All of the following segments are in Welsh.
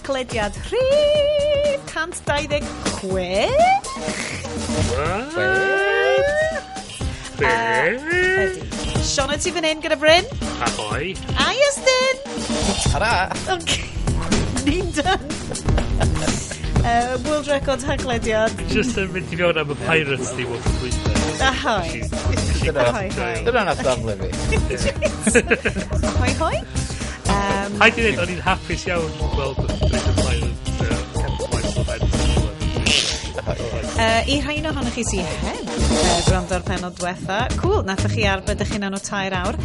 Haclediad rhif 126. What? Be? Ydy. Sioned ti fan hyn gyda Bryn. Ahoy. A Iestyn. Tara! Okay. Ni'n done. World Record Haclediad. Just yn mynd i fewn am y pirates di wrth dwytha. Ahoy. Dyna Ahoy, hoi. dyna nath daflu fi. Ahoy, hoi. Haid i ddweud, o'n i'n hapus iawn gweld y British Pirates, Captain Michael Benson. I rhai ohonoch chi sydd heb gwrando ar penod diwetha, cool, nathoch chi arbed eich hunan o 3 awr.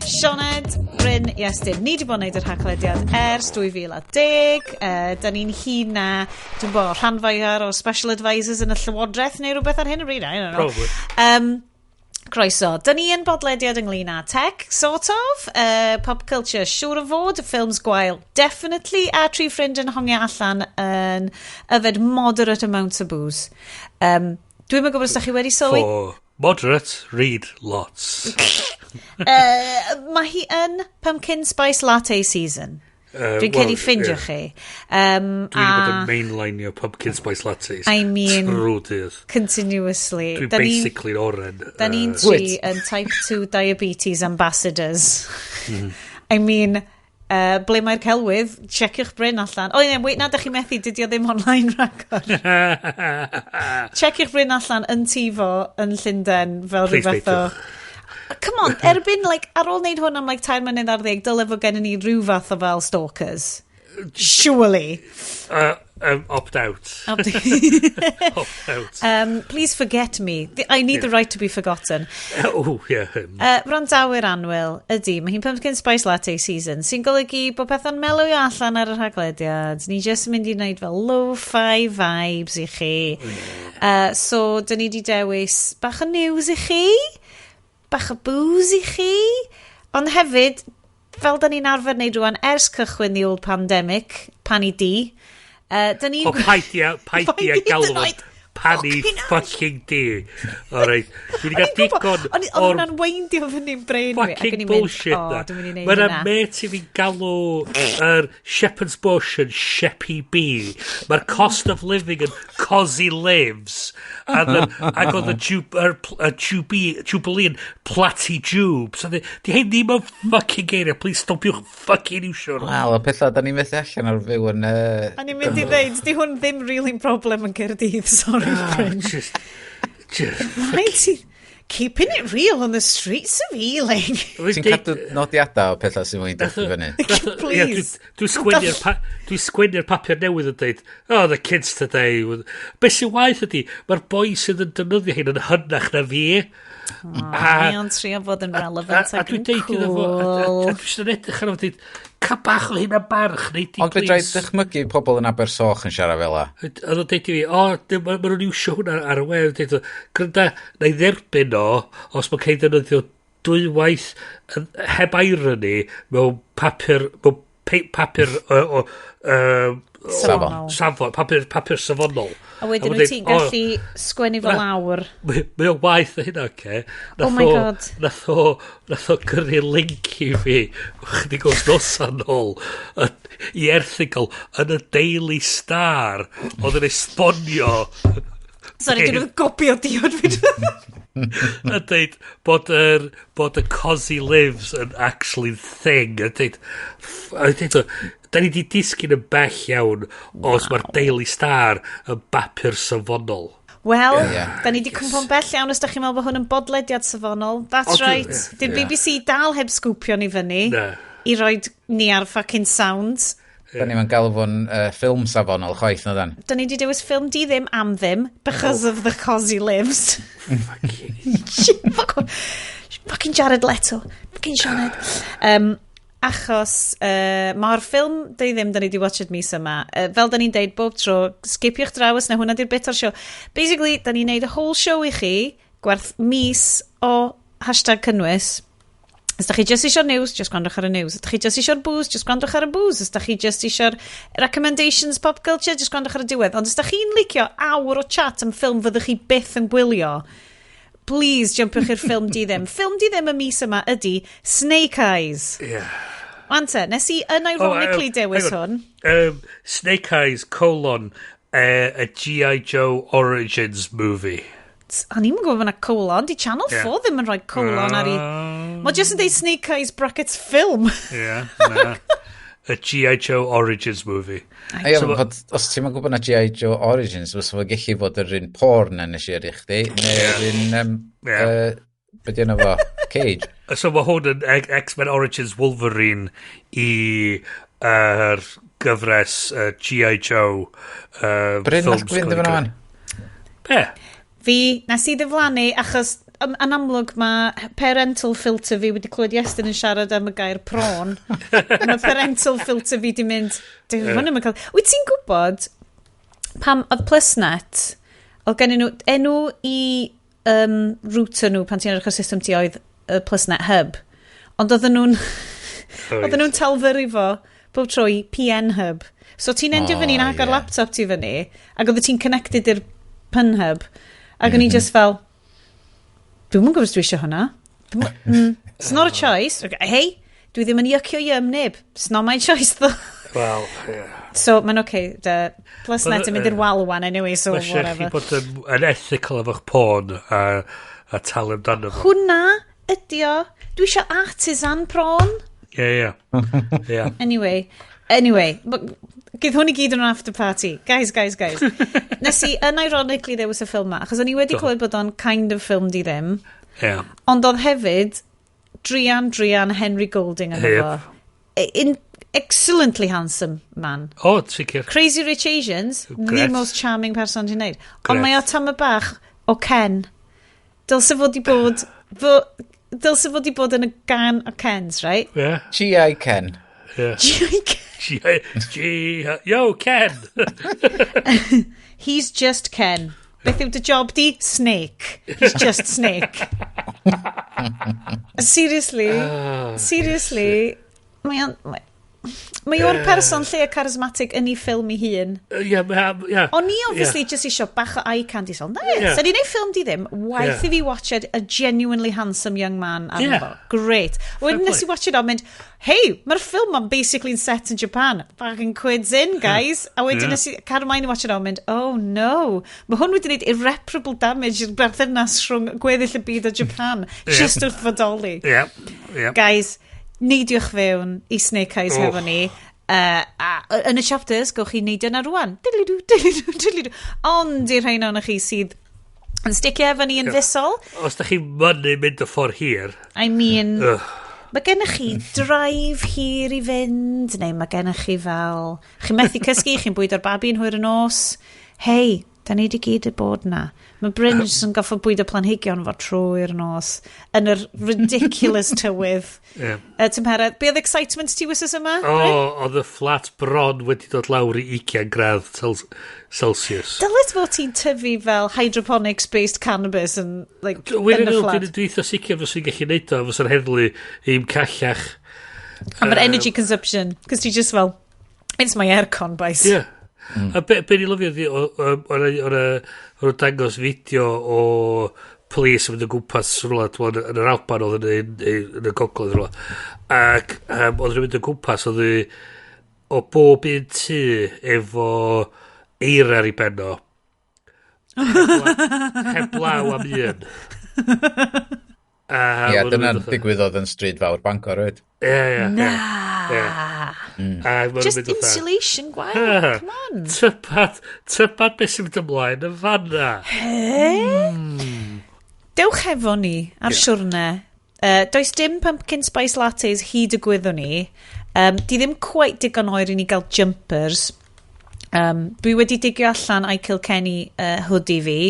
Sioned, Bryn, Iestyn, ni wedi bod yn neud yr Haclediad ers 2010. Da ni'n hun na, dwi'n bo, rhan fwyaf o special advisors yn y llywodraeth neu rhywbeth ar hyn o bryd, I don't know. Probably. Croeso. Da ni yn bodlediad ynglyn â tech, sort of, pop culture, siŵr o fod, ffilms gwael, definitely, a tri ffrind yn hongio allan yn yfed moderate amounts of booze. Dwi'm yn gwybod os da chi wedi sylwi. For moderate, read lots. Mae hi yn pumpkin spice latte season. Dwi'n credu ffindio chi. Dwi wedi bod yn mainlineio pumpkin spice lattes. I mean, Trwy dydd. continuously. Dwi'n Da ni'n basically oren. Da ni'n tri yn type 2 diabetes ambassadors. I mean, ble mae'r celwydd? Checiwch Bryn allan. O, oh, wait, na, da chi methu, dydy o ddim online rhagor. Checiwch Bryn allan yn tifo yn Llundain fel Please rhywbeth o... Come on, erbyn, like, ar ôl wneud hwn am like, 13 mlynedd, dyle fod gennym ni rhyw fath o fel stalkers. Surely. Opt out. Opt out. Please forget me. I need the right to be forgotten. Oh, yeah. Wrandawyr annwyl, ydy, mae hi'n pumpkin spice latte season, sy'n golygu bod pethau'n mellow allan ar yr Haglediad. Ni jyst yn mynd i wneud fel lo-fi vibes i chi. So, dyn ni wedi dewis bach o news i chi, bach o booze i chi, ond hefyd, fel da ni'n arfer wneud rwan ers cychwyn the old pandemic, pani D, da ni'n O, paid i paid i Paid i galw hyd yn oed. Pani Fucking hell. fucking D. Alright. Dwi wedi cael digon O'n o'r hwnna'n weindio fyny'n brain fi. ac o'n fucking i'n mynd, bullshit "O, na. dwi'n mynd i wneud Mae yna hynna." mate i fi'n galw yr Shepherd's Bush yn Sheppy B. Mae'r cost of living yn Cosy Lives. A ac oedd y Jubilee yn Platty Jubes. A di hein ddim yn fucking geiriau. Please stopiwch fucking iwsio nhw. Wel, y pethau da ni'n methu allan ar fyw yn A ni'n mynd i ddeud, di hwn ddim really'n problem yn Caerdydd, sorry, Bryn. Just Right, keeping it real on the streets of Ealing. Ti'n cadw nodiadau o pethau sy'n mwyn dod i fyny? Please. Dwi'n sgwennu'r papur newydd yn dweud, "Oh, the kids today." Be sy'n waeth ydy, mae'r boi sydd yn defnyddio hyn yn hynach na fi. Mae o'n trio fod yn relevant A ac dwi'n yn deud iddo fo, a cool. dwi'n jyst yn edrych arno fo, dweud, "Cael bach o hynna barch, neu di, Ond fedra i please." dychmygu pobl yn Abersoch yn siarad fel la. Oedd o'n deud i fi, "O, ma nhw'n iwsio hwnna ar y we." Deud, "Grynda, na i dderbyn o, os mae'n cael ei ddefnyddio dwywaith heb irony mewn papur, mewn papur o Safon. Safon, papur safonol." A wedyn ma'n wyt ti'n deud, "O, gallu sgwennu fo Na. lawr. Mae o'n waeth na hynna, oce? Oh my God. Nath o gyrru link i fi chydig o wythnosau nôl i erthygl yn y Daily Star oedd yn esbonio Sorry, dwi'n gopio diod fi. yn dweud bod y Cosy Lives yn actually thing. Yn dweud, a dweud, da ni di disgyn yn bell iawn os mae'r Daily Star yn bapur safonol. Wel, Ie. da ni di cwmpo'n bell iawn os da chi'n meddwl bod hwn yn bodlediad safonol. That's O, right. Di'r BBC dal heb sgwpio ni fyny Na. i roid ni ar fucking sound. Da ni'n galw fo'n ffilm safonol chwaith na dan. Da ni di dewis ffilm di ddim am ddim because of the Cosy Lives. Fuck off. Fucking Jared Leto. Fucking Sioned. Achos mae'r ffilm di ddim da ni di watched mis yma. Fel da ni'n deud bob tro, skipiwch draw os na hwnna di'r bit o'r show. Basically, da ni'n neud y whole show i chi, gwerth mis o #cynnwys. Os da chi just eisiau'r news, just gwrandwch ar y news. Os da chi just eisiau'r booze, just gwrandwch ar y booze. Os da chi just eisiau'r recommendations pop culture, just gwrandwch ar y diwedd. Ond os da chi'n licio awr o chat am ffilm fyddwch chi byth yn gwylio, please jumpiwch i'r ffilm di ddim. Ffilm di ddim y mis yma ydy Snake Eyes. Yeah. Wan te, nes i unironically dewis hwn. Snake Eyes, colon, a G.I. Joe Origins movie. O'n i'n gwybod bod yna colon. Di Channel 4 ddim yn rhoi colon ar i. Mae jyst yn deud Snake Eyes brackets film. Yeah, na. A G.I. Joe Origins movie. Ie, so, fod, os ti'n gwybod na G.I. Joe Origins, fysa fo gallu fod yr un porn na nes i yrru chdi, neu'r un, be di enw fo? Cage. So mae hwn yn X-Men Origins Wolverine i yr gyfres G.I. Joe Bryn, nath films fynd efo nhw? Be? Fi, nes i ddiflannu, achos yn amlwg mae parental filter fi wedi clywed Iestyn yn siarad am y gair prawn. Mae parental filter fi di mynd, dyw hwn ddim yn cael. Wyt ti'n gwybod pam oedd PlusNet, oedd gen nhw enw i router nhw pan ti'n edrych ar system ti oedd y PlusNet Hub. Ond oedden nhw'n talfyru fo bob tro i PN Hub. So ti'n endio fyny yn agor laptop ti fyny, ac oedd ti'n connected i'r PN Hub. Ac o'n i just fel, "Dwi'm yn gwybod os dwi eisiau hwnna. It's not a choice. Okay, hey, dwi ddim yn yuckio yum neb. It's not my choice though." Well, yeah. So, mae'n okay. The PlusNet yn mynd i'r wal wan anyway, so Mae eisiau chi whatever. bod yn ethical efo'ch porn a talu amdano fo. Hwna ydi o. Dwi eisiau artisan prawn. Ie. Anyway, but gydd hwn i gyd yn after party. Guys, guys, guys. Nes i, unironically ddewis y ffilm ma, achos o'n i wedi clywed bod o'n kind of ffilm di ddim, ond oedd hefyd druan, druan Henry Golding yn fo. In, excellently handsome man. O, sicr. Crazy Rich Asians, the Gret. most charming person ti'n neud. Ond Gret. mae o tamed bach o Ken. Dylse fod i bod yn y gan o Kens, right? Ie. G.I. Ken. Ie. G.I. Ken. G, G, yo, Ken! He's just Ken. Beth yw dy job di? Snake. He's just Snake. Seriously. Seriously. Mae o'r person lleia charismatic yn ei ffilm ei hun. Ie, ie. O'n i obviously just isio bach o eye candy. So, na, Ie. yeah. So ni'n neud ffilm di ddim, waeth i fi watch it, a genuinely handsome young man arno fo. Great. Wedyn nes i play. watch it on mynd, "Hey, mae'r ffilm ma'n basically set in Japan. Fucking quids in, guys." A wedyn nes i cario mlaen i watch it on mynd, "Oh no. Mae hwn wedi gwneud irreparable damage i'r berthynas rhwng gweddill y byd o Japan." Just wrth fodoli. Ie, ie. Guys, neidiwch fewn i Snake Eyes hefo ni. A yn y chapters, gowch chi neidio na rwan. Diddly-doo, diddly-doo, diddly-doo. Ond i'r rhain ohonoch chi sydd yn sticio efo ni yn fisol, Os da chi'n mynnu mynd y ffordd hir, I mean, ugh, mae gennych chi drive hir i fynd, neu mae gennych chi fel, chi'n methu cysgu, chi'n bwydo'r babi yn hwyr y nos. Hei, da ni di gyd y bod na. Mae Bryn jyst yn goffo bwydo planhigion fo trwy'r nos yn yr ridiculous tywydd. Tymheredd. Be oedd excitement ti wythnos yma? O, Bryn? oedd y fflat bron wedi dod lawr i 20 gradd Celsius. Dylet fod ti'n tyfu fel hydroponics-based cannabis yn, like, Dwi'n yn y fflat. Dwi'n eitha sicr fyswn i'n gallu neud o, fysa'r heddlu i'm callach. Am yr energy consumption. Cos ti just fel, "It's my aircon, boys." Ie. A be ni lyfio ydi, o'n dangos fideo o police yn mynd o gwmpas rhywle, dwi'n meddwl, yn yr Alban oedd yn y gogledd rhywle. Ac oedd nhw'n mynd o gwmpas, oedd o bob un tŷ efo eira ar ei ben o. Heblaw am un. A Ie, ma' nhw'n dyna mynd fatha- digwyddodd yn stryd fawr Bangor, oed. Ie. Na. Ie. A ma' nhw'n Just mynd fatha, insulation gwael. Come on. Tybad beth sy'n mynd ymlaen yn fanna. Dewch hefo ni ar siwrne. Does dim pumpkin spice lattes hyd y gwyddwn ni. Di ddim quite digon oer i ni gael jumpers. Dwi wedi digio allan I Kilkenny hoodie fi.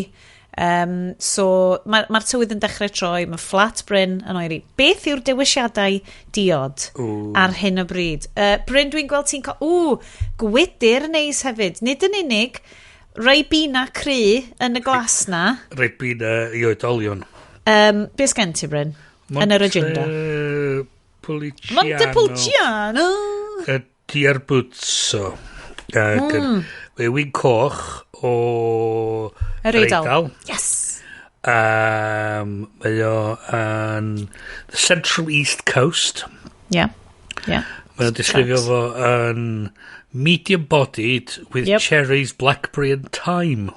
So mae'r ma tywydd yn dechrau troi, mae fflat Bryn yn oeri. Beth yw'r dewisiadau diod ar hyn o bryd? Bryn, dwi'n gweld ti'n cael... Ww, gwydyr neis hefyd. Nid yn unig, Ribena cry yn y glas na. Ribena i oedolion. Be sgen ti, Bryn? Yn yr agenda. Montepulciano. Montepulciano! Y D'Abruzzo. Mae win coch o Yr Eidal. Yes! Mae o yn the Central East Coast. Yeah. Mae'n disgrifio fo yn medium-bodied with cherries, blackberry and thyme.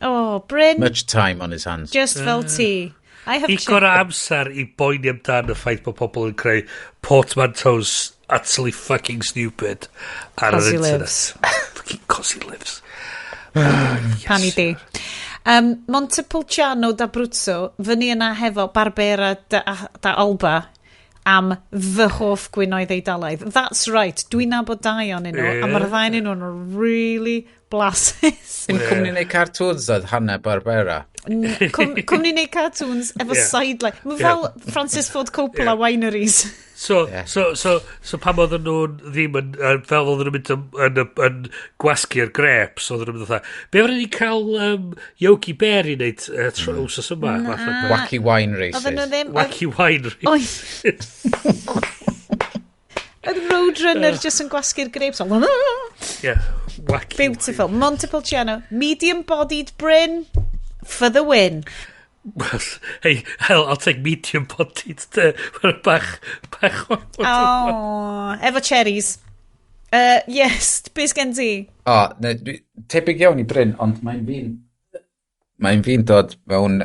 Oh, Bryn. Much time on his hands. Just fel ti. I have Digon o amser i boeni amdan y ffaith bod pobl yn creu portmanteaus utterly fucking stupid ar yr Cos he internet. lives. Fucking cos he lives. Pani di. Montepulciano d'Abruzzo, fyny yna hefo Barbera da Alba am fy hoff gwinoedd Eidalaidd. That's right, dwi'n nabod dau onyn nhw, a mae'r ddau ohonyn nhw'n really blasus. Dim cwmni neu cartoons oedd Hanna Barbera. Cwmni neu cartoons efo sideline. Mae fel Francis Ford Coppola wineries. So, so pam oedden nhw'n ddim yn, fel oedden nhw'n mynd yn gwasgu'r grapes, oedden nhw'n mynd fatha, be fydden ni cael Yogi Bear i wneud tro wsos yma? Fath o beth. Wacky wine races. Oedden nhw ddim. Wacky wine races. Oedd Roadrunner just yn gwasgu'r grapes. Yeah, wacky. Beautiful. Montepulciano. Medium-bodied Bryn. For the win. Well, hey, hell, I'll take medium-bodied. Mae'n bach. Oh, efo cherries. Yes, beth gen ti? O, ne, tebyg iawn i Bryn, ond mae'n fi'n dod mewn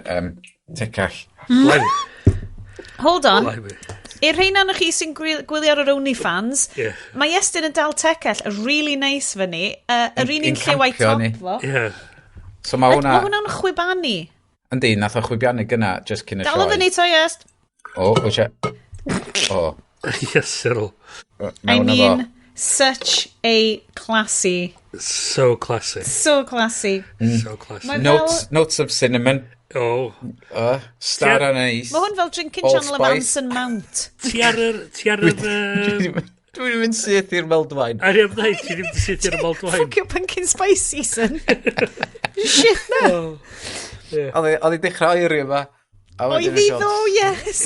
tecall. Blimey, Hold on. blimey. I'r rheina o'ch chi sy'n gwylio ar yr OnlyFans, mae Iestyn yn dal tecell really nice fyny. Yr un un Yn lliw a'i campio top ni. fo. So mae hwnna. Mae hwnna'n chwibanu. Yndi, nath o chwibianu gyna just cyn y Dal o sioe. fyny to, Iest. O, wysia. O. Yes, Cyril. I Mewn o mean, fo. such a classy. So classy. So classy. So classy. Mae fel, Notes of cinnamon. Oh. Star anise. Mae hwn fel drinking channel of Allspice. Anson Mount. Ti ar yr Dwi'n mynd syth i'r mulled wine. A ni'n dweud, ti ddim di syth i'r mulled wine. Fuck your pumpkin spice season. Shit na. Oh. Oedd i dechrau oeri yma. A Oedd wedyn hi nes i ddo, yes.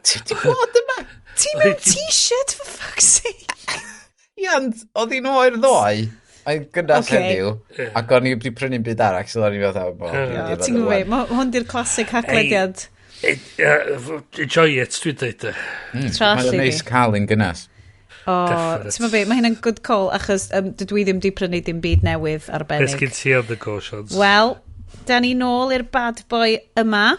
Ti di bod yma? Ti mewn t-shirt, for fuck's sake. Ie, ond oedd hi'n oer ddoe. Mae'n gynnas heddiw. Ac o'n i wedi prynu'n byd arall, so o'n i fatha, "Wel, dwi'n mynd i Ti'n yfed gwybod, ŵan." mae hwn di'r classic haglediad. Enjoy it, dwi'n dweud. Tra Mae'n allu neis di. cael un gynnas. O, Definite. ti'n gwybod be, mae hynna'n good call, achos dydw i ddim di prynu dim byd newydd Beth arbennig. gyn ti on the go, Sean? Wel, da ni nôl i'r bad boy yma,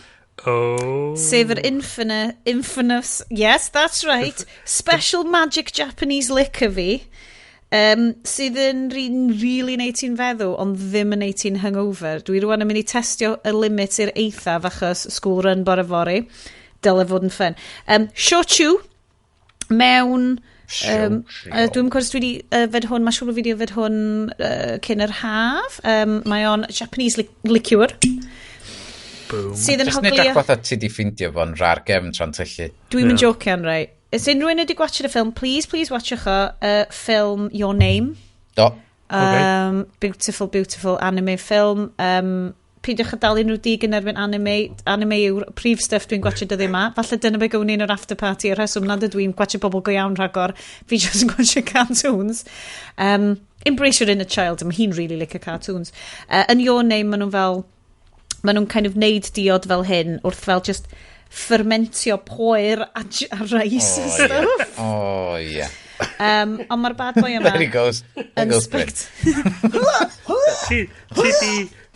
Oh. sef yr infinite, infamous, yes, that's right, special magic Japanese liquor fi, sydd yn really neud ti'n feddw, ond ddim yn neud ti'n hungover. Dwi rwan yn mynd i testio y limit i'r eithaf achos school run bore fory. Dyle fod yn fun. Shochu, mewn. Dwi'n cwrs dwi wedi yfed hwn, mae'n siŵr bod fi wedi yfed hwn cyn yr haf. Mae o'n Japanese liqueur. Boom. Sydd yn Just nid ac hoglio. fatha ti di ffindio fo'n rar gefn tra'n tyllu. Dwi'n mynd jocian, right. Os unrhyw un wedi gwatchad y ffilm, please, please watchwch o, ffilm Your Name. Do. Beautiful, beautiful anime film. Peidiwch â dal unrhyw dig yn erbyn anime. Anime yw'r prif stuff dwi'n gwatchad dyddi yma. Falle dyna be gawn ni yn yr after party, y rheswm nad ydw i'n gwatchad bobl go iawn rhagor. Fi just yn gwatchad cartoons. Embrace your inner child. Mae hi'n really licio cartoons. In Your Name, maen nhw'n fel, maen nhw'n kind of neud diod fel hyn wrth fel just fermentio poer a rice and stuff. O, ie. Ond mae'r bad boy yma There he goes. There yn goes Bryn. spect.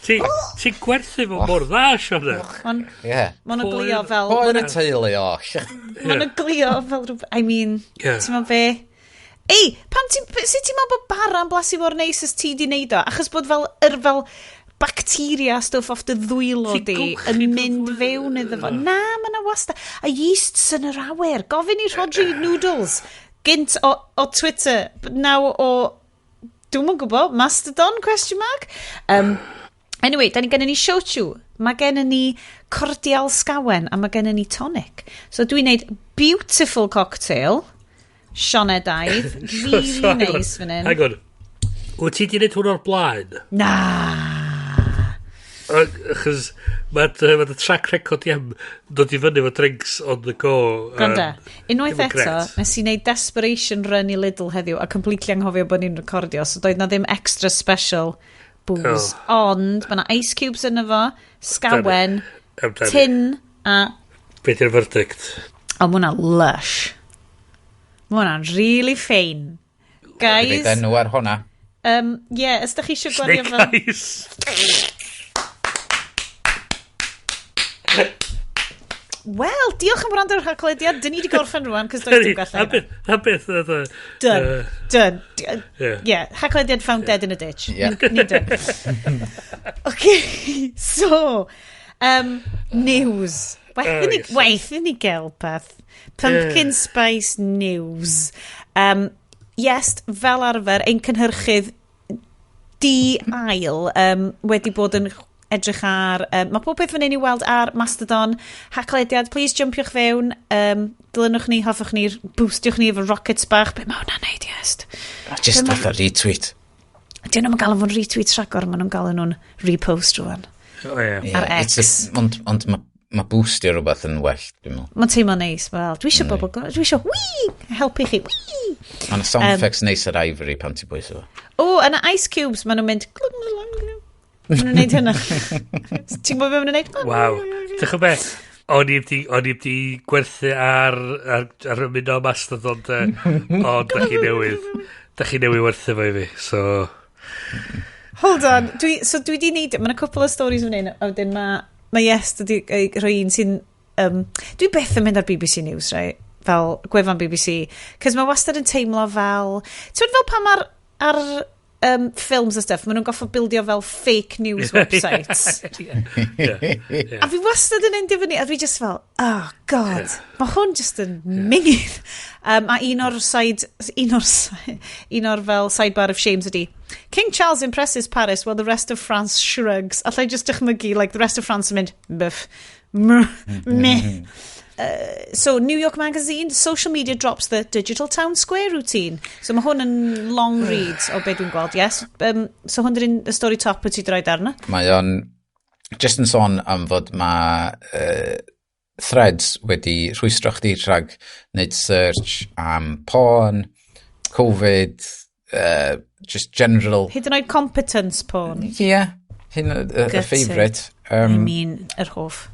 Ti'n gwerthu fo mor dda, Sean. Ma'n Ie. ma nhw'n glio fel. Poer y teulu oll. Ma nhw'n glio fel rhywbeth. I mean, ti'n meddwl be? Ei, pam ti'n, sut ti'n meddwl bod bara'n blasu mor neis as ti di neud o? Achos bod fel, yr fel bacteria stuff off dy ddwylo Ti'n di golchi yn dy mynd fewn iddo fo. Na, mae yna wastad. A yeasts yn yr awyr. Gofyn i Rhodri Noodles. Gynt o Twitter, but now o, dwi'm yn gwybod, Mastodon, question mark? Anyway, da ni gennym ni shochu. Mae gennym ni cordial sgawen a mae gennym ni tonic. So dwi'n neud beautiful cocktail. Sionedaidd. Really So, hang on, nice fan hyn. Hang on. Wyt ti di wneud hwn o'r blaen? Na. Achos mae dy track record i am dod i fyny efo drinks on the go. Gwranda, unwaith ddim yn eto, grêt. nes i wneud desperation run i Lidl heddiw a completely anghofio bod ni'n recordio, so doedd na ddim extra special booze. Oh. Ond, mae na ice cubes yn efo, sgawen, Amdani. tin a. Be di'r verdict? O, mae hwnna lush. Mae hwnna'n really fine. Guys. Rhaid enw ar hwnna. Yeah, os da chi eisiau gwario fel... Snake Eyes. Wel, diolch am wrando ar rhaglediad. Dyn ni wedi gorffen rwan, cos does dim gallu. A beth oedd Done. Done. Yeah, Haclediad found dead in a ditch. Yeah. Ni done. Okay, so, news. Waeth i ni gael peth. Pumpkin spice news. Yes, fel arfer, ein cynhyrchydd di-ail wedi bod yn edrych ar... mae pob peth fan hyn i weld ar Mastodon. Haclediad, please jumpiwch fewn. Dilynwch ni, hoffwch ni, boostiwch ni efo rockets bach. Be mae hwnna'n neud, yes? Just fatha retweet. Dyn nhw'n gael fo'n retweet rhagor, maen nhw'n gael nhw'n repost rwan. Oh, yeah. Ar X. Ond mae boostio rhywbeth yn well, dwi'n meddwl. Mae'n teimlo neis. Wel, dwi eisiau bobl... Dwi eisiau, wii! Helpu chi, wii! Mae'n sound effects neis ar Ivory pan ti'n bwyso fo. O, yna Ice Cubes, maen nhw'n mynd... Maen nhw'n neud hynna. Ti'n gwybod beth maen nhw'n neud? Waw. Ti'n gwybod beth? O'n i wedi gwerthu ar ymuno Mastodon, ond da chi newydd. Da chi newydd werthu fo i fi, so... Hold on. Dwi wedi neud... Mae yna cwpl o stories fan hyn, a wedyn mae Yes wedi rhoi un sy'n... dwi byth yn mynd ar BBC News, right? Fel gwefan BBC. Cos mae wastad yn teimlo fel... Ti'n fel pan mae'r ar films a stuff, maen nhw'n goffo bildio fel fake news websites. Yeah. A fi wastad yn endio fyny, a dwi just fel, oh god, mae hwn just yn mingydd. A un o'r side, un o'r fel sidebar of shames ydi, King Charles impresses Paris while the rest of France shrugs. Allai just dychmygu, like, the rest of France yn mynd, byff, meh. So, New York Magazine, social media drops the digital town square routine. So, mae hwn yn long read o be dwi'n gweld, yes. So, hwn dyn y story top wyt ti droed arno? Mae o'n just yn sôn am fod mae Threads wedi rhwystro chdi rhag wneud search am porn, Covid, just general... Hyd yn oed competence porn. Yeah, hyn y favourite. I mean, yr hoff.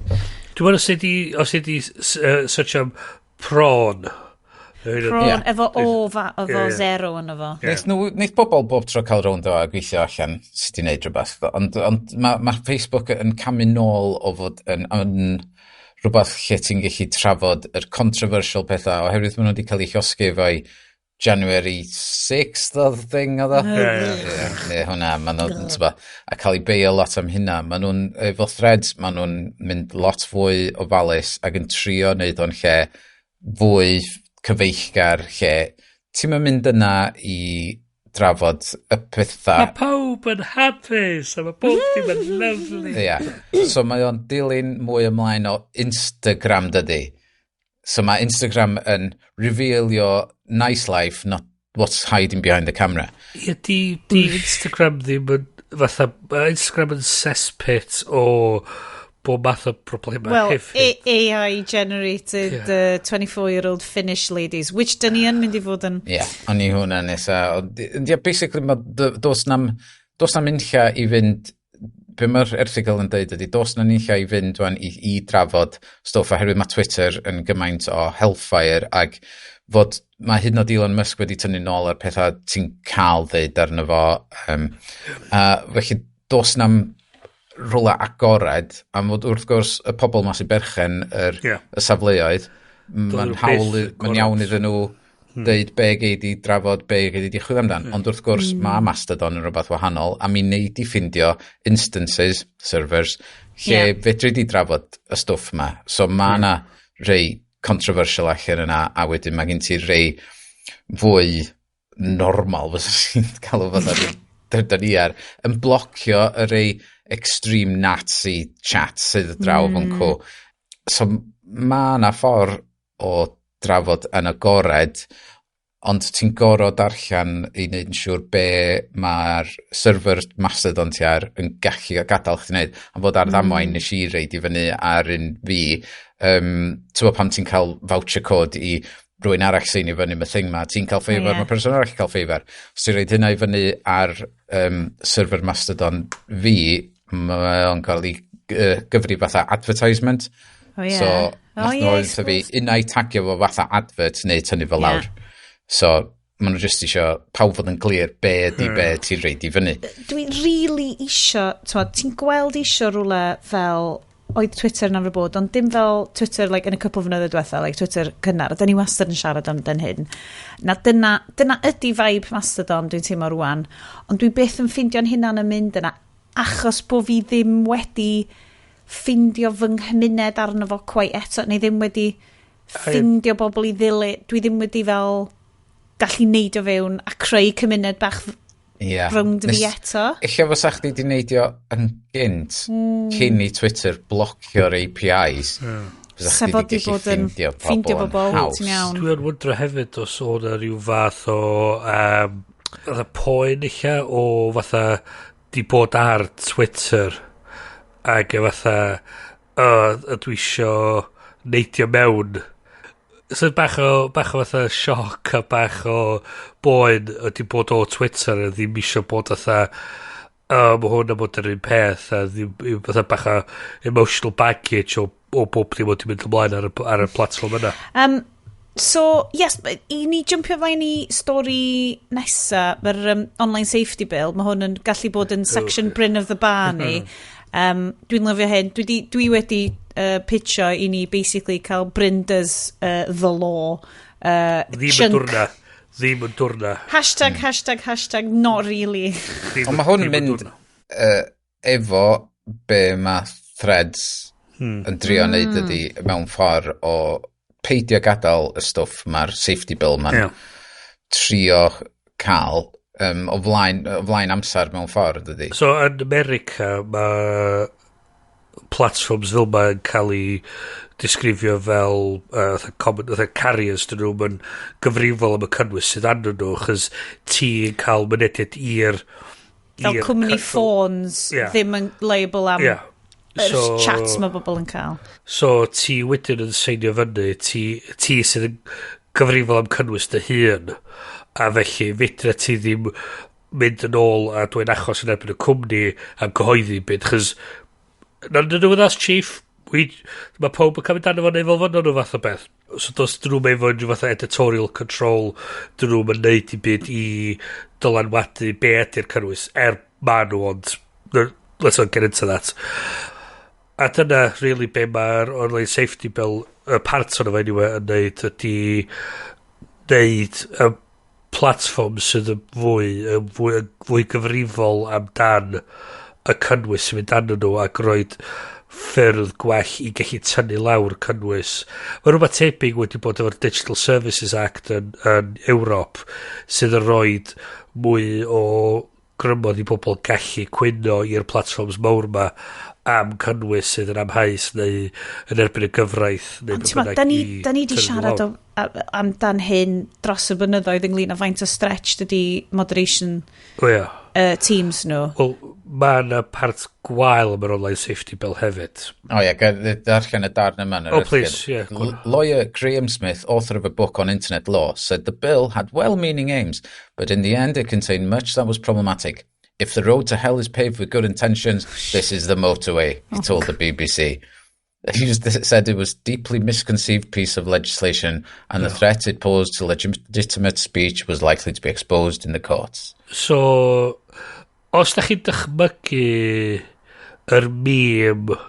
Dwi'n meddwl os ydi search am prawn. Prawn, efo o, efo zero yn efo. Neith bobl bob tro cael rownd o a gweithio allan sut i wneud rhywbeth. Ond mae Facebook yn camu nôl o fod yn rhywbeth lle ti'n gallu trafod yr controversial pethau, oherwydd maen nhw wedi cael eu llosgi efo'i January 6th oedd thing oedd o? Ie, hwnna, maen nhw'n, a cael ei beio lot am hynna. Maen nhw'n, efo Threads, maen nhw'n mynd lot fwy ofalus ac yn trio wneud o'n lle fwy cyfeillgar, lle ti'n mynd yna i drafod y pethau. Mae pawb yn hapus, a mae bob dim yn lovely. Ie, so mae o'n dilyn mwy ymlaen o Instagram, dydy. So mae Instagram yn reveal your nice life, not what's hiding behind the camera. Ie, di Instagram ddim yn fatha, mae Instagram yn cesspit o bob math o problemau hefyd. Well, AI-generated 24-year-old Finnish ladies, which dyn ni yn mynd i fod yn... Ie, yeah, o'n i hwnna nesa. Yeah, basically, dos na'm unlla i fynd... Be mae'r erthygl yn dweud ydy, dos na nilla i fynd wan i drafod stwff, oherwydd mae Twitter yn gymaint o hellfire, ac fod mae hyd yn oed Elon Musk wedi tynnu nôl ar pethau ti'n cael ddeud arno fo. Felly dos na'm rwla agored, am fod wrth gwrs y pobl ma sy'n berchen y safleoedd, mae'n hawl, mae'n iawn iddyn nhw deud be gei di drafod, be gei di chwilio amdan. Ond wrth gwrs mae Mastodon yn rhywbeth wahanol, a mi wnei di ffindio instances, servers, lle fedri di drafod y stwff ma. So mae yna rei controversial allan yna, a wedyn mae gen ti rei fwy normal, fysa ti'n cael o fatha da ni ar, yn blocio y rei extreme Nazi chat sydd draw fan cw. So mae yna ffordd o drafod yn agored, ond ti'n gorfod darllen i wneud yn siŵr be mae'r server Mastodon ti ar yn gallu gadael chdi wneud. A fod ar ddamwain nes i reid i fyny ar un fi, ti'n pam ti'n cael voucher code i rhywun arall sy'n i fyny my thing ma, ti'n cael favour, mae person arall cael favour. Os ti'n reid hynna i fyny ar server Mastodon fi, mae o'n cael ei gyfri fatha advertisement. Oh, yeah. So, nath nhw oedd fi unai tagio fo fatha advert neu tynnu fo lawr. So, maen nhw just isio pawb fod yn glir be ydi be ti'n rhoid i fyny. Dwi really isio, ti'n gweld isio rhywle fel oedd Twitter yn arfer bod, ond dim fel Twitter, like, yn y cwpl o flynyddoedd diwetha, like Twitter cynnar, a dyn ni wastad yn siarad amdan hyn. Na dyna ydy vibe Mastodon, dwi'n teimlo rwan, ond dwi byth yn ffeindio'n hunan yn mynd yna, achos bo fi ddim wedi ffindio fy nghymuned arno fo quite eto, neu ddim wedi ffindio bobl i ddilyn, dwi ddim wedi fel gallu neidio fewn a creu cymuned bach rownd fi eto. Ella fysa chdi di neidio yn gynt, cyn i Twitter blocio'r APIs. Fysa Sa chdi fod di di gallu bod yn ffindio ffeindio pobl yn bobl, haws. ti'n iawn. Dwi'n wyndro hefyd os oedd 'na rhyw fath o fatha poen eich o fatha di bod ar Twitter ac e fatha dwi isio neidio mewn. So bach o fatha sioc a bach o boen ydi bod o Twitter a ddim isio bod fatha mae hwn yn bod yr un peth a ddim fatha bach o emotional baggage o bob dim wedi mynd ymlaen ar y platform yna. So, yes, i ni jumpio flaen i stori nesa, mae'r Online Safety Bill, mae hwn yn gallu bod yn section Bryn of the Barney. Dwi'n lyfio hyn. Dwi wedi pitcho i ni basically cael Bryn does the law Ddim yn chunk. dwrna. Ddim yn dwrna. Hashtag, hashtag, hashtag, not really. Ddim, Ond mae hwn yn ddim mynd dwrna. efo be mae Threads yn drio wneud ydy mewn ffordd o peidio gadael y stwff mae'r safety bill ma'n trio cael o flaen amser mewn ffordd ydy. So yn America mae platforms fel ma yn cael ei disgrifio fel fatha common, fatha carriers, dyn nhw'n yn gyfrifol am y cynnwys sydd arnyn nhw achos ti'n cael mynediad i'r Fel i'r cwmni ffôns ddim yn liable am yr chats mae bobl yn cael. So ti wedyn yn seinio fyny, ti sydd yn gyfrifol am cynnwys dy hun, a felly fedra ti ddim mynd yn ôl a dwyn achos yn erbyn y cwmni am gyhoeddi byd, chos none to do with us, chief. Mae pawb yn cymryd arno fo neu fel fyno nhw fath o beth. So does dyn nhw'n efo unrhyw fath o editorial control, dyn nhw'n neud i byd i dylanwadu be ydy'r cynnwys, er ma nhw, ond let's not get into that. A dyna really be mae'r Online Safety Bill, y part o'n fo anyway, yn neud ydy neud y platform sydd yn fwy gyfrifol amdan y cynnwys sy'n mynd arnyn nhw ac roed ffyrdd gwell i gallu tynnu lawr cynnwys. Mae rhywbeth tebyg wedi bod efo'r Digital Services Act yn Ewrop sydd yn rhoi mwy o grymoedd i bobl gallu cwyno i'r platforms mawr ma am cynnwys sydd yn amhaus neu yn erbyn y gyfraith neu Ond be ti'n bynnag da ni, i da ni di tynnu nhw siarad lawr. amdan hyn dros y blynyddoedd ynglyn â faint o stretch dydy moderation O ia. Teams nhw. Wel, mae yna part gwael am yr Online Safety Bill hefyd. O ie, darllen y darn yma yn yr Oh, please, erthygl. Yeah, go on. Lawyer Graham Smith, author of a book on internet law, said the bill had well-meaning aims, but in the end it contained much that was problematic. "If the road to hell is paved with good intentions, this is the motorway," he told the BBC. He just said it was deeply misconceived piece of legislation and the threat it posed to legitimate speech was likely to be exposed in the courts. So, os da chi'n dychmygu yr meme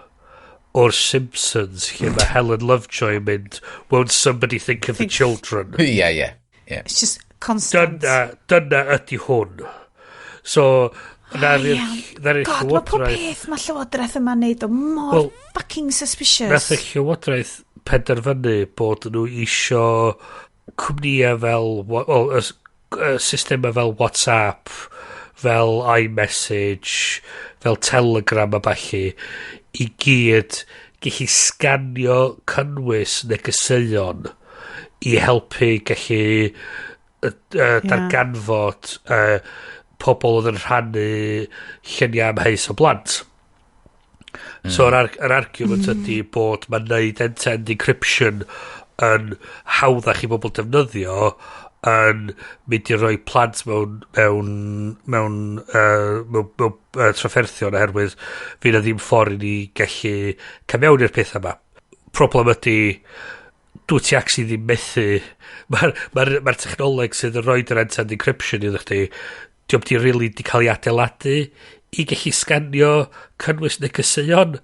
o'r Simpsons lle mae Helen Lovejoy yn mynd, "Won't somebody think of the children?" Yeah. It's just constant. Dyna ydy hwn. So, na'r God, mae pob llywodraeth peth mae llywodraeth yma'n neud o mor Wel, fucking suspicious. Nath y llywodraeth penderfynu bod nhw isio cwmnïau fel, well, y systemau fel WhatsApp, fel iMessage, fel Telegram a ballu, i gyd gallu sganio cynnwys negeseuon i helpu gallu darganfod pobl oedd yn rhannu lluniau amheus o blant. So yr argument ydy bod mae'n neud end-to-end encryption yn hawddach i bobl defnyddio yn mynd i roi plant mewn trafferthion oherwydd fydd na ddim ffordd i ni gallu cael mewn i'r peth yma. Problem ydy Dwi ti actually ddim methu. Mae'r ma technoleg sydd yn rhoid yr end-to-end encryption iddo chdi, diolch di really di cael ei adeiladu i gallu sganio cynnwys negeseuon.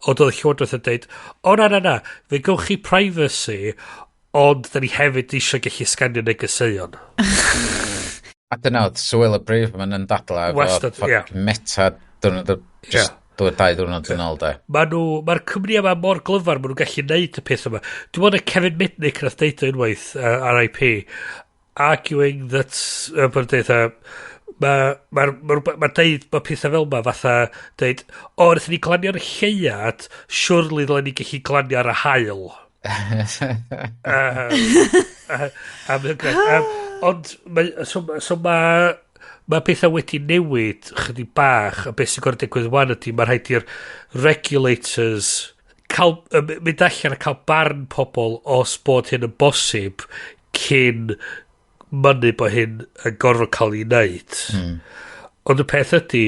Ond oedd y llywodraeth yn deud, "O na, na, na, fe gewch chi privacy, ond da ni hefyd eisiau gallu sganio negeseuon." A dyna oedd Suella Braverman yn dadla efo Wastad, ie. Fucking Meta dwrnod, just 2 diwrnod yn ôl, de. Mae'r cwmni yma mor glyfar, maen nhw'n gallu neud y peth yma. Dwi'n meddwl na Kevin Mitnick nath deud o unwaith RIP, arguing that, bod deud, mae ma, ma, ma, ma deud, ma pethau fel ma fatha deud, "O, wnaethon ni glanio'r lleuad, surely ddylen ni gallu glanio ar y haul." A mae'n grêt. Ond, so mae pethau wedi newid chydig bach, a beth sy'n gorfod digwydd wan ydy, mae rhaid i'r regulators cael, mynd allan a cael barn pobl os bod hyn yn bosib cyn mynnu bod hyn yn gorfod cael ei wneud. Ond y peth ydy,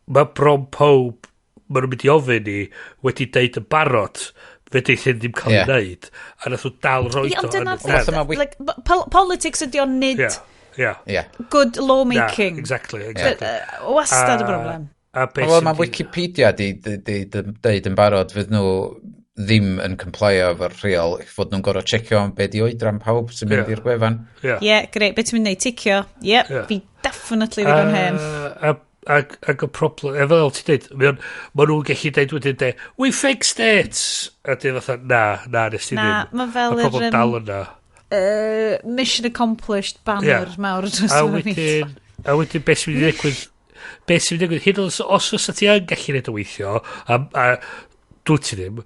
mae bron pob maen nhw'n mynd i ofyn i wedi deud yn barod fe deith hyn ddim cael ei wneud. A nath nhw dal roed Ie, o ond yn dyna'r y deddf. Fatha ma Like, politics ydi o'n nid Ie. good Na, lawmaking. exactly. Wastad y broblem. A beth Wel, sy'n mae Wikipedia di deud yn barod fydd nhw ddim yn complio efo'r rheol fod nhw'n gorfod checio am be di oedran pawb sy'n mynd i'r gwefan. Ie. Ie, yeah, great. Be ti'n mynd i neud? Ticio? Yep, fi definitely ddigon hen. Ac y problem, efo fel ti'n dweud, ma nhw'n gallu deud wedyn de, "We fixed it!" A di fatha, "Na, na, nes ti Na, ddim." ma' fel Y yr, problem dal yna. Mission accomplished banner mawr dros A y wedyn beth sy'n mynd i ddigwydd, beth sy'n mynd i ddigwydd, hyd yn oed os oes ti yn gallu neud o weithio, a dwi ti ddim,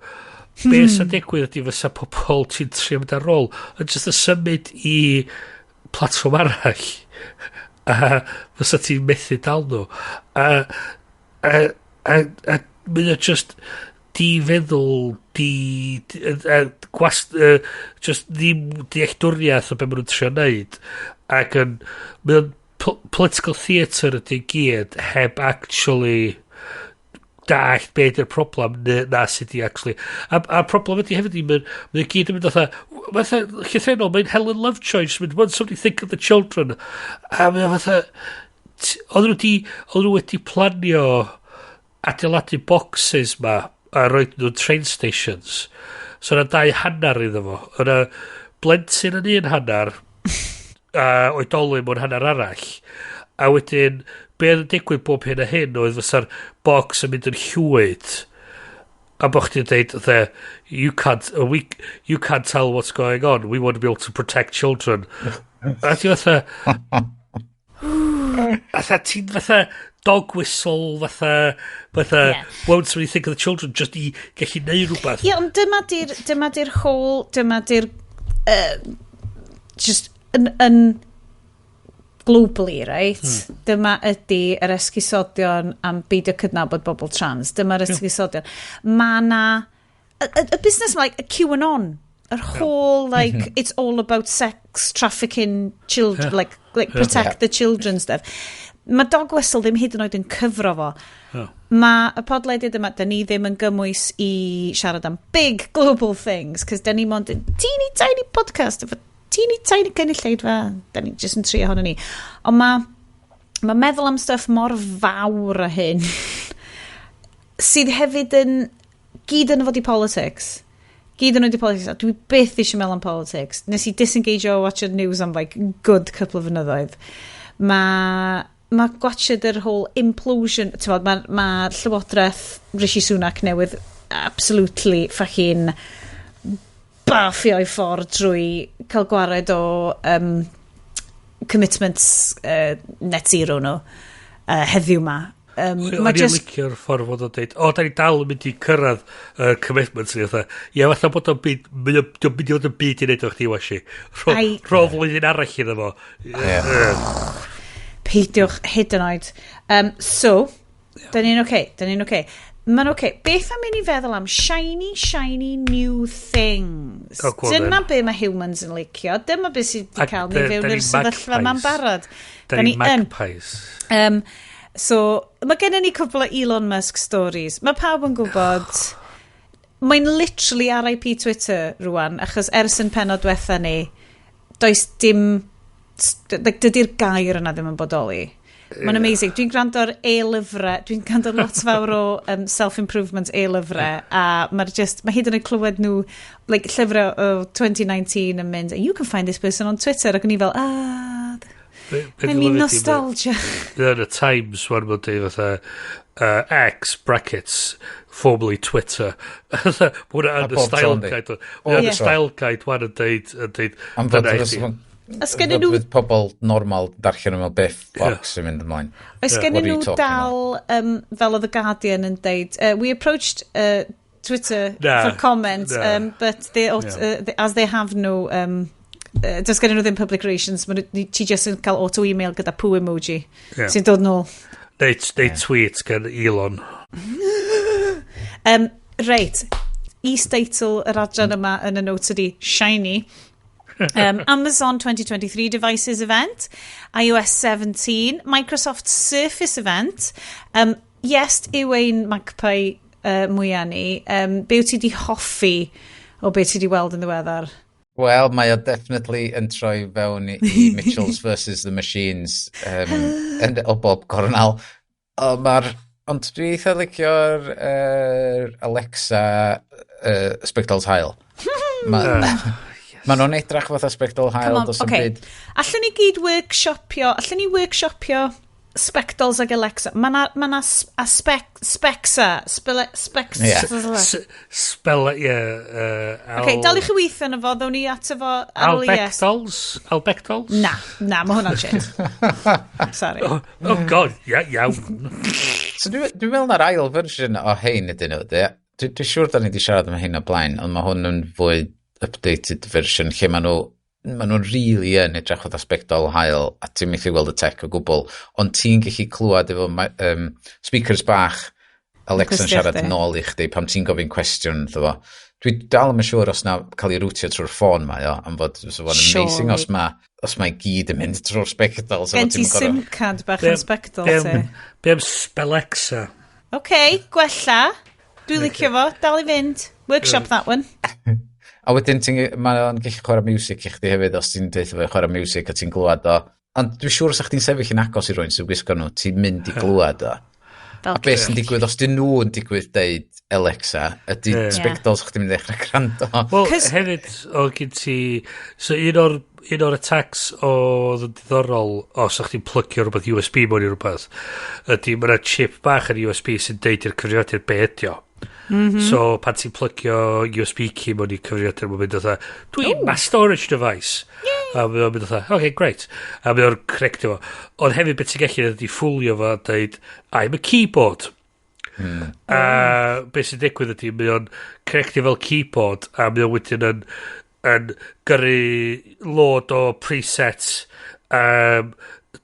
beth sy'n digwydd ydy fysa pobl ti'n trio mynd ar ôl yn just y symud i platfform arall a fysa ti'n methu dal nhw a mae o just di feddwl di gwast, just ddim dealltwriaeth o be maen nhw'n trio neud ac yn mae o'n political theatre ydy gyd heb actually dallt be ydy'r problem na sydd i actually a'r problem ydy hefyd mae'n gyd yn mynd fatha llythrennol, mae'n Helen Lovejoy just mynd, "Won't somebody think of the children?" A mae'n fatha oedden nhw wedi planio adeiladu boxes ma a roed nhw'n train stations, so yna dau hanner iddo fo, yna blentyn yn un hanner a oedolyn mewn hanner arall. A wedyn be oedd yn digwydd bob hyn a hyn oedd fysa'r box yn mynd yn llwyd a bo chdi'n deud the you can't we you can't tell what's going on, we want to be able to protect children." A ti fatha ti'n fatha dog whistle fatha "Won't somebody think of the children?" just i gallu neud rhywbeth. Ie, ond dyma di'r whole, dyma di'r, just yn globally, right? Dyma ydy yr esgusodion am beidio cydnabod bobl trans. Dyma'r esgusodion. Mae na, y busnes ma, like, y QAnon, yr whole, like, it's all about sex trafficking children, like protect the children stuff. Mae dog whistle ddim hyd yn oed yn cyfro fo. Mae y podlediad yma, da ni ddim yn gymwys i siarad am big global things, cos da ni mond yn teeny tiny podcast efo teeny tiny cynulleidfa. Da ni jyst yn trio ohono ni. Ond mae meddwl am stuff mor fawr a hyn, sydd hefyd yn gyd yn fod i politics. Gyd yn fod i politics. A dwi byth eisiau meddwl am politics. Nes i disengage o watch the news am like good couple of flynyddoedd. Mae gwatchad yr whole implosion, ti'n bod, ma Llywodraeth Rishi Sunak newydd absolutely fucking baffio i ffordd drwy cael gwared o commitments net zero nhw heddiw ma. O'n Ma i'n just licio'r ffordd fod o'n deud, "O, da ni dal yn mynd i cyrraedd y commitments ni," fatha. Ie, fatha bod o'n byd, mae o'n mynd i fod yn byd i wneud o'ch di wasi. Rho flwyddyn arall iddo fo. Ie. Peidiwch hyd yn oed. So, da ni'n okay, da ni'n okay. Mae'n okay. Beth am i ni feddwl am shiny, shiny new things? Oh, go on Dyma then. be mae humans yn licio. Dyma be sydd wedi Ac cael ni fewn da i'r ni sefyllfa ma'n magpies. barod. Da ni yn. magpies. So, mae gennym ni cwpl o Elon Musk stories. Mae pawb yn gwybod Mae'n literally RIP Twitter rwan, achos ers yn penod diwetha ni, does dim, like, dydy'r gair yna ddim yn bodoli. Mae'n amazing. Dwi'n gwrando ar e-lyfrau, dwi'n gwrando lot fawr o self-improvement e-lyfrau, a mae'r just, mae hyd yn oed clywed nhw, like, llyfrau o 2019 yn mynd, "You can find this person on Twitter," ac o'n i fel, "Ah, I mean nostalgia." Yn y Times, wan mae'n dweud fatha X brackets, formerly Twitter. Mae hwnna yn y style guide. Mae yn y style guide wan yn deud Am fod Oes gennyn nhw Fydd pobl normal darllen nhw'n beth fuck sy'n mynd ymlaen. Oes gennyn nhw dal, fel oedd The Guardian yn deud, "We approached Twitter for comment, but they, as they have no does gen nhw ddim public relations, ma ti just yn cael auto-email gyda poo emoji sy'n dod nôl." Neu tweet gan Elon. Reit, is-deitl yr adran yma yn y notes ydi Shiny. Amazon 2023 Devices Event, iOS 17, Microsoft Surface Event. Yes, yw ein magpie mwyaf ni. Be wyt ti di hoffi o be ti di weld yn ddiweddar? Wel, mae o definitely yn troi fewn i Mitchells versus the Machines o bob cornel. O, ond dwi eitha licio'r Alexa Sbectols Haul. Ma nhw'n edrach fatha sbectol haul, does okay. byd. Allwn ni workshopio Spectols ag Alexa. Mae na, ma na a Spexa, spele, Spex. Spell, yeah. Okay, dal i chi weithio yn fo, ddown ni ato fo ar ôl i yes. Albectols? Albectols? Na, mae hwnna'n shit. Sorry. Oh God, yeah, iawn. So dwi meddwl na'r ail fersiwn o hein ydyn nhw, de. Dwi siŵr da ni wedi siarad am hein o blaen, ond mae hwn yn fwy updated version lle maen nhw'n really yn edrych fatha sbectol haul a ti'n methu weld y tech o gwbl, ond ti'n gallu clywed efo speakers bach Alexa'n siarad nôl i chdi pam ti'n gofyn cwestiwn iddo fo. Dwi dal yn siŵr os na cael ei rwtio trwy'r ffôn mae o, am fod so fo'n amazing os mae gyd yn mynd trwy'r sbectol. So gen ti SIM card bach yn sbectol ti. Be am Spelexa? OK, gwella. Dwi'n licio fo. Dal i fynd. Workshop that one. A wedyn mae o'n gallu chwarae music i chdi hefyd os ti'n deud fo chwarae music a ti'n glwad o. Ond dwi'n siŵr os chdi'n sefyll yn agos i rywun sy'n gwisgo nhw, ti'n mynd i glwad o. Fel A beth sy'n digwydd os dyn nhw'n digwydd deud "Alexa", ydy sbectols chdi'n mynd i ddechrau gwrando. Wel, hefyd, oedd gen ti. So, un o'r attacks oedd yn diddorol, os o'ch chi'n plygio rhywbeth USB mewn i rhywbeth, ydy mae yna chip bach yn USB sy'n deud i'r cyfrifiadur be ydi o. So, pan ti'n plygio USB key mewn i cyfrifiadur, mae'n mynd fatha, "Dwi'n mass storage device." A mae'n mynd fatha, "Okay, great." A mae'n connectio fo. Ond hefyd beth ti'n gallu ydy ffwlio fo a deud, "I'm a keyboard." A beth sy'n digwydd ydy, mae o'n connectio fel keyboard a mae o'n wedyn yn gyrru load o presets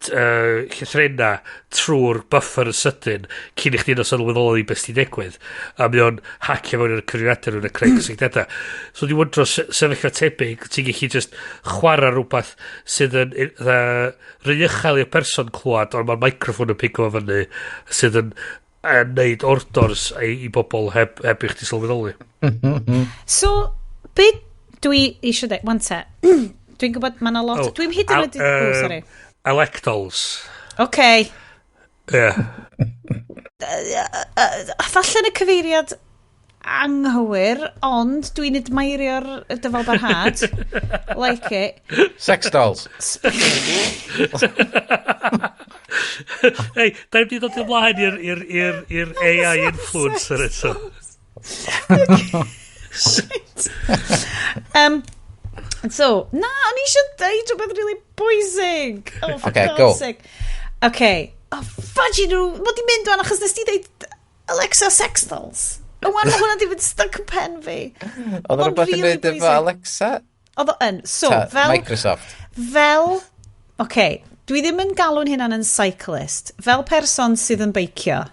llythrenna trwy'r buffer yn sydyn cyn i chdi yn sylweddoli beth sy'n digwydd a mae o'n hacio fewn i'r cyfrifiadur yn y creu cysylltiadau. So dwi'n wyndro sefyllfa tebyg, ti'n gallu just chwarae rhywbeth sydd yn rhy uchel i'r person clywed, ond mae'r microphone yn pigo fo fyny sydd yn neud ordors i bobl heb i chdi sylweddoli. So, be dwi eisiau dweud, wan te, dwi'n gwybod mae yna lot, Oh, dwi'n hyd yn oed, oh, sorry. Alectols. OK. A falle yn y cyfeiriad anghywir, ond dwi'n admirio'r dyfal barhad. Like it. Sex dolls. Hei, da ni'n dod ymlaen i'r AI influencer eto. Shit. So, na, o'n i eisiau deud rhywbeth really bwysig. Oh, for Okay, God's go. sake. Okay. Oh, fudge nhw. Mod i mynd wan achos nes ti deud Alexa sex dolls. O, wan, mae hwnna di fynd stuck yn pen fi. Oedd Ond rhywbeth yn really neud efo bwysig. Alexa? Oedd o yn. So, Ta, fel Microsoft. Fel, okay, dwi ddim yn galw'n hynna'n yn cyclist. Fel person sydd yn beicio,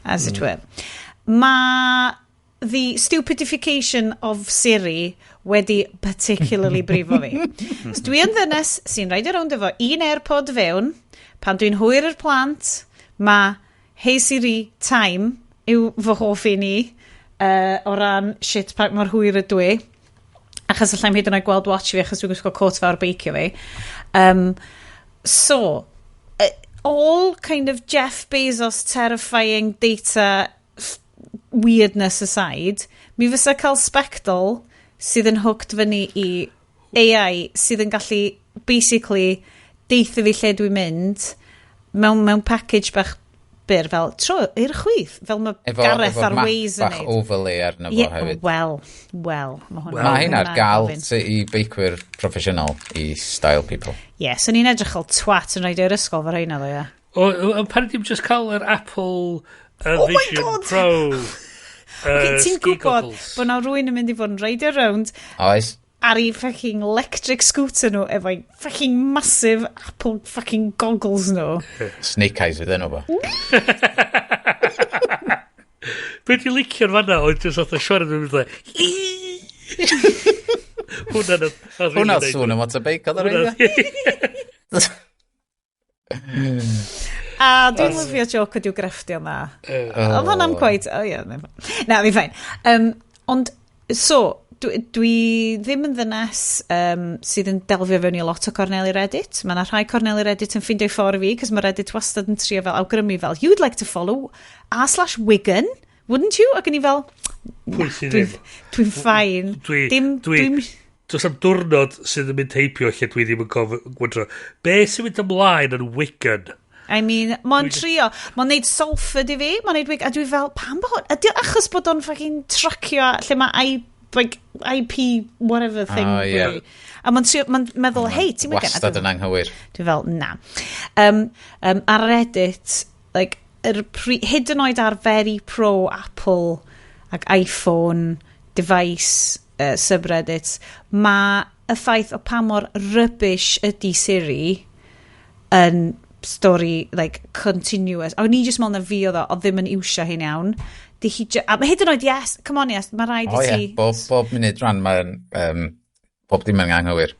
as it were, mae the stupidification of Siri wedi particularly brifo fi. So dwi yn ddynes sy'n reidio rownd efo un AirPod fewn, pan dwi'n hwyr i'r plant, mae "Hey Siri, time" yw fy hoff un i. o ran shit pa mor hwyr ydw i. Achos allai'm hyd yn oed gweld watch fi achos dwi'n gwisgo cot fawr beicio fi. So, all kind of Jeff Bezos terrifying data weirdness aside, mi fysa cael sbectol sydd yn hooked fyny i AI sydd yn gallu basically deitha fi lle dwi'n mynd mewn package bach byr fel tro i'r chwith, fel mae Gareth efo'r ar map Waze yn bach neud. Overlay arno fo Ie, hefyd. Wel, mae hwnna. Mae hyn ar hwnna'n gael gofyn. i beicwyr proffesiynol, i style people. Ie, so ni'n edrych fel twat yn rhaid i'r ysgol fel rheina ddo, ie. O, pan dim just cael yr Apple Oh my Vision God! Pro Okay, ti'n ski gwybod goggles. bod na rywun yn mynd i fod yn reidio rownd Oes? ar ei fucking electric scooter nhw efo'i fucking massive Apple fucking goggles nhw. Snake Eyes fydd enw fo. Be dwi'n licio'r fanna oedd just oedd siarad yn mynd like, Hwna'n... Hwna sŵn y motorbike oedd ar Hwnna- A dwi'n lyfio joke ydyw grefftio yma. Oedd hwnna'n quite. Oh yeah, na, fi'n fine. Ond, so, dwi ddim yn ddynes sydd yn delfio fewn i lot o corneli Reddit. Mae yna rhai corneli Reddit yn ffeindio ffordd i fi, cos mae Reddit wastad yn trio fel awgrymu fel, "You'd like to follow r/Wigan, wouldn't you?" Ac o'n i fel, Pwy sydd dwi'n ddim? dwi fine. Dim, dwi'n. Does am diwrnod sydd yn mynd heibio lle dwi ddim yn cofio gwydro. Be sy'n mynd ymlaen yn Wigan? I mean, mae'n trio, mae'n neud Salford i fi, mae'n neud Wigan, a dwi fel, pam bod, ydy o achos bod o'n fucking tracio lle mae I, like, IP whatever thing Oh, ie. fi. A mae'n trio, mae'n meddwl, "Hei, ti'n Wigan?" A Wastad yn anghywir. Dwi fel, na. Ar Reddit, like, hyd yn oed ar very pro Apple ac iPhone device subreddits, mae y ffaith o pa mor rubbish ydy Siri yn stori, like, continuous. A o'n i just meddwl na fi oedd o, oedd ddim yn iwsio hi'n iawn. Di hi a hyd yn oed, yes, come on, yes, mae rhaid O i ie, ti. bob munud rhan mae'n bob dim yn anghywir.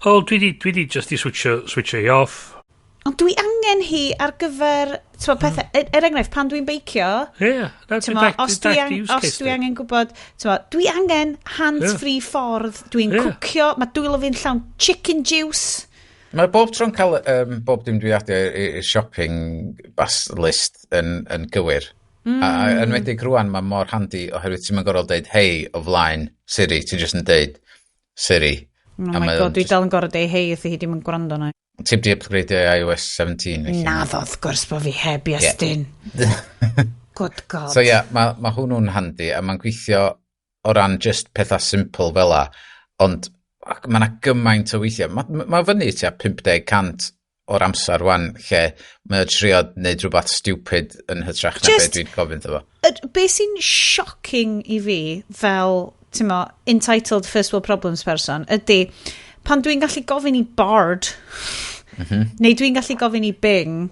O, dwi di just i switcho hi off. Ond dwi angen hi ar gyfer, t'mo, pethau, er enghraifft, pan dwi'n beicio, Ie, yeah, t'mo, os dwi angen gwybod, t'mo, dwi angen hands-free ffordd, dwi'n cwcio, mae dwylo fi'n llawn chicken juice. Mae bob tro'n cael bob dim dwi adio i'r shopping bas list yn gywir. A yn enwedig rwan mae mor handi oherwydd ti'n gorfod deud "hei" o flaen Siri, ti'n just yn deud "Siri". Oh A my mae o'n God, dwi dal yn gorfod deud "hei" wrthi hi, dim yn gwrando na. Ti'n di upgrade iOS 17 felly. Naddo, wrth gwrs bod fi heb, Iestyn. Good God. So ie, yeah, mae ma hwnnw'n handi a mae'n gweithio o ran just pethau simple fel la, ond mae yna gymaint o weithiau. Mae ma fyny tua 50% o'r amser rwan lle mae o'n trio neud rhywbeth stupid yn hytrach na be dwi'n gofyn iddo fo. Be sy'n shocking i fi fel, ti'n mo, entitled first world problems person, ydy pan dwi'n gallu gofyn i Bard, neu dwi'n gallu gofyn i Bing,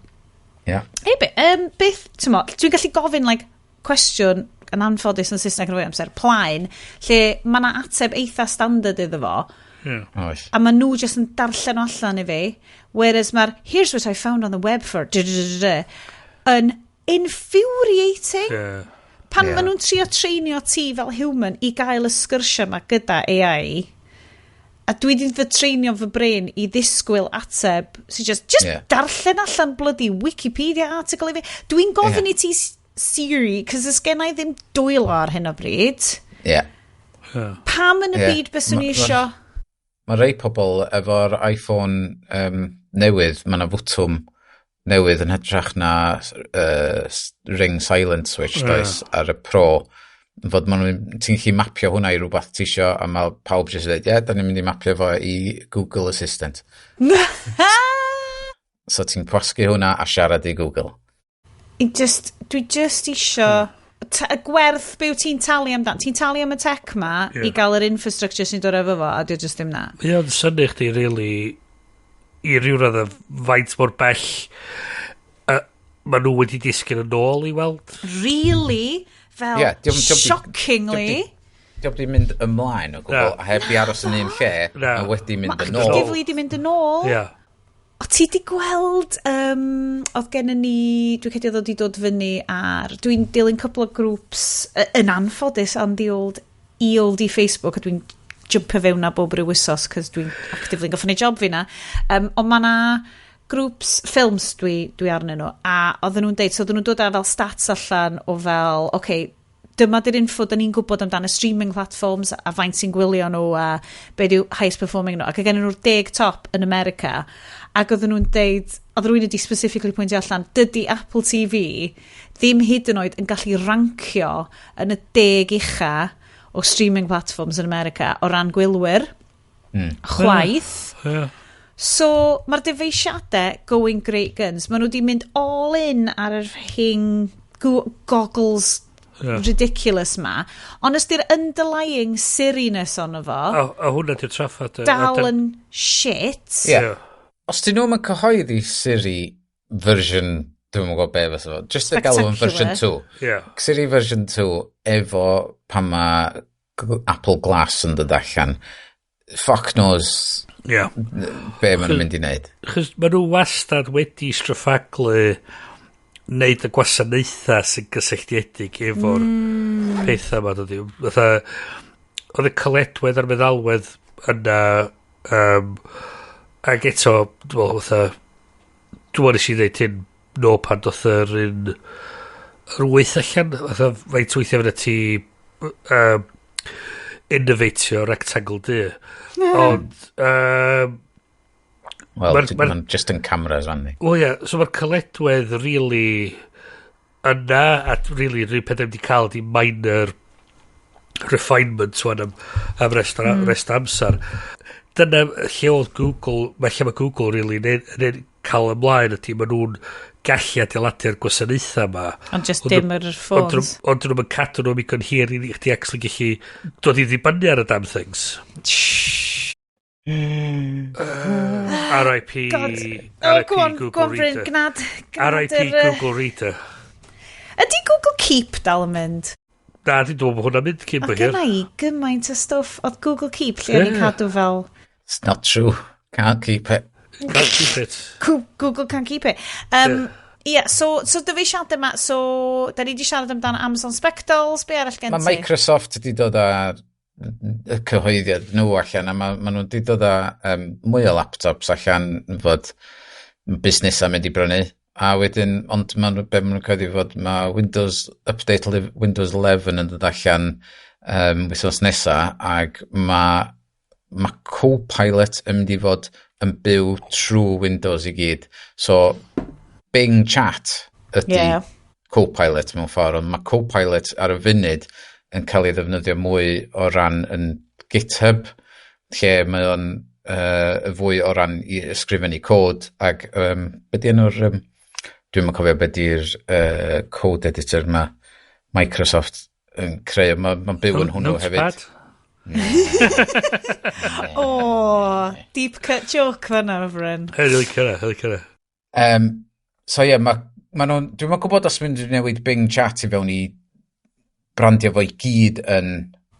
"Hey, beth, ti'n mo," dwi'n gallu gofyn, like, cwestiwn, yn anffodus yn Saesneg yn fwy amser, plaen, lle mae yna ateb eitha standard iddo fo, Oes. a maen nhw just yn darllen o allan i fi, whereas mae'r "Here's what I found on the web for da, da, da, da," yn infuriating. Pan maen nhw'n trio treinio ti fel human i gael y sgyrsiau yma gyda AI, a dwi wedi fy treinio fy brain i ddisgwyl ateb sy'n just darllen allan bloody Wikipedia article i fi. Dwi'n gofyn i ti Siri, cos ys gen i ddim dwylo ar hyn o bryd. Pam yn y byd byswn i isio? Mae rei pobl efo'r iPhone newydd, mae yna fwtwm newydd yn hytrach na ring silent switch, does, ar y Pro. Fod ma' nhw'n, ti'n gallu mapio hwnna i rhywbeth ti isio, a mae pawb jyst yn dweud, "Ie, yeah, da ni'n mynd i mapio fo i Google Assistant." So ti'n gwasgu hwnna a siarad i Google. Dwi just isio y gwerth be wyt ti'n talu amdan. Ti'n talu am y tech ma i gael yr infrastructure sy'n dod efo fo, a dio just ddim na. Mae o'n synnu chdi, really, i ryw radd o faint mor bell maen nhw wedi disgyn yn ôl i weld. Really? Fel, Ie, shockingly. Diolch di mynd ymlaen o gwbl, Na. a heb i aros yn un lle, Na. a wedi mynd Mae yn ôl. actively di mynd yn ôl. Ie. O ti di gweld, oedd gen ni, dwi'n credu oedd o di dod fyny ar, dwi'n dilyn cwpl o grŵps, yn anffodus on the old e-oldie Facebook, a dwi'n jumpo fewn na bob ryw wsos, cos dwi'n actively gorfod neud job fi na. Ond mae na grŵps ffilms dwi arnyn nhw, a oedden nhw'n deud, so oedden nhw'n dod â fel stats allan o fel, oce, okay, dyma di'r info da ni'n gwybod amdan y streaming platforms a faint sy'n gwylio nhw a be diw highest performing nhw. Ac oedd gen nhw'r 10 top yn America ac oedden nhw'n deud, oedd rhywun wedi specifically pwyntio allan, dydy Apple TV ddim hyd yn oed yn gallu rancio yn y 10 ucha o streaming platforms yn America o ran gwylwyr. Chwaith. So, mae'r dyfeisiadau going great guns. Maen nhw wedi mynd all in ar yr hing goggles ridiculous ma. Ond os di'r underlying Siri-ness ono fo, A hwnna di'r traffath. Dal yn shit. Ie. Os dyn nhw'n cyhoeddi Siri version, dwi'n gwybod be fysa fo, just y galw yn version 2. Siri version 2 efo pan mae Apple Glass yn dod allan, fuck knows be maen nhw'n mynd i wneud. Chos maen nhw wastad wedi straffaglu wneud y gwasanaethau sy'n gysylltiedig efo'r pethau yma. Dydy. Fatha, oedd y caledwedd a'r meddalwedd yna, ac eto, dwi'n meddwl, fatha, dwi'n meddwl nes i ddeud hyn nôl pan doth yr un yr 8 allan, fatha, faint weithiau fyna ti innovatio rectangle du. Ond, Wel, mae'n just yn cameras fan ni. Wel ie, so mae'r caledwedd really yna, a really, rhyw peth wedi cael di minor refinement wan am rest amser. Dyna lle oedd Google, mae lle mae Google really neu cael ymlaen ydy, maen nhw'n gallu adeiladu'r gwasanaethau yma. Ond just dim yr ffôns. Ond dyn nhw'n cadw nhw'n ddigon hir i chdi actually gallu dod i ddibynnu ar y damn things. RIP, God. Oh, RIP go on, Google go on, Bryn, Reader. gnad RIP Google Reader. Ydy Google Keep dal yn mynd? Na, dwi'n dweud bod hwnna'n mynd cyn bo Oedd hir. genna i gymaint o stwff. Oedd Google Keep lle o'n i'n cadw fel It's not true. Can't keep it. Can't keep it. Google can't keep it. Yeah, so dyfeisiadau yma, so da ni di siarad amdano Amazon Spectacles, be arall gen Mae ti? Microsoft wedi dod â y cyhoeddiad nhw allan a ma nhw wedi dod â mwy o laptops allan fod busnesau mynd i brynu a wedyn ond ma nhw, be maen nhw'n cyhoeddi fod mae Windows Update Windows 11 yn dod allan wythnos nesa ac mae Copilot yn mynd i fod yn byw trwy Windows i gyd, so Bing Chat ydy Copilot mewn ffordd, ond mae Copilot ar y funud yn cael ei ddefnyddio mwy o ran yn GitHub, lle mae o'n fwy o ran i ysgrifennu cod, ac be di enw'r, dwi'n cofio be di'r code editor ma Microsoft yn creu, mae'n ma byw yn hwnnw hefyd. Notepad? Oh, deep cut joke fan'na, Bryn. Hei, licio hynna, licio hynna. So ie, yeah, ma nhw'n, dwi'n yn gwybod os mynd i newid Bing Chat i fewn i brandio fo i gyd yn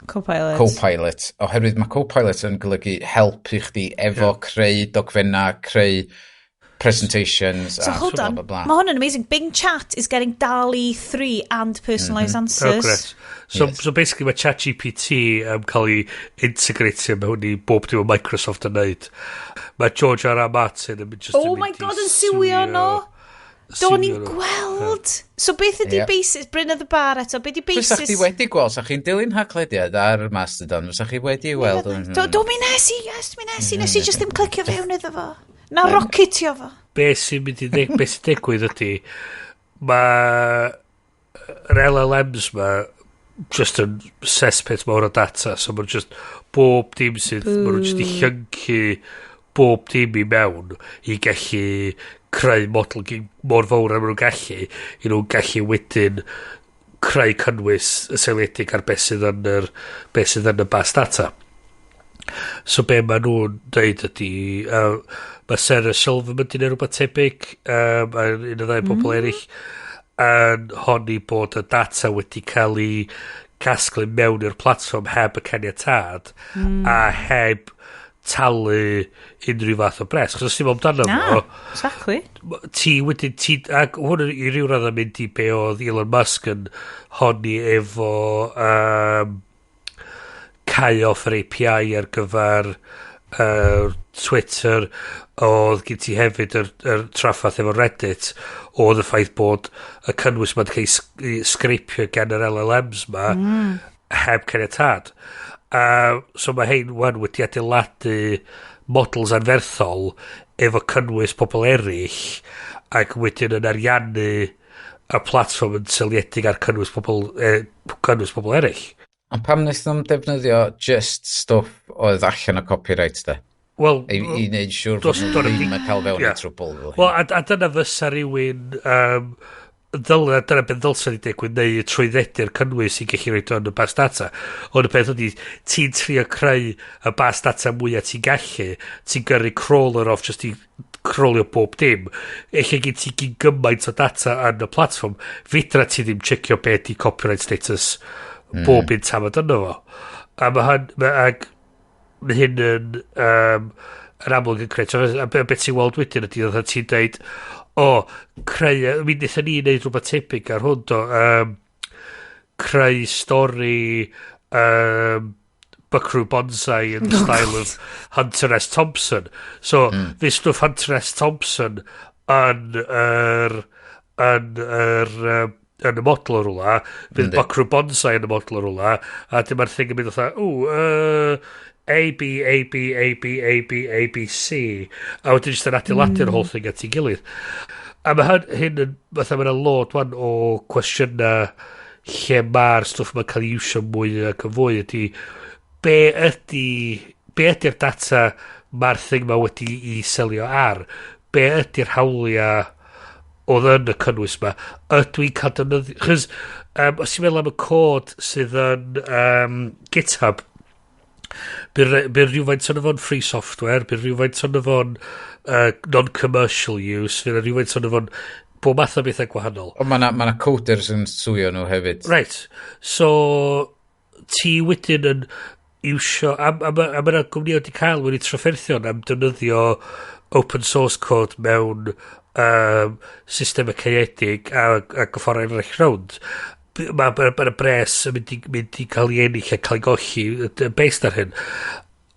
Copilot. Copilot, oherwydd mae Copilot yn golygu help i chdi efo creu dogfenna, creu presentations So a hold blah, on, blah, blah. mae hwn yn amazing. Bing Chat is getting DALL-E 3 and personalised Oh, answers. great. So, so basically mae ChatGPT cael ei integratio mewn i bob dim o Microsoft yn neud. Mae George R. R. Martin yn just Oh yn my mynd i God, yn siwio nhw. Do'n i'n siwio nhw. gweld. So beth ydi basis, Bryn of the Bar eto, beth ydi Fysa basis? chdi wedi gweld, sa chi'n dilyn Haclediad ar Mastodon, fysa chi wedi weld. Do mi nes i, yes, mi nes i, nes i just ddim clicio fewn iddo fo. Na rocketio fo. Be sy'n mynd i be sy'n digwydd ydy, mae yr LLMs ma just yn cesspit mawr o data, so mae'n just bob dim sydd, maen nhw just i llyncu bob dim i mewn i gallu creu model mor fawr a maen nhw'n gallu, i nhw'n gallu wedyn creu cynnwys yn seiliedig ar beth sydd yn yr, beth sydd yn y bas data. So be maen nhw'n deud ydy, mae Sarah Silverman di neud rhywbeth tebyg, a un o ddau bobl eraill, yn honni bod y data wedi cael ei casglu mewn i'r platfform heb y caniatâd a heb talu unrhyw fath o bres. Chos os ti'n meddwl amdano Na, fo, exactly. Ti wedyn, ti, ac hwn yn i ryw radd yn mynd i be oedd Elon Musk yn honni efo cau off yr API ar gyfer Twitter. Oedd gen ti hefyd yr traffath efo Reddit, oedd y ffaith bod y cynnwys ma'n cael ei scrapio gan yr LLMs ma heb caniatâd. So mae hein wan wedi adeiladu models anferthol efo cynnwys pobl eraill ac wedyn yn ariannu y platfform yn seiliedig ar cynnwys pobl eraill. Ond pam wnaeth nhw'n defnyddio just stwff oedd allan o copyright, de? Wel, I wneud siŵr bod nhw ddim yn cael fewn i trwbl fel Wel, a dyna fysa rhywun... dyna beth ddylsa ni digwydd, neu trwyddedu'r cynnwys i gallu rhoi yn y bas data. Ond y peth ydy, ti'n trio creu y bas data mwyaf ti'n gallu, ti'n gyrru crawler off just i crawlio bob dim. Ella gen ti gyn gymaint o data yn y platfform, fedra ti ddim checio be di copyright status bob un tamad yno fo. A mae hyn, ag mae hyn yn amlwg yn creu. A beth ti'n weld wedyn ydy, oedd ti'n deud, o, creu, mi wnaethon ni wneud rhywbeth tebyg ar hwn, do, creu stori Buckaroo Banzai in the style of Hunter S. Thompson. So, mm. stwff Hunter S. Thompson yn y model o rwla, fydd Buckaroo Banzai yn y model o rwla, a dyma'r thing yn mynd fatha, o, A, B, A, B, A, B, A, B, A, B, C, a wedyn jyst yn adeiladu'r whole thing at ei gilydd. A mae hyn yn, fatha mae'n lot wan o cwestiynau lle mae'r stwff yma'n cael ei iwsio mwy ac yn fwy ydy be ydy'r data mae'r thing ma wedi i selio ar, be ydy'r hawliau oedd yn y cynnwys ma, ydw i'n cael defnyddio, chos os ti'n meddwl am y cod sydd yn GitHub, bydd rhywfaint o'n fo'n free software, bydd rhywfaint o'n fo'n non-commercial use, bydd rhywfaint o'n fo'n bob math o bethau gwahanol. Ond mae 'na coders yn sueio nhw hefyd. Right. So, ti wedyn yn iwsio, a ma' 'na gwmnïau wedi cael wedi trafferthion am defnyddio open source code mewn system y caeedig a ffordd eraill rownd. Mae ma, ma bres yn mynd i cael ei ennill a cael ei golli based ar hyn.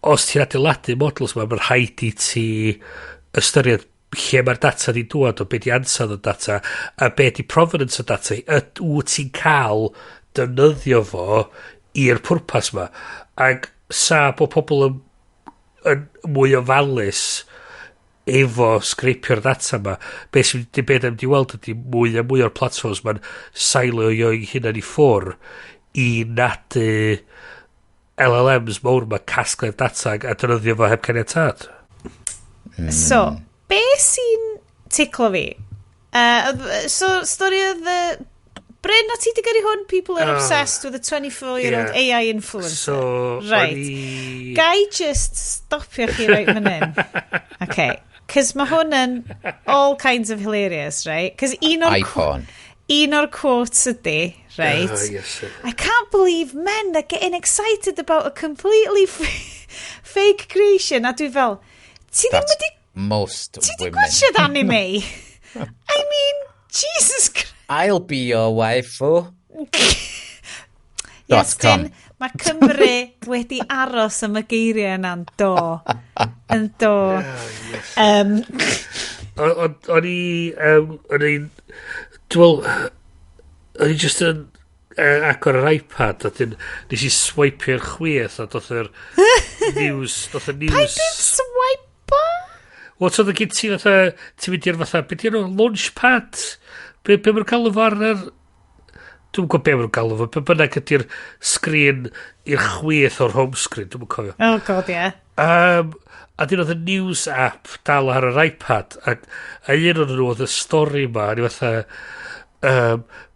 Os ti'n adeiladu models ma, mae'n rhaid i ti ystyried lle mae'r data di dŵad o, be di ansawdd o data a be di provenance o data. Wyt ti'n cael defnyddio fo i'r pwrpas ma? Ac sa bod pobl yn mwy ofalus efo scrapio'r data ma, be sy'n di beth am di weld ydy mwy a mwy o'r platforms ma'n silo o'i hunan i ffwr i nadu LLMs mawr ma casglu'r data a defnyddio fo heb caniatâd. So, be sy'n ticlo fi? So, stori oedd... Bryn, o ti di gyrru hwn? People are obsessed with a 24-year-old AI influencer. So, Right. o'n i Ga i just stopio chi right fan hyn? Okay. Cos mae hwn yn all kinds of hilarious, right? Cos iPhone. Un o'r quotes ydy, right? Ah, yes, sir. "I can't believe men are getting excited about a completely fake creation." A dwi fel, ti ddim That's wedi most ti di women. gwachod anime? I mean, Jesus Christ. I'll be your waifu. Yes, Dot com. Dyn, mae Cymru wedi aros am y geiriau yna'n do. Yn do. O'n i, dwi'n meddwl, o'n i just yn agor yr iPad a dyn, nes i swipeio'r chwith a doth y news. Paid yn swipe. Wel, so gen ti fatha, ti'n mynd i'r fatha, beth yw'r launchpad? Be maen nhw'n galw fo ar yr... Dwi'n gwybod be maen nhw'n galw fo, be bynnag ydy'r sgrin i'r chwith o'r home screen, dwi'n cofio. Oh God, yeah. A dyn oedd y news app dal ar yr iPad, a un o'n nhw oedd y stori ma, a ni fatha,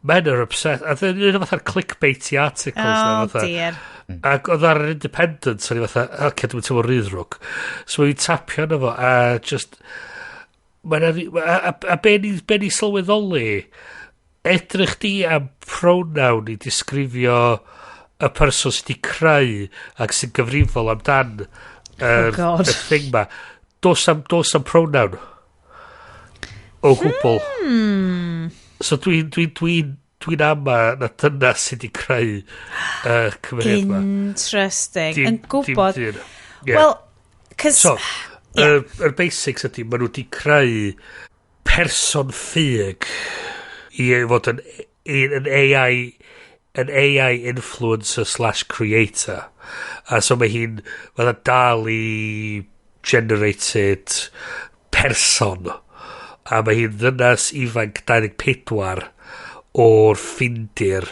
men are obsessed, a dyn nhw fatha'r clickbaity articles na, Oh fatha. dear. Ac oedd ar yr Independent, so ni fatha, oce, okay, dwi'n teimlo rhy ddrwg. So mae'n tapio arno fo, a just... A be ni sylweddoli, edrych di am pronoun i disgrifio y person sydd wedi creu ac sy'n gyfrifol amdan Oh God. Y thing ma. Dos am pronoun. O gwbl. So dwi'n ama na dyna sydd wedi creu y cymeriad ma. Interesting. Dim- Yn gwybod. dim dyn. Yeah. Wel, cos So, yr basics ydy, maen nhw wedi creu person ffug i fod yn AI influencer/creator. A so mae hi'n fatha DALL-E generated person. A mae hi'n ddynas ifanc 24 o'r Ffindir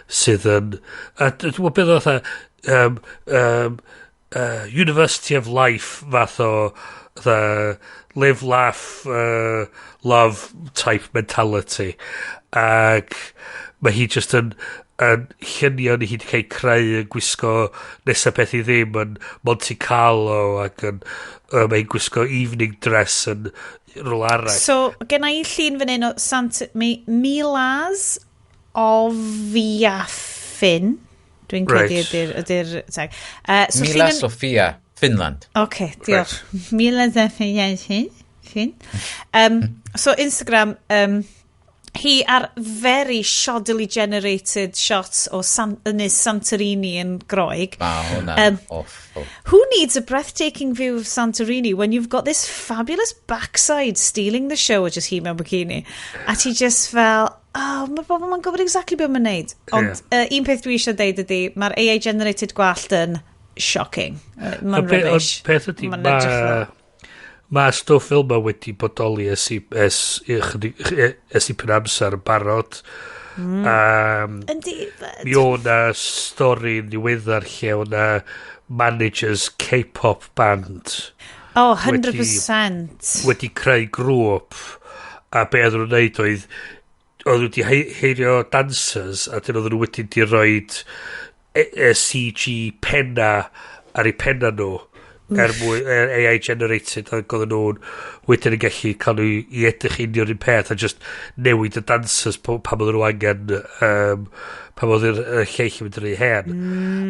sydd yn... A dwi'n gwybod beth oedd fatha University of Life fath o the live, laugh, love type mentality. Ac mae hi just yn lluniau ni hi wedi cael ei creu yn gwisgo nesaf peth i ddim yn Monte Carlo ac yn mae hi'n gwisgo evening dress yn rhywle arall. So, gen i llun fan hyn o Milas Oviafin. Dwi'n credu ydy'r tag. So Mila llun Sofia, Finland. OK, diolch. Right. Mila Sofia Fin. So Instagram, hi ar very shoddily generated shots o Ynys Santorini yn Groeg. Ma hwnna awful. Who needs a breathtaking view of Santorini when you've got this fabulous backside stealing the show, which is hi mewn bikini? A ti just fel, oh, mae bobl ma'n gwybod exactly beth mae'n neud. Ond un peth dwi eisiau deud ydy, mae'r AI-generated gwallt yn shocking. Mae'n Ond rubbish. Peth ydy, Ma'n edrych fel- ma stwff fel ma wedi bodoli ers i pen amser yn barod. Yndi, Mi o na stori ddiweddar lle o na managers K-pop band Oh, 100%. wedi creu grŵp, a be oedden nhw'n neud oedd nhw wedi heirio dancers a dyn oedden nhw wedi di roed CG penna ar eu penna nhw er mwy er AI generated, ac oedden nhw'n wedyn yn gallu cael nhw i edrych union un peth a just newid y dancers pan oedden nhw angen, pan oedd yr lleill yn mynd yn rhy hen.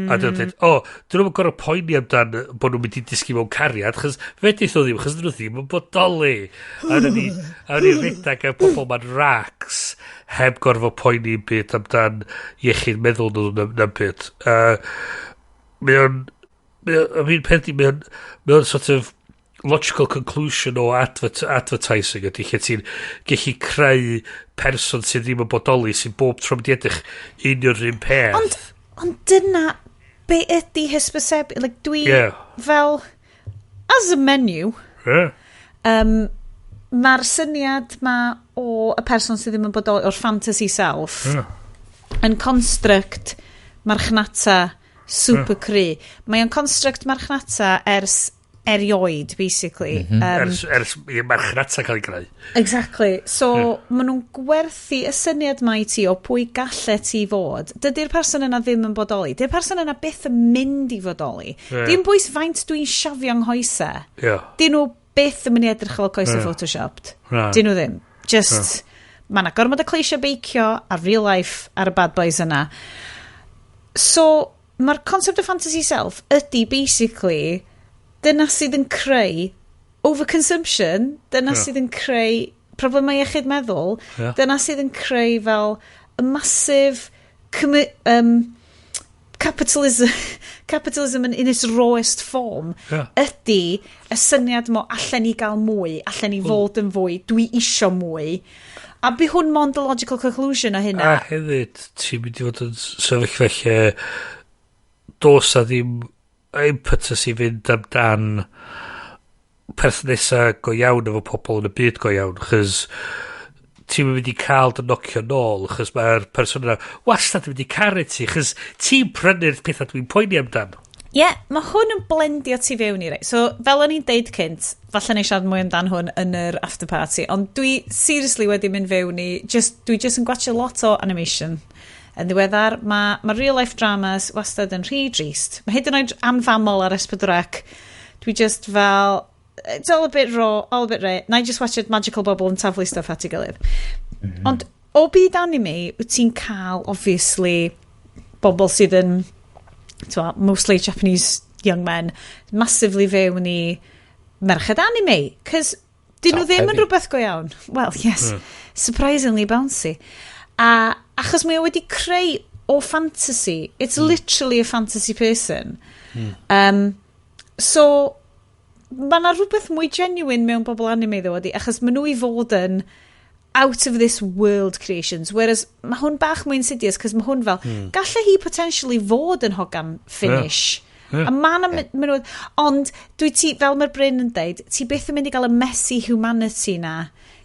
A dyn nhw'n dweud, o, dyn nhw'n gorfod poeni amdan bod nhw'n mynd i disgyn mewn cariad, chos fedrith nhw ddim, chos dyn nhw ddim yn bodoli. A ni redag y pobl ma'n racks heb gorfod poeni byd amdan iechyd meddwl nhw na'n byd. Mae o'n, I mean, peth i, mae o'n sort of logical conclusion o advertising ydy lle ti'n gallu creu person sydd ddim yn bodoli sy'n bob tro mynd i edrych union yr un peth. Ond dyna be ydy hysbysebu. Like, dwi fel, as a menu, mae'r syniad ma o y person sydd ddim yn bodoli, o'r fantasy self, yn construct marchnata super cry. Mae o'n construct marchnata ers erioed, basically. Ers i marchnata cael ei greu. Exactly. So, yeah, maen nhw'n gwerthu y syniad mae i ti o pwy gallet ti fod. Dydy'r person yna ddim yn bodoli. Dydy'r person yna byth yn mynd i fodoli. Dim bwys faint dwi'n siafio nghoesau. Dyn nhw byth yn mynd i edrych fel coesau photoshopped. Na. Dyn nhw ddim. Just, mae yna gormod o cleisio beicio a real life ar y bad boys yna. So, mae'r concept of fantasy self ydy basically dyna sydd yn creu overconsumption, dyna sydd yn creu problemau iechyd meddwl, dyna sydd yn creu fel a massive capitalism in its rawest form ydy y syniad mo allan ni gael mwy, allan ni fod yn fwy, dwi isio mwy. A by hwn mond y logical conclusion o hynna. A hefyd, ti'n mynd i fod yn sefyllfa lle dos a ddim impetus i fynd amdan perthnasau go iawn efo pobl yn y byd go iawn, chos ti'n mynd i cael dy nocio nôl, chos mae'r person yna wastad yn mynd i caru ti, chos ti'n prynu'r pethau dwi'n poeni amdan. Ie, yeah, mae hwn yn blendio ti fewn i rei. So, fel o'n i'n deud cynt, falle na i siarad mwy amdan hwn yn yr after party, ond dwi seriously wedi mynd fewn i, just, dwi just yn gwatchio lot o animation. Yn ddiweddar, mae real life dramas wastad yn rhy drist. Mae hyd yn oed anfamol ar S4C. Dwi just fel, it's all a bit raw, all a bit rare. Na i just watch it magical bubble yn taflu stuff at ei gilydd. Ond o byd anime, wyt ti'n cael, obviously, bobl sydd yn twa, mostly Japanese young men, massively fewn i merched anime. Cos dyn nhw Top ddim yn heavy. rhywbeth go iawn. Well, yes, surprisingly bouncy. A achos mae o wedi creu o fantasy, it's literally a fantasy person. So, mae yna rhywbeth mwy genuine mewn bobl anime ddo ydi, achos maen nhw i fod yn out of this world creations, whereas mae hwn bach mwy insidious, cos mae hwn fel, gallai hi potentially fod yn hogan Finnish. Yeah. A ma' 'na ma' nhw, ond dwi ti, fel mae'r Bryn yn deud, ti byth yn mynd i gael y messy humanity na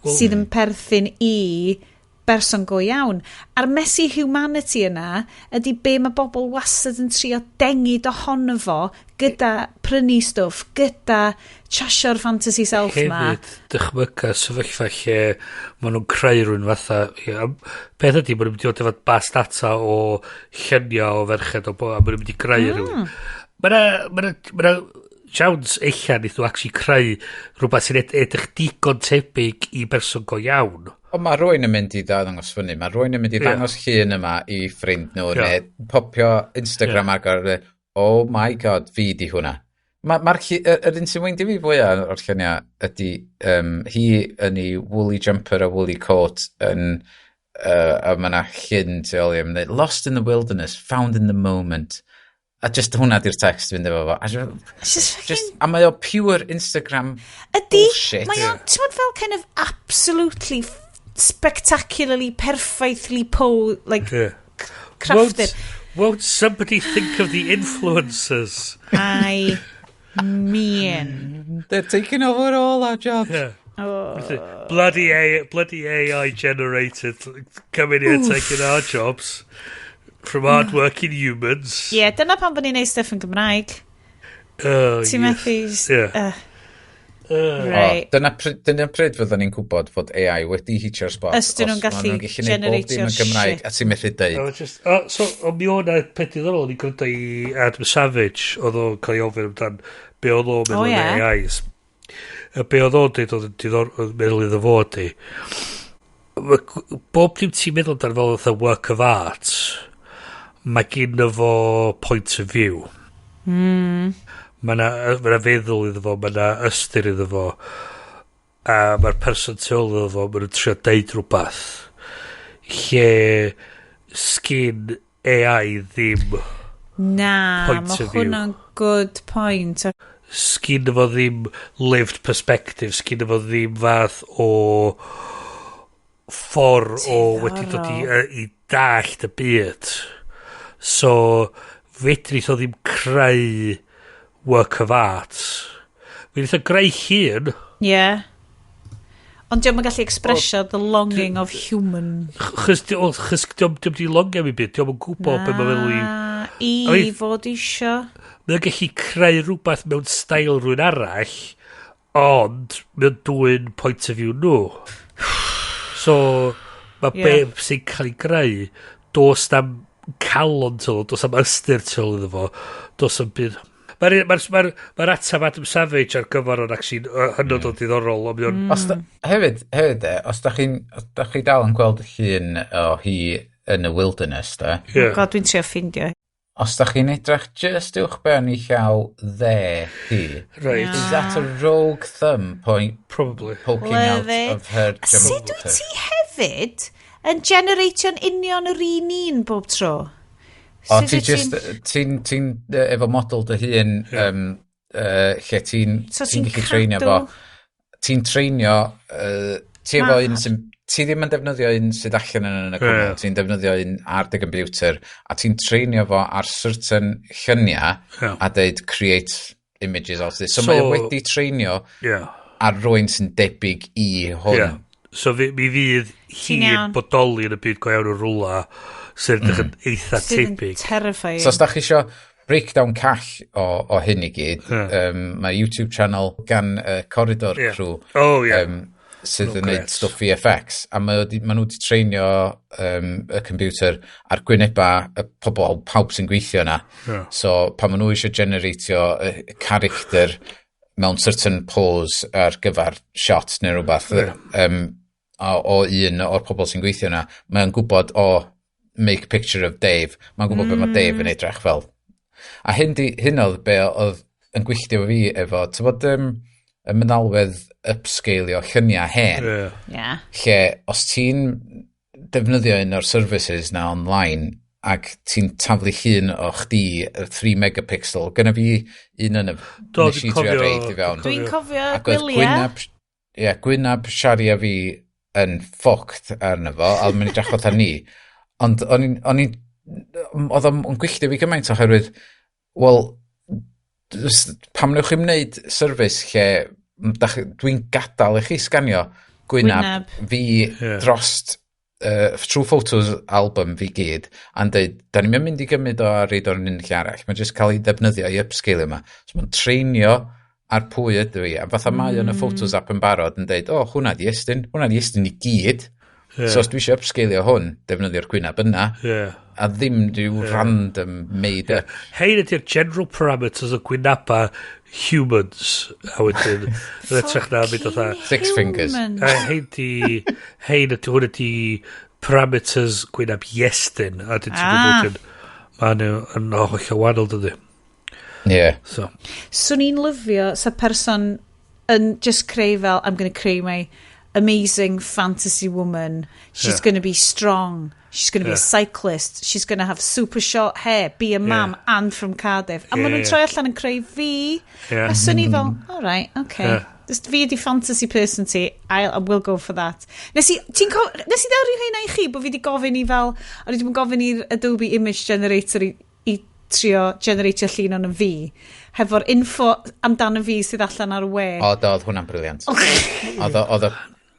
sydd yn perthyn i berson go iawn. A'r messy humanity yna ydy be mae bobl wastad yn trio dengid ohono fo gyda prynu stwff, gyda chasio'r fantasy self ma. Hefyd, dychmyga sefyllfa lle maen nhw'n creu rhywun fatha... Ie, peth ydy, maen nhw'n mynd i fod efo bas data o lluniau o ferched o bo, a maen nhw'n mynd i greu rhywun. Ma' 'na chance ella neith nhw actually creu rhywbeth sy'n edrych digon tebyg i berson go iawn. Ond mae rhywun yn mynd i ddangos fyny. Mae rhywun yn mynd i ddangos llun yma i ffrind nhw, neu popio Instagram agor, "Oh my God, fi di hwnna." Mae'r ma yr un sy'n weindio fi fwyaf o'r lluniau ydy hi yn ei woolly jumper a woolly coat yn, a mae yna llun tu ôl i am dweud, "Lost in the wilderness, found in the moment." A just hwnna di'r text fynd efo fo. A just, It's just fucking just, a mae o pure Instagram Ydy, bullshit. mae o'n, ti'n bod fel kind of absolutely spectacularly, perfectly po, like, crafted. Won't somebody think of the influencers? I mean. They're taking over all our jobs. Yeah. Oh. Bloody AI generated coming here taking our jobs from hard-working humans. Yeah, dyna pam bod ni'n neud stuff yn Gymraeg. Oh, Ti'n yes. methu O, right. dyna pryd fyddwn ni'n gwybod fod AI wedi hitio'r spot. Os dyn nhw'n Os ma' gallu nhw'n gallu neud bob dim yn generatio Gymraeg shit. a ti'n methu deud. Oh, just, oh, so, o mi o'na peth diddorol, o'n i'n gwrando i Adam Savage, oedd o'n cael ei ofyn amdan be oedd o'n meddwl O, am ie. AIs. A be oedd o'n dweud oedd yn diddor, oedd meddwl iddo fo ydi, bob dim ti'n meddwl amdan fel fatha work of art, mae gynno fo point of view. Mae na, ma na feddwl iddo fo, mae na ystyr iddo fo, a mae'r person tu ôl iddo fo, maen nhw'n trio deud rhywbeth lle sgin AI ddim Na, point mae of view. hwnna'n good point. Sgin fo ddim lived perspective, sgin fo ddim fath o ffordd o wedi dod i, Diddorol. i dallt y byd. So, fedrith o ddim creu work of art. Fedrith o greu llun, Yeah. Ond diolch yn gallu expresio the longing of human. chys chys diom di longio mi byd, diom yn gwybod be mae'n meddwl i. Na, i I mean- fod isio. Mae'n gallu creu rhywbeth mewn stael rhywun arall, ond mae'n dwyn point of view nhw. So, mae be sy'n cael ei greu, dos na'm calon tu ôl, dos am ystyr tu ôl iddo fo, dos am byd. Mae'r ma ma ma atab Adam Savage ar gyfer o'n actually hynod o diddorol, ond mae o'n Os da, hefyd e, os da chi dal yn gweld y llun o hi yn y wilderness, da, Yeah. Oh God, dwi'n trio ffindio. Os da chi'n edrych just uwch ben i llaw dde hi, is that a rogue thumb point Probably. poking Love out it. of her Sut jumper? wyt ti hefyd yn generatio'n union yr un un bob tro? O, Sut ti wyt just, ti'n efo model dy hun, lle ti'n So ti'n ti'n gallu treinio fo. cadw- Ti'n treinio, ti efo un Mad. sy'n, ti ddim yn defnyddio un sydd allan yn y cwmwl, ti'n defnyddio un ar dy computer, a ti'n treinio fo ar certain lluniau a deud "create images of this". So, mae o wedi treinio ar rywun sy'n debyg i hwn. Yeah. So mi fydd Ti'n hi'n iawn. bodoli yn y byd go iawn o rwla sy'n edrych yn eitha Sydd yn tebyg. terrifying. So os da chi isio breakdown call o hyn i gyd, Ie. mae YouTube channel gan Corridor Crew Oh, ie. sydd Oh, yn neud grêt. stwff VFX, a ma nhw wedi treinio y computer ar gwyneba y pobl, pawb sy'n gweithio yna. So pan ma nhw eisiau generatio y character mewn certain pose ar gyfer shot neu rhywbeth o un o'r pobl sy'n gweithio yna, mae'n gwybod o, "Make picture of Dave." Mae'n gwybod mm. beth mae Dave yn edrych fel. A hyn, di, hyn oedd be oedd yn gwylltio fi efo, ti'n bod y meddalwedd upscalio lluniau hen, lle os ti'n defnyddio un o'r services na online ac ti'n taflu llun o chdi 3 megapixel, gyda fi un yn y Do, nes i dwi'n drio cofio- reid i fewn. Dwi'n cofio Ac oedd gwyliau. gwynab, ie, gwynab Siaria fi yn fucked arno fo, a mae'n edrych fatha ni. Ond o'n i'n, oedd o'n gwylltio fi gymaint oherwydd, wel, pam newch chi'm wneud service lle dwi'n gadael i chi sganio gwynab, Gwynab. fi drost trwy photos album fi gyd a'n dweud, da ni'n mynd i gymryd o a reid o'r un lle arall. Mae'n just cael ei ddefnyddio i upscale yma. So mae'n treinio ar pwy ydw i. A fatha mae yn y Photos app yn barod yn dweud, "O, oh, hwnna di Iestyn, hwnna di Iestyn i gyd." So os dwi eisiau upscalio hwn, defnyddio'r gwynab yna. A ddim rhyw random made up. Hein ydy'r general parameters o gwynaba humans. A wedyn, yn hytrach na mynd fatha Six fingers. Human. A hein ydy, hwn ydy parameters gwynab Iestyn. A dyn ti'n gwybod, mae nhw yn holl wahanol, dydy. So, Swn i'n lyfio sa person yn just creu fel, "I'm going to creu my amazing fantasy woman. She's going to be strong. She's going to be a cyclist. She's going to have super short hair, be a mum, and from Cardiff." A maen nhw'n troi allan yn creu fi. A swn i fel, "All right, okay. Just fi ydi fantasy person ti, I will go for that." Nes i, nes i ddewri hynna i chi, bod fi wedi gofyn i fel, o'n i wedi gofyn i'r Adobe Image Generator i trio generatio llun o'n fi, hefo'r info amdano fi sydd allan ar y we. O, do, oedd hwnna'n brilliant. Oedd o,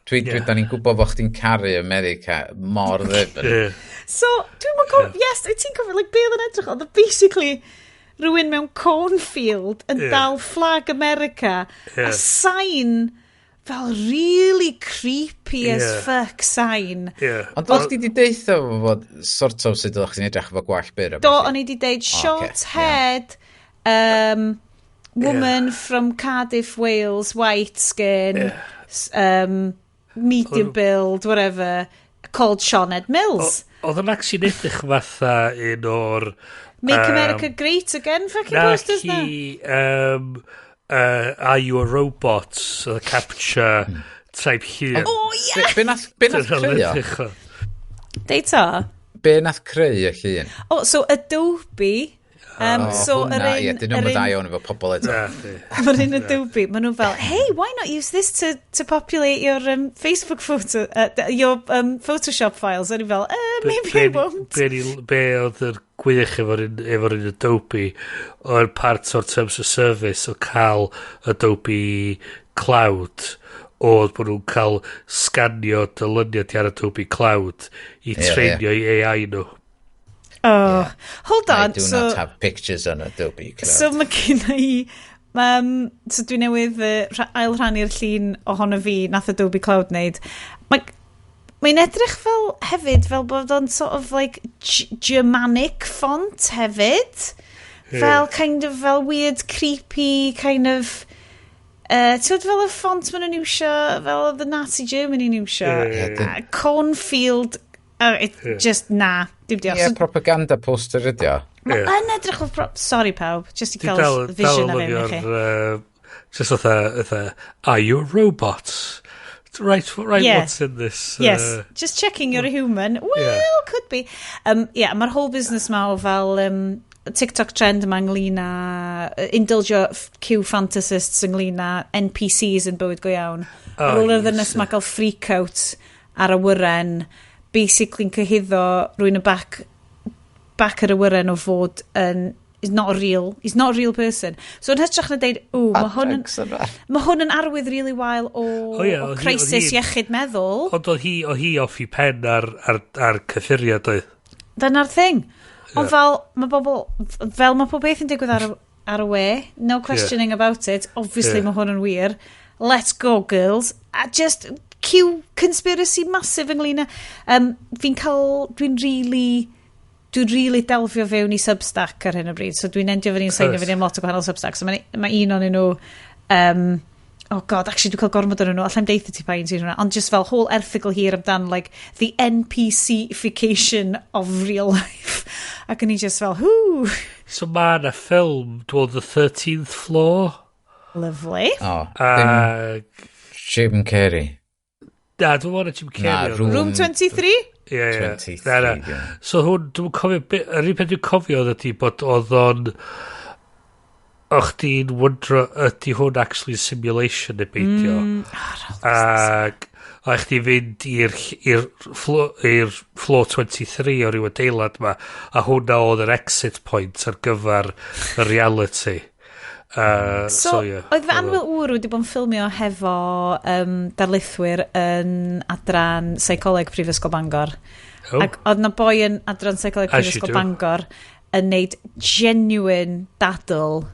dwi, da ni'n gwybod bod chdi'n caru America mor ddifn. So, dwi'n mynd cofio, yes, wyt ti'n cofio, like, be oedd yn edrych, oedd o basically rhywun mewn cornfield yn dal flag America a sign fel really creepy as fuck sign. Ond oedd chdi di deutha fo fod sort of sut oeddech chdi'n edrych efo gwallt byr a Do, ballu? o'n i di deud short head, woman from Cardiff, Wales, white skin, medium build, whatever, called Sioned Mills. Oedd yn actually edrych fatha un o'r Make America Great Again fucking posters na. Ki, "Are you a robot?" The capture type llun. Oh, yeah! Be nath creu o? Edrych o. Deud to. Be nath creu y llun? Oh, so Adobe. O, so hwnna, yr ie, un, dyn nhw'n yr dda un, iawn efo pobl eto. Na, di. Mae'r un Adobe, maen nhw fel, "Hey, why not use this to populate your Facebook photo, your Photoshop files?" O'n i fel, "Maybe I won't." Be oedd yr gwych efo'r un Adobe oedd part o'r terms of service o cael Adobe Cloud oedd bod nhw'n cael sganio dyluniad di ar Adobe Cloud i treinio i AI nhw. Oh, hold I on. do So, not have pictures on Adobe Cloud. So mae gen i... So dwi newydd ail rhannu'r llun ohono fi nath Adobe Cloud wneud. Mae'n edrych fel hefyd fel bod o'n sort of like Germanic font hefyd. Fel kind of fel weird creepy kind of... Ti'n gwbod fel y font maen nhw'n iwsio, fel oedd the Nazi Germany'n iwsio. Ie. Cornfield, it, just na, dim diolch. Ie, So, propaganda poster ydi o. mae yn edrych fel... Sorry pawb, just i Dwi gael dal vision yn ar fewn i chi. lyfio'r just fatha, "Are you a robot? Right, what's in this?" Yes, just checking you're a human. Well, could be. Yeah, mae'r whole business ma o fel TikTok trend yma ynglyn â indulgio Q fantasists ynglyn â NPCs yn bywyd go iawn. Oh, Ar ôl yr yes. ddynes ma gael freak out ar awyren, basically'n cyhuddo rhywun y back yr awyren o fod yn is not a real, he's not a real person. So yn hytrach na deud, "Ww, mae hwn yn arwydd really wael o, O ie, o oedd crisis iechyd meddwl." Ond oedd hi off i pen ar cyffuriad oedd. Dyna'r thing. Ond fel, mae bobl, fel mae pob beth yn digwydd ar y we, no questioning about it, obviously mae hwn yn wir. Let's go, girls. A just Q conspiracy massive ynglyn â... Fi'n cael, dwi'n really delfio fewn i Substack ar hyn o bryd, so dwi'n endio fyny'n seinio Oes. fyny am lot o gwahanol Substack. So mae un o'n nhw, oh God, actually dwi'n cael gormod o'n nhw, allai'm deutha ti pa un sy'n hwnna, ond just fel whole erthygl hir amdan, like, the NPC-ification of real life. Ac o'n i just fel, "Whoo!" So mae yna ffilm, dwi'n meddwl, The 13th Floor. Lovely. O, ddim Jim Carrey. Na, dwi'n meddwl na Jim Carrey. Na, Room 23? Ie. 23, Na, na. ie. So hwn, dwi'n cofio, yr un peth dwi'n cofio oedd ydi bod oedd o'n, o'ch di'n wyndro ydy hwn actually simulation neu beidio. Ac a chdi fynd i'r floor 23 o ryw adeilad ma, a hwnna oedd yr exit point ar gyfer y reality. So, So, yeah. oedd fy annwyl ŵr wedi bod yn ffilmio hefo darlithwyr yn adran seicoleg Prifysgol Bangor. Oh. Ac oedd na boi yn adran seicoleg As you Prifysgol do. Bangor yn neud genuine dadl,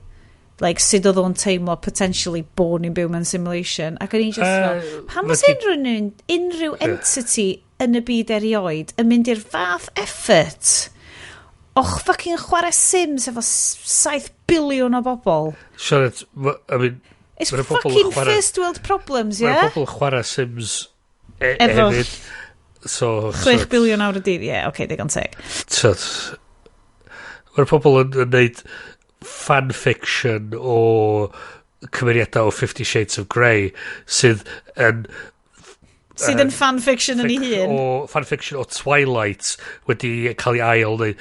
like, sut oedd o'n teimlo potentially bod ni'n byw mewn simulation. Ac o'n i'n just fel, pam oes unrhyw entity yn y byd erioed yn mynd i'r fath effort o'ch fucking chwarae Sims efo 7 biliwn o bobl? Siarad, I mean, It's Mae'r bobl yn fucking first world problems, Mae'r yeah? bobl yn chwarae Sims Efo hefyd. So, 6 biliwn awr y dydd, ie, yeah, oce, okay, digon teg. Tyd, mae'r pobl yn neud fan fiction o cymeriadau o Fifty Shades of Grey sydd yn Sydd yn fan fiction yn ei hun. O fan fiction o Twilight wedi cael ei ail neu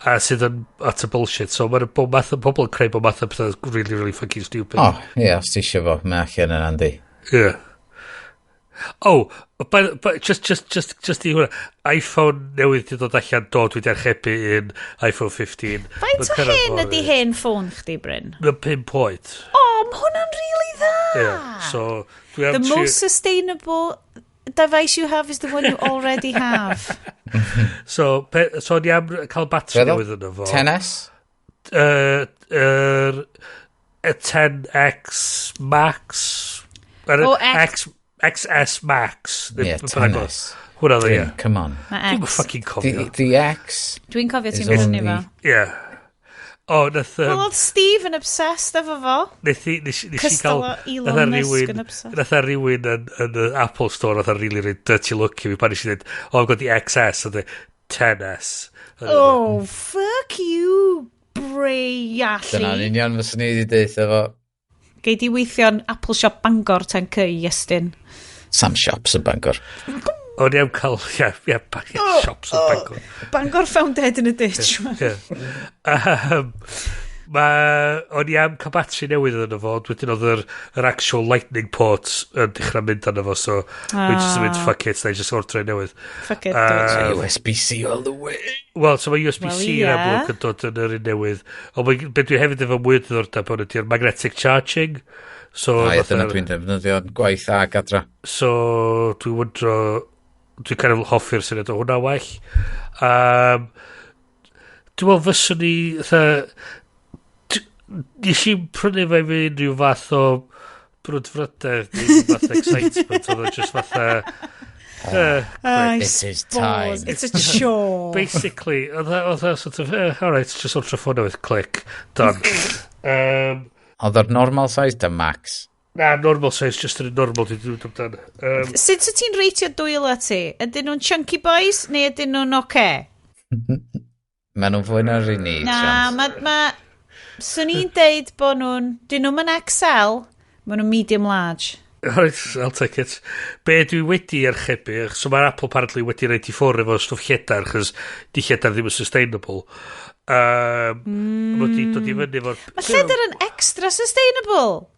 a sydd yn utter bullshit. So mae'r bob math o pobl yn creu bob math o pethau really, really fucking stupid. O, ie, os ti eisiau fo, mae allan yn Andy. Yeah. Oh, but just i hwnna, iPhone newydd di dod allan, do, dwi wedi archebu un iPhone 15. Faint Mae'n o cyrraedd hen fory. ydy hen ffôn chdi, Bryn? Mae'n 5 oed. O, oh, mae hwnna'n really dda. Yeah, so dwi am The most sustainable device you have is the one you already have. So ni am cael batri Feddwl? newydd yno fo. 10S? Y 10X Max. O, X. XS Max. Ie, Neu be bynnag oedd. 10S. Hwnna oedd, ie. Bryn, come on. Mae Dwi'n X. fucking cofio. The X Dwi'n cofio is ti'n prynu only fo. Ie. O, nath... Wel, oedd Steve yn obsessed efo fo. Nes i, nes, nes i Cystal gael o Elon nath a Musk rywun- yn obsessed. Nath a rywun yn y Apple Store, nath a really, really dirty look i fi pan nes i dweud, "Oh, I've got the XS," a the 10S. Oh, fuck you, Bray Dyna'n Allu. union fyswn i wedi deud efo Gei di weithio'n Apple Shop Bangor tan cy, Iestyn. Sam Shops yn Bangor. O'n i am cael, ie, shops yn Bangor. Bangor found dead in a ditch. Ie. O'n i am cael batri newydd yno fo, ond wedyn oedd yr actual lightning port yn dechrau mynd arno fo, so we just yn mynd, "Fuck it, na i just ordro un newydd." Fuck it, do it. USB-C all the way. Wel, so mae USB-C Wel, yn ie. amlwg yn dod yn yr un newydd. Ond be dwi hefyd efo mwy o diddordeb o'n ydy'r magnetic charging. So, A ie, dyna dwi'n defnyddio gwaith ag adra. So, dwi'n wyndro, dwi'n kind of hoffi'r syniad o hwnna well. Dwi'n meddwl fyswn ni, fatha, nes i'n prynu fe i fi unrhyw fath o brwdfrydedd neu unrhyw fath o excitement, oedd o just fatha, I It is suppose. time. It's a chore. Basically, oedd o sort of, alright, just ultra ffôn newydd, click, done. Oedd o'r normal size da max? Na, normal size, just yn normal dwi'n dweud amdan. Sut wyt ti'n reitio dwylo ti? Ydyn nhw'n chunky boys neu ydyn nhw'n oce? Maen nhw'n fwy na'r un ni, Na, Sians. ma... Swn i'n deud bod nhw'n... Dyn nhw'n XL, maen nhw'n medium large. Alright, I'll take it. Be dwi wedi archebu, so mae'r Apple apparently wedi roid i ffwrdd efo stwff lledar, chos di lledar ddim yn sustainable. Mae wedi dod i fyny efo'r Mae lledr yn extra sustainable.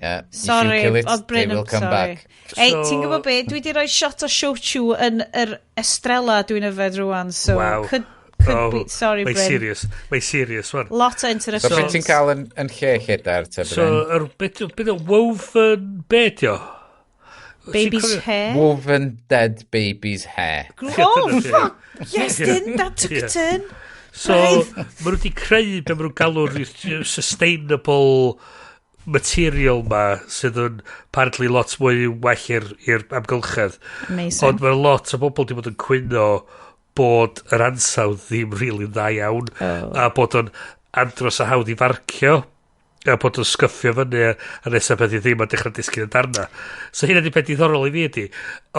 Yeah, Sorry, if you kill it, oedd they Bryn will yn- come sorry. back. Ei, So- ti'n gwybod be? Dwi wedi rhoi shot o shochu yn yr Estrella dwi'n yfed rwan, so Wow. could Oh, be... Sorry, Mae'n Bryn. serious. Mae'n serious, wan. Lot o So, interruptions. beth ti'n cael yn lle lledar, te, So, Bryn? beth yw woven, be di o? Baby's Ti'n cofio- hair. Woven dead baby's hair. Oh, Dyna ti. fuck! Yes, didn't that took Yeah. a turn. So, maen nhw wedi creu be maen nhw'n galw'r sustainable material ma sydd yn apparently lot mwy well i'r amgylchedd. Amazing. Ond mae lot o bobl wedi bod yn cwyno bod yr ansawdd ddim really dda iawn a bod o'n andros o hawdd i farcio a bod o'n sgyffio fyny a nesaf peth i ddim a dechrau disgyn yn darna. So hynna di peth diddorol i fi ydi.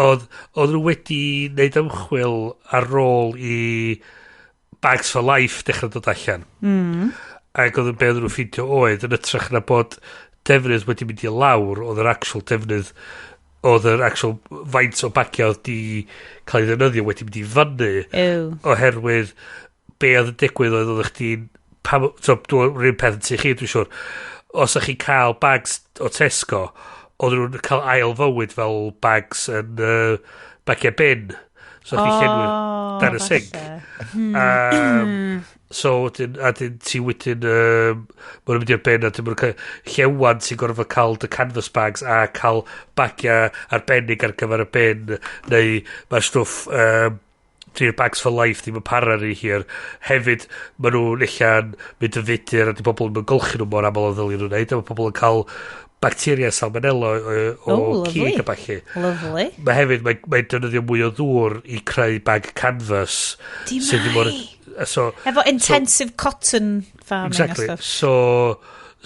Oedd nhw wedi wneud ymchwil ar ôl i Bags for Life dechrau dod allan. Ac oedd yn be oedden nhw'n ffeindio oedd, yn hytrach na bod defnydd wedi mynd i lawr, oedd yr actual defnydd, oedd yr actual faint o bagiau oedd di cael ei ddefnyddio wedi mynd i fyny. Ew. Oherwydd be oedd yn digwydd oedd oedd chdi'n pam, so, dwi'n rhywun peth yn tu chi, dwi'n siŵr, os ych chi'n cael bags o Tesco, oedd nhw'n cael ail fywyd fel bags yn bagiau bin. So chdi'n llenwi dan y sink. So, wedyn, a dyn ti wedyn, maen nhw'n mynd i'r bin, a dyn maen nhw'n cael, llewan ti'n gorfod cael dy canvas bags a cael bagiau arbennig ar gyfer y bin, neu mae'r stwff, di'r Bags for Life ddim yn para rhy hir. Hefyd, maen nhw'n ella'n mynd yn fudur a di pobl yn golchi nhw mor aml o ddylien nhw'n neud, a mae pobl yn cael bacteria salmonella o Oh, lovely. cig a ballu. Lovely. Mae hefyd, mae defnyddio mwy o ddŵr i creu bag canvas. Di sydd ddim mor- mai. So, Efo intensive cotton farming a stuff.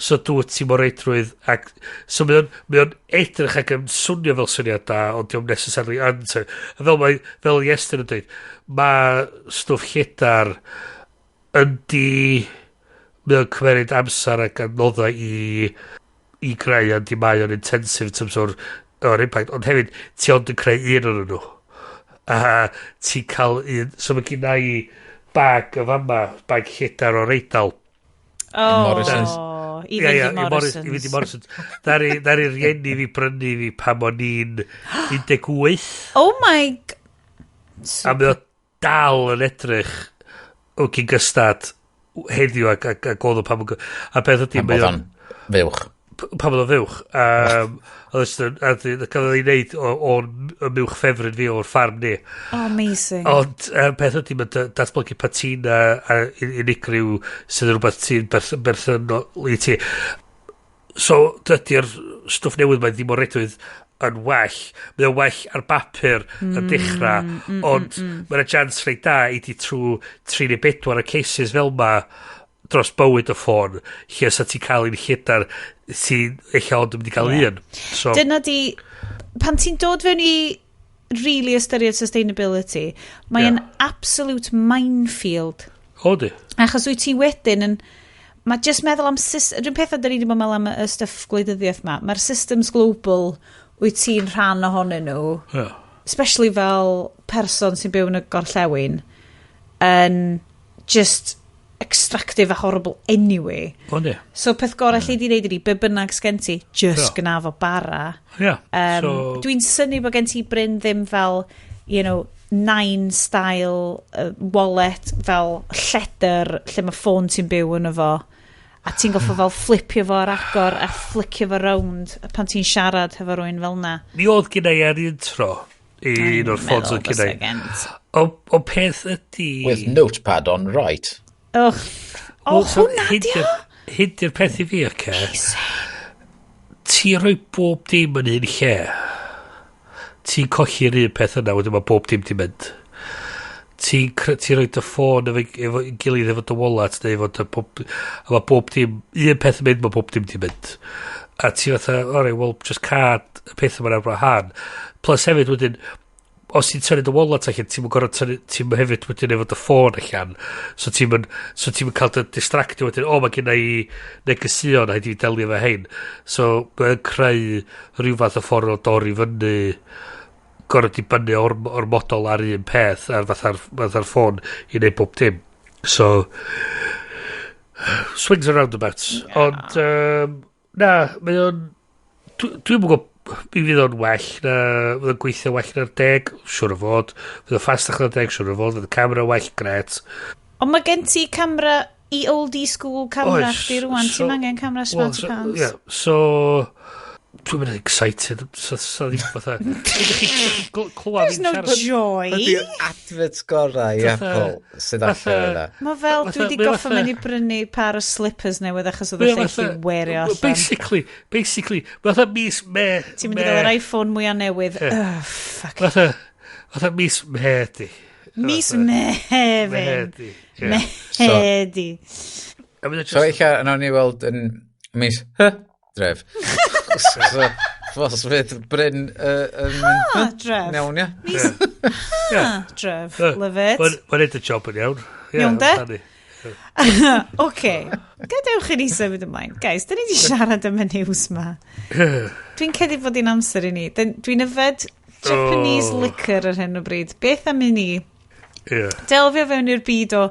So dwi ti mor reidrwydd ac so mae o'n edrych ac yn swnio fel syniad da, ond dio'm necessarily yn a fel mae fel Iestyn yn dweud, mae stwff lledar yn di mae o'n cymeryd amser ac adnoddau i greu, ond di mae o'n intensive in terms o'r impact, ond hefyd ti ond yn creu un o'n nhw a ti'n cael un. So mae gen i bag o fama, bag lledar o'r Eidal. Oh, Morrisons. I fynd i I Morrisons. I fynd i Morrisons. Dari rieni fi brynu fi pan o'n i'n 18. Oh my. A mae o dal yn edrych o gyn gystad heddiw ac oedd o pan o'n. A beth ydy, Pan mae oedd o'n o'n fuwch. Pan oedd o'n fuwch. Oedd jyst a gafodd ei wneud o'r y miwch ffefryn fi o'r ffarm ni. Oh, amazing. Ond peth ydy, mae'n datblygu patina a unigryw sydd yn rhywbeth ti'n berthynol i ti. So, dydy'r stwff newydd mae ddim o reidrwydd yn well. Mae o'n well ar bapur yn dechrau, ond mae'n chance reit da i di trwy 3 neu 4 o cases fel ma dros bywyd y ffôn, lle sa ti'n cael un lledar sy'n eich ond yn mynd i gael un. So, Dyna di, pan ti'n dod fewn i really ystyried sustainability, mae'n absolute minefield. O di. Achos wyt ti wedyn yn... Mae just meddwl am... Rwy'n peth da ni wedi bod yn meddwl am y stuff gwleidyddiaeth ma. Mae'r systems global wyt ti'n rhan ohonyn nhw, especially fel person sy'n byw yn y gorllewin, yn just extractive a horrible anyway. O di. So peth gorau lle di wneud ydi, be bynnag sgen ti, just gna fo bara. So, Dwi'n synnu bod gen ti, Bryn, ddim fel, Nine style wallet, fel lledr lle mae ffôn ti'n byw yn efo. A ti'n goffo fel flipio fo ar agor a flicio fo rownd pan ti'n siarad hefo rywun fel na. Mi oedd gen i ar un tro un o'r ffôns oedd gen i. O peth ydy. With notepad on right. Oh, oh Wel, so hwnna hyn di o? Hyn di'r peth i fi, oce? Ti rhoi bob dim yn un lle. Ti'n colli'r un peth yna, wedyn mae bob dim di mynd. Ti'n ti rhoi dy ffôn efo gilydd efo dy wallet neu efo dy bob. A mae bob dim. Un peth yn mynd, mae bob dim di mynd. A ti fatha, alright, well, just cad y peth yma'n ar wahân. Plus hefyd wedyn, os ti'n tynnu dy wallet allan, ti'n gorfod tynnu, ti'n hefyd wedyn efo dy ffôn allan. So ti'n cael dy distractio wedyn, o, mae gen i negeseuon, rhaid i fi delio efo hein. So mae'n creu rhyw fath o ffordd o dorri fyny, gorfod dibynnu ormodol ar un peth, ar fatha'r ffôn i wneud bob dim. So, swings and roundabouts. Ond, na, mae o'n. Dwi'n gwybod mi fydd o'n well na, fydd o'n gweithio well na'r 10, siwr o fod. Fydd o'n ffastach na'r 10, siwr o fod. Fydd y camera well, gret. Ond mae gen ti camera i oldie school camera Oes, chdi rwan. so Ti'n angen camera Wel, smarty so, pants. yeah, so dwi'n mynd excited. So ddim fatha. Ydych chi clywed There's fi'n no siarad? joy. Ydy'r advert gorau i Apple sydd allan yna. Mae fel dwi wedi mae o goffa mynd i brynu par o slippers newydd achos oedd y Mae o lleill i werio allan. Basically, fatha mis me. Ti'n mynd i gael yr iPhone mwyaf newydd. Oh, fuck. Fatha mis Medi. Mis Mehefin. Medi. Ie. Mehedi. A mae o So just eich nawn ni weld yn mis dref. So, fos fydd Bryn yn mynd, Ha, dref. Iawn, ia. Mis Ha, dref. Ie. Love it. Mae'n neud y job yn iawn. Iawn de? Oce, gadewch i ni symud ymlaen. Guys, dyn ni wedi siarad am y news ma. Dwi'n credu bod hi'n amser i ni. Dwi'n yfed Japanese liquor ar hyn o bryd. Beth am i ni delfio fewn i'r byd o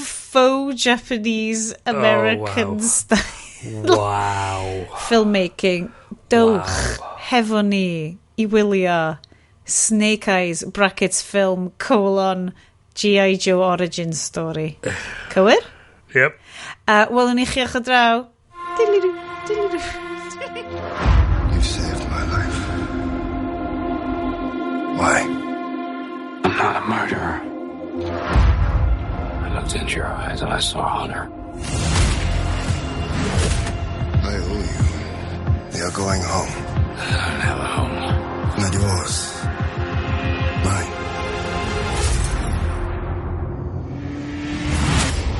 faux Japanese American style filmmaking. Dowch hefo ni i wylio Snake Eyes brackets film colon G.I. Joe origin story. Cywir? Yep. Welwn ni chi ochr draw. Diddly-doo, diddly-doo. You've saved my life. Why? I'm not a murderer. I looked into your eyes and I saw honor. I owe you. They are going home. I don't have a home. Not yours. Mine.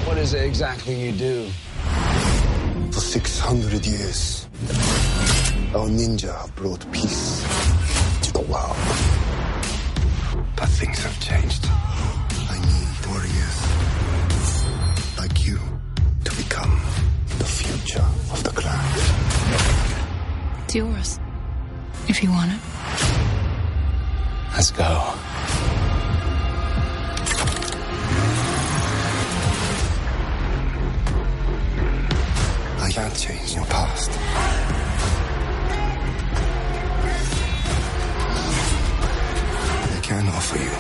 What is it exactly you do? For 600 years, our ninja have brought peace to the world. But things have changed. I need warriors like you to become the future of the clan. It's yours, if you want it. Let's go. I can't change your past. I can offer you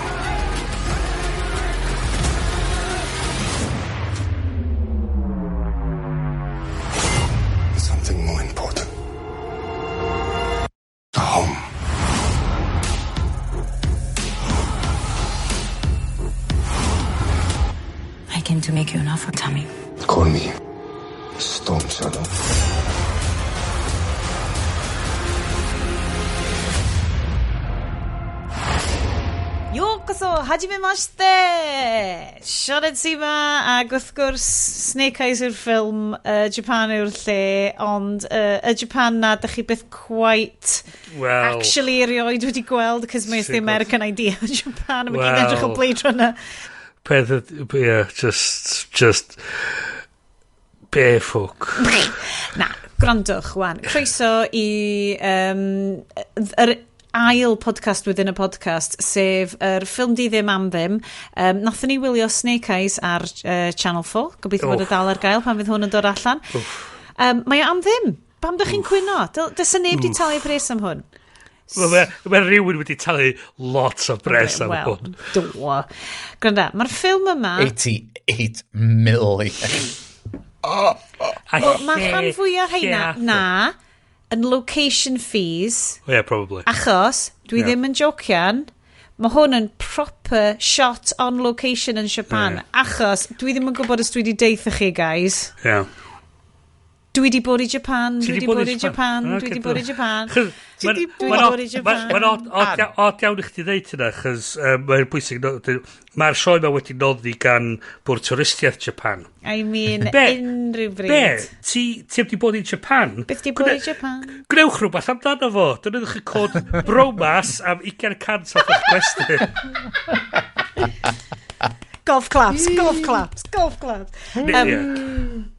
something more important. A home. I came to make you an offer, Tommy. Call me Storm Shadow. Yokoso, hajime mashite! Sioned sy ma, ac wrth gwrs, Snake Eyes yw'r ffilm, Japan yw'r lle, ond y Japan na, dych chi byth quite Well, actually erioed wedi gweld, cos mae it's the Ti'n gweld. American idea o Japan, a mae gyd Wel. edrych o Blade Runner. Peth, yeah, just, be ffwc. Na, gwrandwch, wan. Croeso i yr ail podcast within a podcast, sef yr ffilm di ddim am ddim. Nathon ni wylio Snake Eyes ar Channel 4. Gobeithio bod o Wff. dal ar gael pan fydd hwn yn dod allan. Mae o am ddim. Pam dych chi'n cwyno? Does 'na neb di talu pres am hwn. Mae rhywun wedi talu lot o bres am Wel, hwn. do. Gwranda, mae'r ffilm yma... 88 million. A Mae rhan fwyaf rheina, lle ath o? na, yn location fees, Yeah, probably. achos, dwi Ie. ddim yn jocian, mae hwn yn proper shot on location yn Japan, Ie. achos dwi ddim yn gwybod os dwi wedi deutha chi, guys. Yeah. Dwi wedi bod i Japan, Ti dwi wedi bod i Japan, dwi wedi bod i Japan. Dwi wedi bod i Japan. Mae'n od iawn i chdi ddeud hynna, chos mae'n bwysig, mae'r sioe yma wedi noddi gan Bwrdd Twristiaeth Japan. I mean, Be? unrhyw Be? bryd. Ti heb di bod i Japan? Beth di bod i Japan? Gnewch rhywbeth amdano fo. Defnyddiwch y cod BROMAS am 20% off eich gwesti. Golf claps, golf claps, golf claps. Ie.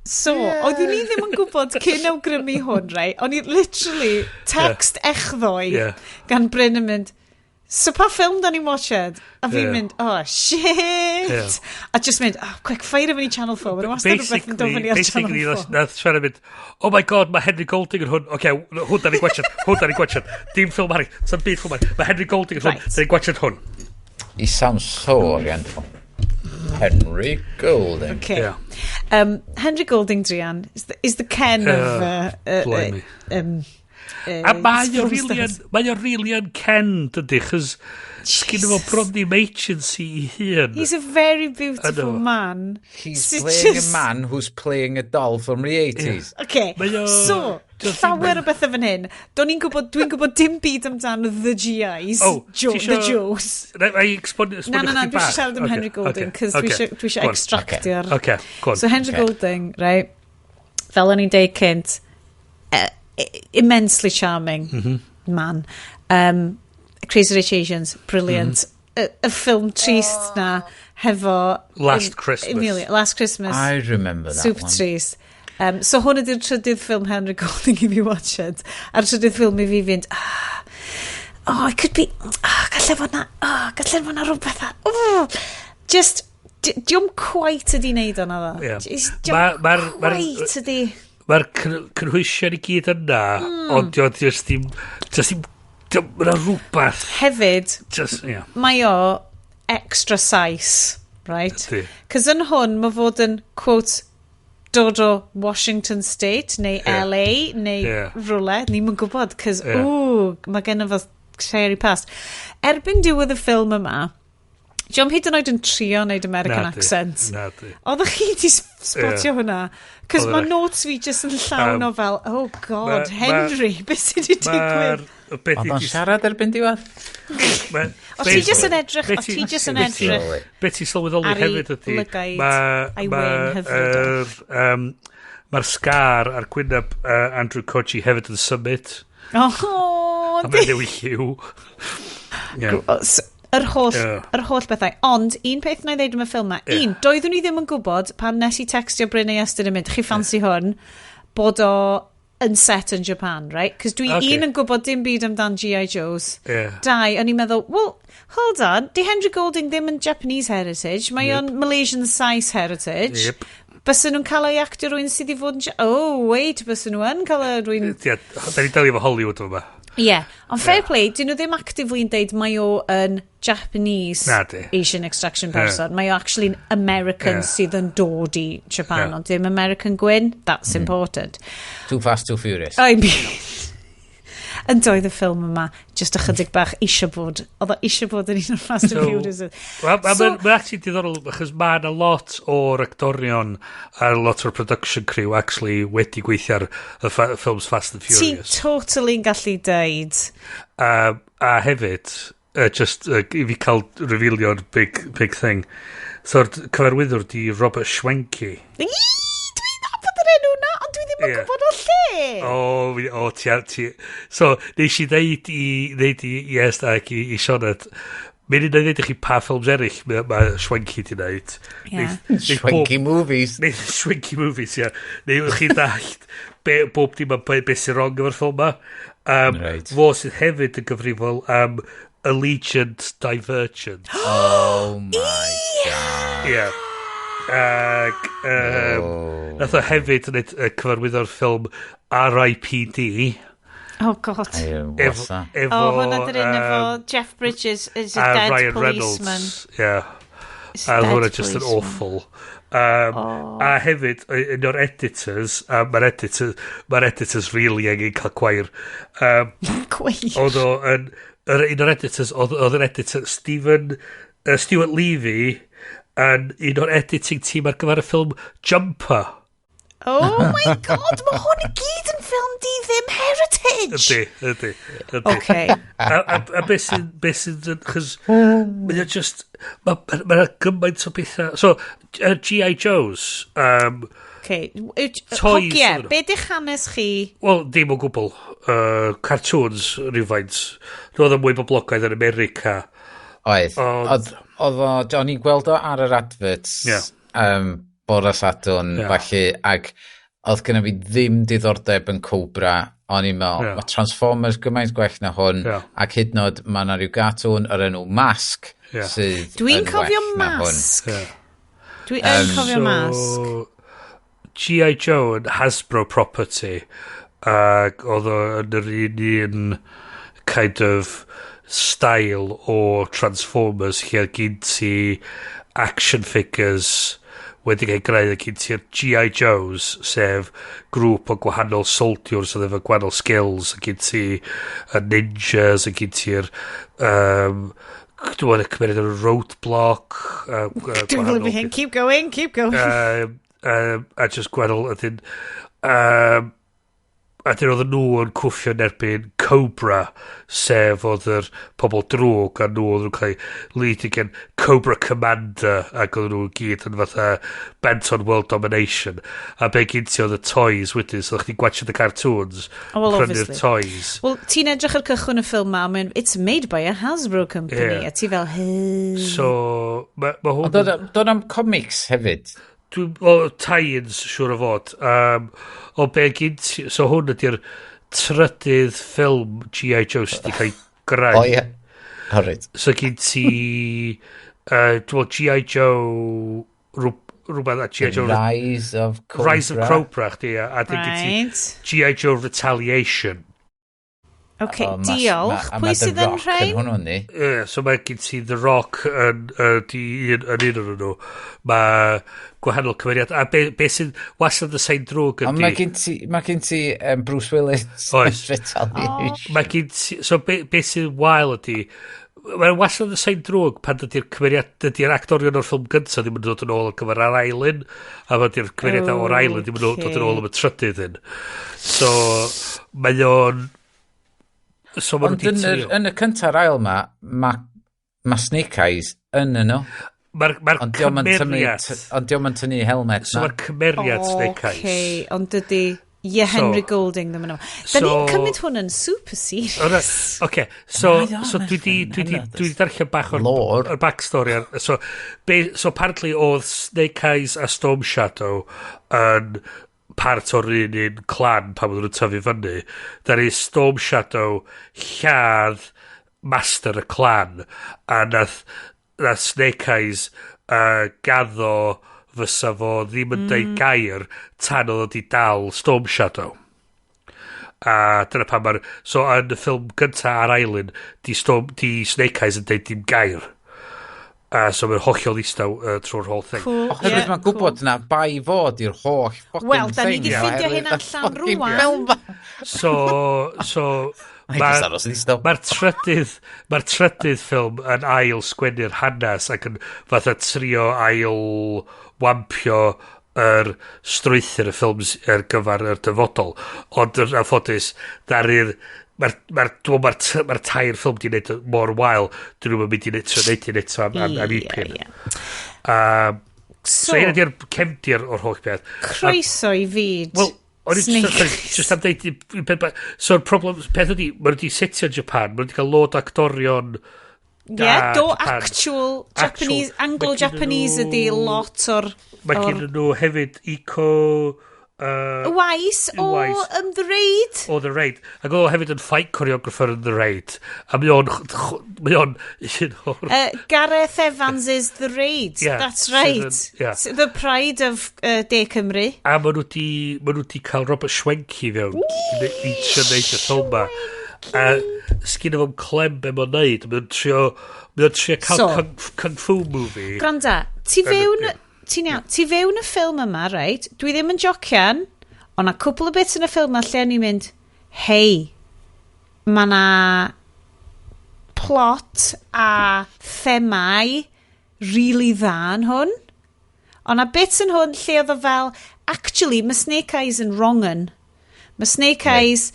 So, oeddwn i ddim yn gwybod cyn awgrymu hwn, right? O'n i literally text echddoe Ie. gan Bryn yn mynd, so pa ffilm da ni'n watched? A fi'n Ie. mynd, oh shit! Ie. A just mynd, oh, quick, fire fyny Channel 4. Mae'n wastad rhywbeth yn dod fyny ar Channel Basically, 4. nath Sian yn mynd, oh my god, mae Henry Golding yn hwn. Oce, hwn da ni'n gwachod, hwn da ni'n gwachod. Dim ffilm arall, sa'n byd ffilm arall. Mae Henry Golding yn hwn, Right. da ni'n gwachod hwn. He sounds so oriental. Henry Golding. Okay. Yeah. Henry Golding, Drian, is the Ken of... Blimey. A mae o film really yn, stars. mae o really yn Ken, dydy, chos sgyn fo bron ddim agency i hun. He's a very beautiful know. man. He's Sydd playing just- a man who's playing a doll from the 80s. Okay, Mae o- so, does llawer o bethau fan hyn. Do'n i'n gwybod, dwi'n gwybod dim byd amdan The GIs, Oh, Jo, ti isio- The Joes. Na, I esbonio Na, na, na, chdi dwi bach. eisiau siarad am Ocê, Henry Golding, ocê, cos dwi ocê. eisiau dwi Go on. extractio'r... Ocê, go on. So Henry Okay. Golding, right, fel o'n i'n deud cynt, immensely charming man. Crazy Rich Asians, brilliant. Y ffilm trist na, hefo Last Christmas. Emilia, Last Christmas. I remember that Super one. Trees. So hwn ydy'r trydydd ffilm Henry Golding i fi watched. A'r trydydd ffilm i fi fynd, oh, it could be, gallai fod na, gallai fod na rhywbeth. Oh, just, diw'm quite ydi wneud o'na ddo. Ie. Diw'm quite ydi. Mae'r cynhwysion i gyd yna, ond diolch just ddim, just ddim, mae'na rhywbeth. Hefyd, just, yeah. Mae o extra size, right? Ydi. Cos yn hwn, mae fod yn, quote, dod o Washington State, neu LA, neu rhywle, ni'm yn gwybod, cos, ooh, mae gen fo scary past. Erbyn diwedd y ffilm yma, dio'm hyd yn oed yn trio wneud American Nadi, accent. Nadi. Oeddech chi di spotio hwnna? Cos Oedd mae e. notes fi just yn llawn o fel, oh God, Henry, beth sydd wedi Mae'r digwydd? Beth Oedd o'n siarad erbyn diwedd? O ti just yn edrych, o ti just yn edrych Beth ti'n sylweddoli ar ei hefyd ydy lygaid a'i wên hyfryd o. Mae'r scar ar gwyneb Andrew Koji hefyd yn symud. Oh, A mae'n newid lliw. Yeah. Yr holl bethau. Ond, un peth na i ddeud am y ffilm ma, un, doeddwn i ddim yn gwybod pan nes i textio Bryn a Iestyn yn mynd, chi ffansi hwn, bod o yn set yn Japan, right? Cos dwi un yn gwybod dim byd amdan G.I. Joes. Dau, o'n i'n meddwl, well, hold on, di Henry Golding ddim yn Japanese heritage, mae o'n Malaysian Sais heritage. Bysen nhw'n cael ei actio rhywun sydd i fod yn... Oh, wait, bysen nhw yn cael ei rhywun. Ie, da ni delio efo Hollywood yma. Ie, yeah. Ond fair play, dyn nhw ddim actively yn deud mae o yn Japanese Nadi. Asian extraction person. Mae o actually yn American sydd yn dod i Japan, ond dim American gwyn. That's important. Too Fast, Too Furious. I mean, yn doedd y ffilm yma, just ychydig bach eisiau bod, oedd o eisiau bod yn un o'r Fast and Furious. Wel, mae'n actually diddorol, achos mae yna lot o'r actorion a lot o'r production crew actually wedi gweithio ar y ffilms Fast and Ti'n Furious. totally yn gallu deud. A hefyd, just i fi cael revealio'r big, big thing. So'r cyfarwyddwr di Robert Schwenke. Ii, dwi'n nabod yr enw na, ond dwi ddim yn gwybod o lle. O, o, ti. So, nes i ddeud i Est ac i Sioned, mynd i ddeud i chi pa ffilms eraill ma Schwenke di wneud. Schwenky movies. Neu Schwenky movies, ie. Neu chi dallt be, bob dim am be sy'n wrong efo'r ffilm ma. Fo sydd hefyd yn gyfrifol am Allegiant Divergent. Oh my God. Ie. Ac nath o hefyd wneud cyfarwyddo'r ffilm R.I.P.D. Oh God. What's that? Efo, Oh, hwnna dy'r un efo Jeff Bridges is a a dead Ryan policeman. Reynolds. Yeah. Is a A dead hwnna just yn policeman. awful. A hefyd, un o'r editors, mae'r editors really angen cael gwair. Gwair. Oedd o yn, un o'r editors, oedd yr editor Stuart Levy, yn un o'r editing team ar gyfer y ffilm Jumper. Oh my God, mae hwn i gyd yn ffilm di ddim heritage. Ydy. Okay. A beth sy'n, chos, mae o just, mae ma gymaint o bethau. So, G.I. Joes, Okay. Toys Hogie, ydyn nhw. be di'ch hanes chi? Wel, dim o gwbl. Cartoons, rhywfaint. Roedd o'n mwy boblogaidd yn America. Oedd. Oedd o, o'n i'n gweld o ar yr adverts bore Sadwrn, falle, ac oedd genna fi ddim diddordeb yn Cobra. O'n i'n meddwl, mae Transformers gymaint gwell na hwn, ac hyd yn oed mae yna rhyw cartoon o'r enw Mask sydd Dwi'n yn cofio well na hwn. Mask. Dwi yn cofio Mask. G.I. Joe yn Hasbro property, ac oedd o yn yr un kind of style o Transformers lle oedd gen ti action figures wedi cael greu a gen ti'r G.I. Joes, sef grŵp o gwahanol soldiers oedd efo gwahanol skills, a gen ti y ninjas, a gen ti'r dwi'n meddwl cymeriad y Roadblock, Dwi'n gwybod hyn. Keep going, keep going. A just gwahanol ydyn, A dyn oedd nhw yn cwffio yn erbyn Cobra, sef oedd yr pobl drwg, a nhw oedd nhw'n cael eu lead gan Cobra Commander, ac oedd nhw gyd yn fatha bent on world domination. A be gyn ti oedd y toys wedyn, so oedd chdi'n gwatchio the cartoons, Oh, well, prynu'r obviously. toys. Wel, ti'n edrych ar cychwyn y ffilm ma, a mae'n, it's made by a Hasbro company, Ie. a ti fel, hey. So, ma hwn... Ond dod am comics hefyd. Dwi'n, o, tie-ins, siŵr o fod. O be gyn ti, so hwn ydy'r trydydd ffilm G.I. Joe sydd wedi cael ei greu. O ie. O reit. So gyn ti, dwi'n meddwl G.I. Joe, rhywbeth, a G.I. Joe Rise of Cobra. Rise of Cobra, chdi, a dyn gyn ti G.I. Joe Retaliation. Okay, O, diolch. a Pwy ma' The sydd yn Rock rhain? Yn hwnnw ni. Ie, so mae gen ti The Rock yn, di un, yn un o'n nhw. Mae gwahanol cymeriad. A be sy'n wastad y sain drwg Ond ydi... mae gen ti Bruce Willis. Oes. Retaliation. Mae gen ti... So be sy'n wael ydi... Mae'n wastad y sain drwg pan dydy'r cymeriad, dydy'r actorion o'r ffilm gyntaf ddim yn dod yn ôl ar gyfer yr ail un, a pan dydy'r cymeriadau o'r ail un ddim yn dod yn ôl am y trydydd un. So, mae o'n... So, maen Ond nhw wedi yn, yr, trio. yn y cynta'r ail ma, ma Snake Eyes yn yno. Mae'r ma Ond dio'm yn tynnu, cymeriad... ond dio'm yn tynnu helmet So na. mae'r cymeriad Snake Eyes. Okay, ond dydy... Ie, Henry So- Golding ddim yn yma. Da ni'n cymryd hwn yn super serious. Oce, so, Mae o, so mae'n dwi di, dwi di, hynod o dwi di darllen bach o'r, lore. o'r backstory. So apparently oedd Snake Eyes a Storm Shadow yn part o'r un clan pan oedden nhw'n tyfu fyny. There is Storm Shadow lladd master y clan a nath Snake Eyes gaddo fysa fo ddim yn deud gair tan oedd o di dal Storm Shadow. A dyna pam mae'r... So, yn y ffilm gynta a'r ail un, di Snake Eyes yn deud dim gair. A so mae'n hollol ddistaw trwy'r whole thing. Cool. Oherwydd yeah, mae'n gwybod na bai fod i'r holl fucking Wel, da ni thing. 'di ffindio oherwydd hyn y allan fucking rŵan. ffilm 'ma. So Mae jyst aros yn ddistaw. Mae'r trydydd ffilm yn ail sgwennu'r hanes ac yn fatha trio ail wampio yr strwythur y ffilms ar gyfer yr dyfodol. Ond yn anffodus, ddaru'r mae'r ma ma ma tair ffilm di wneud mor wael, dyn nhw'n mynd i wneud trio wneud hyn eto am ipyn. So, So, hyn ydy'r cefndir o'r holl beth. Croeso i fyd. Wel, o'n i Snake just am deud un peth so'r problem, peth ydi, maen nhw wedi setio yn Japan, maen nhw wedi cael load o actorion da Yeah, do Japan. actual Japanese, Actual. Anglo-Japanese Mae ydi gennyn nhw- lot o'r... Mae gen nhw hefyd Iko Wise o Wise. The Raid. O The Raid. Ac oedd o hefyd yn fight choreographer yn The Raid. A mae o'n un o'r... Gareth Evans is The Raid. Yeah, That's right. sydd yn- yeah. The pride of De Cymru. A maen nhw di cael Robert Schwenke fewn i trio neud y ffilm ma. A sgyn fo'm clem be mae'n neud. Mae o'n trio cael So- kung fu movie. Granda, ti fewn... Ti'n iawn, ti fewn y ffilm yma, right? Dwi ddim yn jocian, ond na cwpl o bits yn y ffilm yma lle o'n i'n mynd, hei, mae na plot a themau really dda yn hwn. Ond na bits yn hwn lle oedd o fel, actually, mae Snake Eyes yn wrong un. Mae Snake Eyes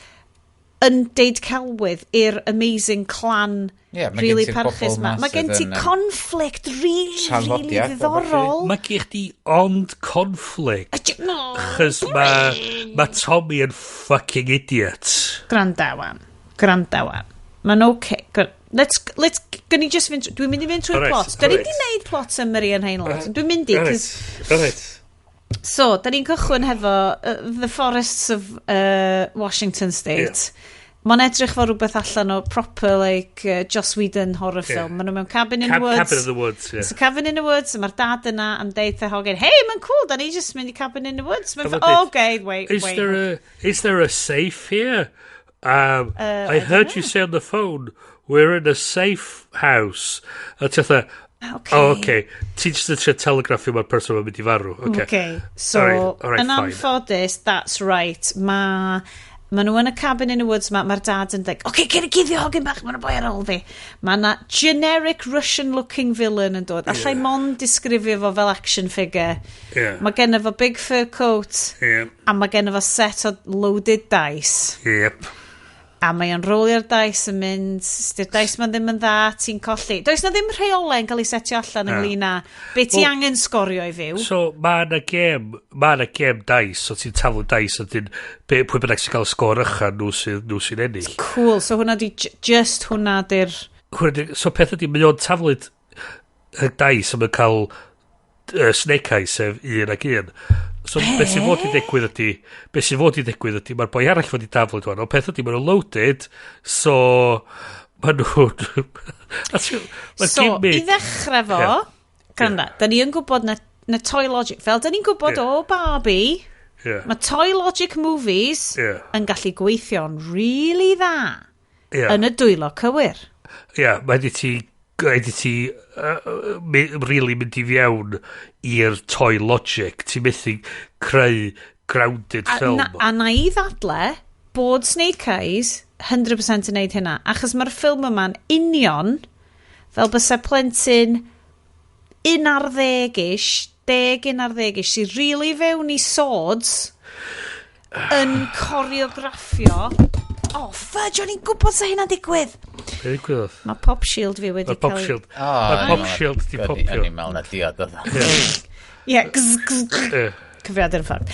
yn deud celwydd i'r amazing clan Ie, ma' gen really ti'r parchus bobl ma. 'ma Mae gen sydd ti yn, conflict really, really traddodiad a ballu. ddiddorol. Mae gen chdi ond conflict. No. Chos mae Tommy yn fucking idiot. Grandawan. Grandawan. Mae'n okay. Let's, gyn ni just fynd, dwi'n mynd i fynd trwy'r Alright, plot. Da ni alright. di wneud plot summary yn hein lot. Dwi'n mynd i, cos Alright. So, da ni'n cychwyn hefo The Forests of Washington State. Yeah. Mae'n edrych fel rhywbeth allan o proper, like, Joss Whedon horror film. Maen nhw mewn cabin in the woods. Cabin in the woods, yeah. It's a cabin in the woods, a mae'r dad yna am deud y hogyn, hey, mae'n cool, da ni just mynd i cabin in the woods. Mae'n A ma'n oh, deud, okay, wait, Is wait. There a is there a safe here? I I heard don't you say on the phone we're in a safe house. A ti fatha, Okay. oh, okay. Ti'n just yn trio telegraffio mae'r person mae'n mynd i farw. Okay. Okay, so, Alright, yn fine. anffodus, that's right, mae Maen nhw yn y cabin in the woods ma, mae'r dad yn like, "Okay, cyn i guddio, hogyn bach, mae'n boi ar ôl fi." Mae yna generic Russian-looking villain yn dod. Allai mond disgrifio fo fel action figure. Mae genno fo big fur coat, a mae genno fo set o loaded dice. A mae o'n rolio'r dice yn mynd, di'r dice ma'n ddim yn dda, ti'n colli. Does na ddim rheolau yn cael ei setio allan Na. ynglyn â be ti Wel, angen sgorio i fyw. So, mae na gêm dice, so ti'n taflu dice, a dyn, pwy bynnag sy'n cael y sgôr ycha, nhw sy'n ennill. Cool, so hwnna di, just hwnna di'r. So peth ydi, mae o'n taflud y dice a mae'n cael snake eyes, sef un ac un. So beth sy'n fod i ddigwydd ydy, mae'r boi arall fod i daflud wan, ond peth ydy, maen nhw'n loaded, so maen nhw'n Mae'r So, i gimmick ddechrau fo, gwranda, da ni yn gwybod na toy logic, fel da ni'n gwybod o Barbie, mae toy logic movies yn gallu gweithio'n really dda yn y dwylo cywir. Ie, mae di ti really mynd i fewn i'r toy logic. Ti'n methu creu grounded film. Na, a na i ddadle bod Snake Eyes 100% yn neud hynna. Achos mae'r ffilm yma'n union fel bysa plentyn 11-ish, 10, 11-ish, sy'n really fewn i swords yn choreograffio. Oh, fudge, o'n i'n gwybod sa hynna'n digwydd. Be ddigwyddodd? Mae pop shield fi wedi Mae'r pop cael ei shield. Oh, Mae'r pop shield di popio. O'n i'n meddwl na diod oedd o. Ie, gz, gz, gz. Cyfrifiadur yn ffordd.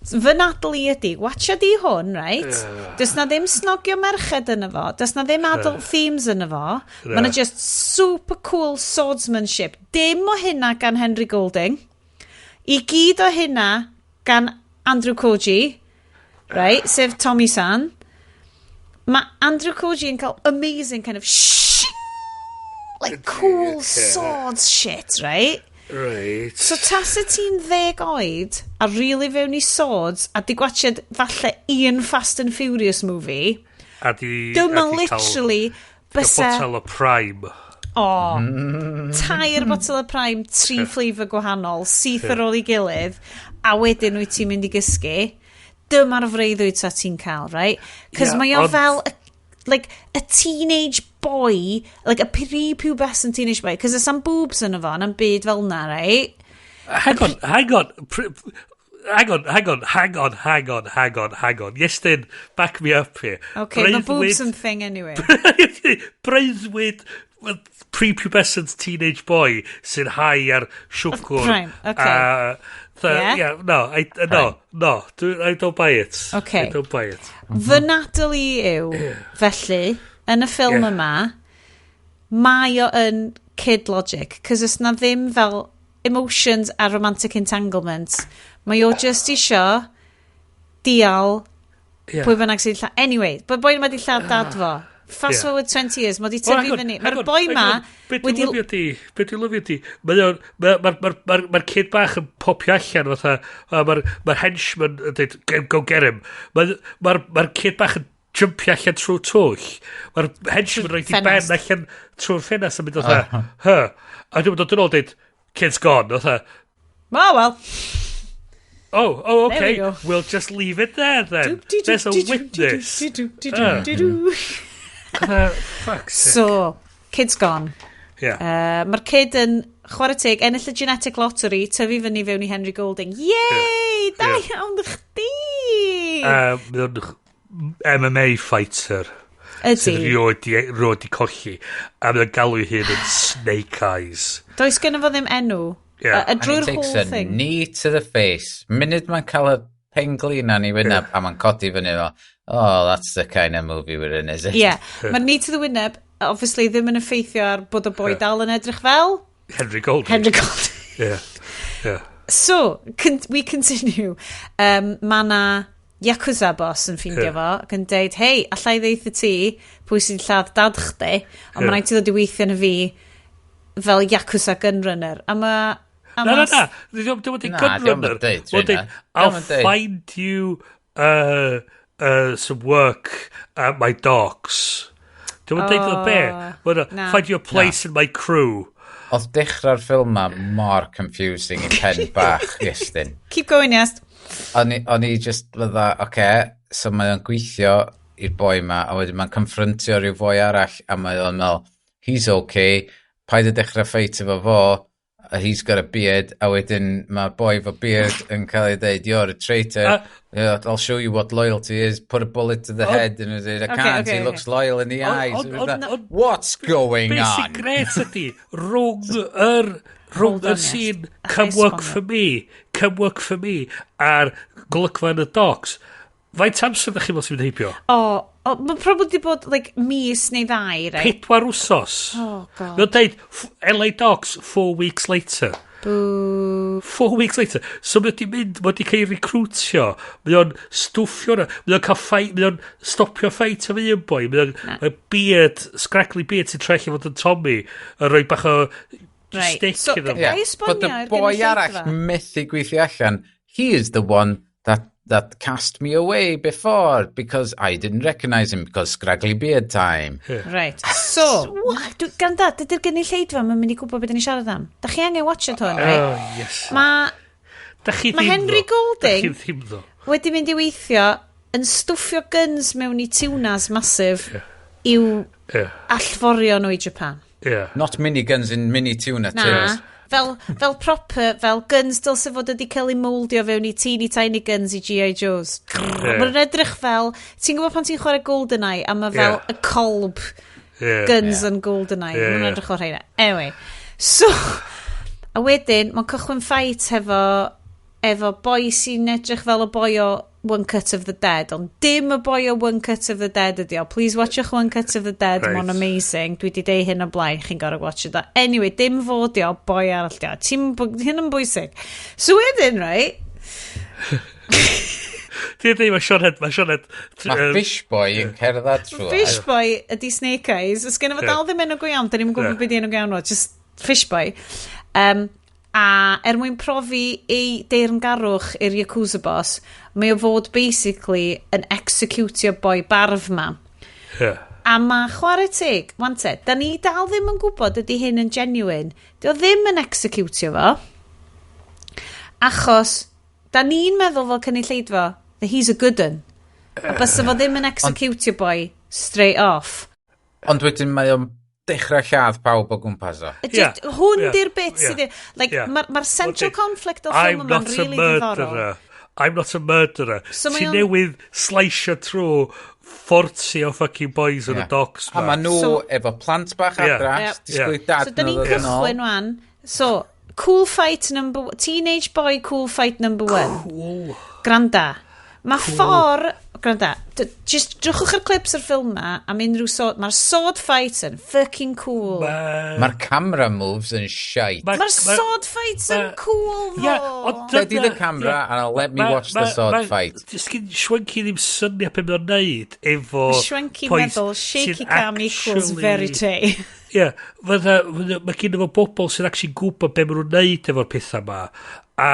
Fy nadl i ydi, watcha di hwn, right? Does na ddim snogio merched yn fo. Does na ddim adult themes yn fo. Mae na just super cool swordsmanship. Dim o hynna gan Henry Golding. I gyd o hynna gan Andrew Koji, right? Sef Tommy San. Mae Andrew Koji yn cael amazing kind of shing, like cool swords shit, right? So tasa ti'n 10 oed a really fewn i swords a di gwachod falle un Fast and Furious movie, A di dyma a di cael literally bysa botel o Prime. O, tair botel o Prime, tri flavour gwahanol, syth ar ôl i gilydd, a wedyn wyt ti'n mynd i gysgu. Dyma'r freuddwyd sa ti'n cael, right? Cos Ie, mae o fel, like, a teenage boy, like a prepubescent teenage boy, cos there's some boobs yn fo, yn byd fel na, right? Hang on, hang on. Hang on, hang on, hang on, hang on, hang on, hang on. Iestyn, back me up here. Okay, mae boobs yn thing anyway. Breuddwyd prepubescent teenage boy sy'n high ar siwgr. Prime, okay. Yeah? Yeah, no, no, no, I don't buy it. Okay. I don't buy it. Fy nadl i yw, felly, yn y ffilm yma, mae o yn kid logic, cos os na ddim fel emotions a romantic entanglement, mae o just isio dial pwy bynnag sy'n lladd. Anyway, bod boi yma di lladd dad fo. Fast forward 20 years, mae di Well, tyfu hang on, fyny. hang Mae'r on, boi hang ma on. Be dwi'n wedi lyfio di, be dwi'n lyfio di, mae'r kid bach yn popio allan fatha, a mae'r henchman yn dweud, "Go get him." Mae'r ma kid bach yn jumpio allan trwy twll. Mae'r henchman rhoid i ben Ffenast. allan trwy'r ffenast yn mynd fatha, "Huh." A dwi'n dod yn ôl dweud, "Kid's gone." Fatha, Oh, well. Oh, There we okay, go. we'll just leave it there then. There's a witness." Ah. Fuck's sake. So, kid's gone. Mae'r kid yn chwarae teg, ennill y genetic lottery, tyfu fyny fewn i Henry Golding. Yay! Da iawn chdi! Mae o'n MMA fighter sydd Ydy. rioed di colli. A mae'n galw ei hun yn Snake Eyes. Does gen fo ddim enw. Yeah. A And he drwy'r takes whole a thing. knee to the face. Munud mae'n cael y penglin i wyneb a mae'n codi fyny fel, "Oh, that's the kind of movie we're in, is it?" Yeah. Mae'r knee to the wyneb, obviously, ddim yn effeithio ar bod y boi dal yn edrych fel Henry Golding. Henry Golding. Yeah. So, we continue. Mae na Yakuza boss yn ffeindio fo ac yn deud, "Hei, allai ddeutha ti pwy sy'n lladd dad chdi, ond mae rhaid ti ddod i weithio yn y fi fel Yakuza gunrunner." A mae a Na, na, ma' na. Dwi'n dweud Na, gunrunner. dio'm yn deud Mae'n hynna. "I'll Dio'm yn deud. find you some work at my docks." Dwi'n deud o be? Mae'n Na. "Find you a place in my crew." Oedd dechrau'r ffilm ma mor confusing i pen bach, Iestyn. Keep going, Iest. O'n i just fydda, oce, okay, so mae o'n gweithio i'r boi ma, a wedyn mae'n confrontio rhyw foi arall, a mae o'n meddwl, he's okay, paid y dechrau ffeit efo fo, a he's got a beard, a wedyn mae'r boi efo beard yn cael ei dweud, you're a traitor, I'll show you what loyalty is, put a bullet to the head, and he's I can't, he looks loyal in the eyes. What's going Be sy'n on? gret ydy, rhwng Hold yr on, yes. scene, Allai come work esbonio. for me, come work for me, a'r golygfa yn y docks, faint amser ddech chi'n meddwl sy'n mynd heibio? O, oh, mae'n probably di bod, like, mis neu ddau, right? 4 wsos. Oh, God. Mae'n deud, LA Docks, 4 weeks later. Boo. 4 weeks later. So mae wedi mynd, mae wedi cael ei recrwtio. Mae o'n stwffio hwnna. Mae o'n cael fight, mae o'n stopio fight efo un boi. Mae o'n mae beard, scraggly beard sy'n trechu fod yn Tommy, yn rhoi bach o stick So, iddo fo. Ga i esbonio But the i'r boy gynulleidfa? arall methu gweithio allan, he is the one that cast me away before because I didn't recognise him because scraggly beard time. Right. So, gwranda, dydy'r gynulleidfa mae'n mynd i gwybod beth ni siarad am. Da chi angen watch it hwn, right? Oh, yes. Mae Da chi Ma' ddim Henry ddo. Golding- Da chi ddim ddo. wedi mynd i weithio yn stwffio guns mewn i tunas massive i'w allforio nhw i Japan. Not miniguns in mini tuna Na, tins. fel proper, fel guns dylse fod wedi cael ei moldio fewn i teeny tiny guns i G.I. Joes. Yeah. Mae'n edrych fel, ti'n gwybod pan ti'n chwarae GoldenEye a mae fel y colb guns and GoldenEye. Mae'n edrych fel rheina. Anyway, so, a wedyn, mae'n cychwyn fight efo boi sy'n edrych fel y boi o One Cut of the Dead, ond dim y boi o One Cut of the Dead ydi o. Please watchwch One Cut of the Dead, mae'n amazing. Dwi wedi deud hyn o blaen, chi'n gorau watch it. Anyway, dim fod di o, boi arall di o. Ti'n, hyn yn bwysig. So wedyn, right, Ti'n dweud, mae Sioned, mae Sioned... Mae Fish Boy yn cerdded trwy. Fish Boy ydi Snake Eyes. Os gen i fo dal ddim enw go iawn, da ni'n gwybod beth di enw go iawn o, just Fish Boy. A er mwyn profi ei deyrngarwch i'r Yakuza boss, mae o fod basically yn executio boi barf ma. A mae chwarae teg, wan te, da ni dal ddim yn gwybod ydy hyn yn genuine. Di o ddim yn executio fo. Achos, da ni'n meddwl fel cynulleidfa that he's a good un. A bysa fo ddim yn executio boi straight off. Ond wedyn mae o'n dechrau lladd pawb o gwmpas o. Hwn di'r bit sydd... Like, Mae'r ma central Wel, conflict o I'm ffilm yma'n not a really diddorol. murderer. I'm not a murderer. So mae Ti newydd sliceio trwy 40 o fucking boys yn y docks A ma. ma nhw efo plant bach adra, disgwyl dad So, da nhw ni'n ddod yn ôl. cychwyn wan. So, cool fight number... Teenage boy cool fight number one. Cool. Granda. Mae ffordd... Granda. Just drychwch ar clips o'r ffilm ma am unrhyw sword. Mae'r sword fight yn fucking cool. Mae'r camera moves yn shite. Mae'r sword fights yn cool, Ie, fo. ond Steady the camera and I'll let me watch the sword fight. Sgyn Schwenky ddim syniad beth mae'n neud efo... Schwenky boys meddwl, shaky sy'n cam equals verite. Ie, mae gen fo bobl sy'n actually gwybod be maen nhw'n neud efo'r pethau ma. A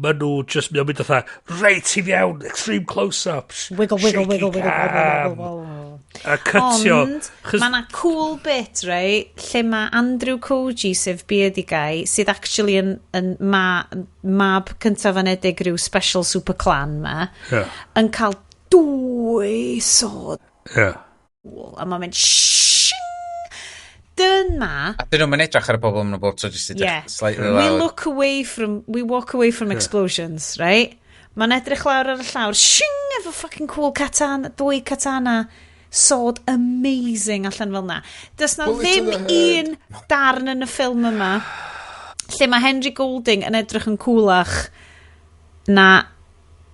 maen nhw just mynd fatha, reit i fewn, extreme close-ups. Wiggle, wiggle, shaky wiggle, wiggle, wiggle, cam, wiggle, wiggle. A cytio. Ond, mae yna cool bit, right, lle mae Andrew Koji, sef Beardy Guy, sydd actually yn mab cyntaf anedig rhyw special super clan ma, yn cael dwy sword. A mae'n mynd shing! Dyna A dyn nhw'n edrych ar y bobl yn y bob tro jyst edrych slightly We lawr. look away from, we walk away from explosions, right? Mae'n edrych lawr ar y llawr, shing, efo fucking cool katana, dwy katana, sword amazing allan fel na. Does na Bullet to ddim the head. un darn yn y ffilm yma lle mae Henry Golding yn edrych yn coolach na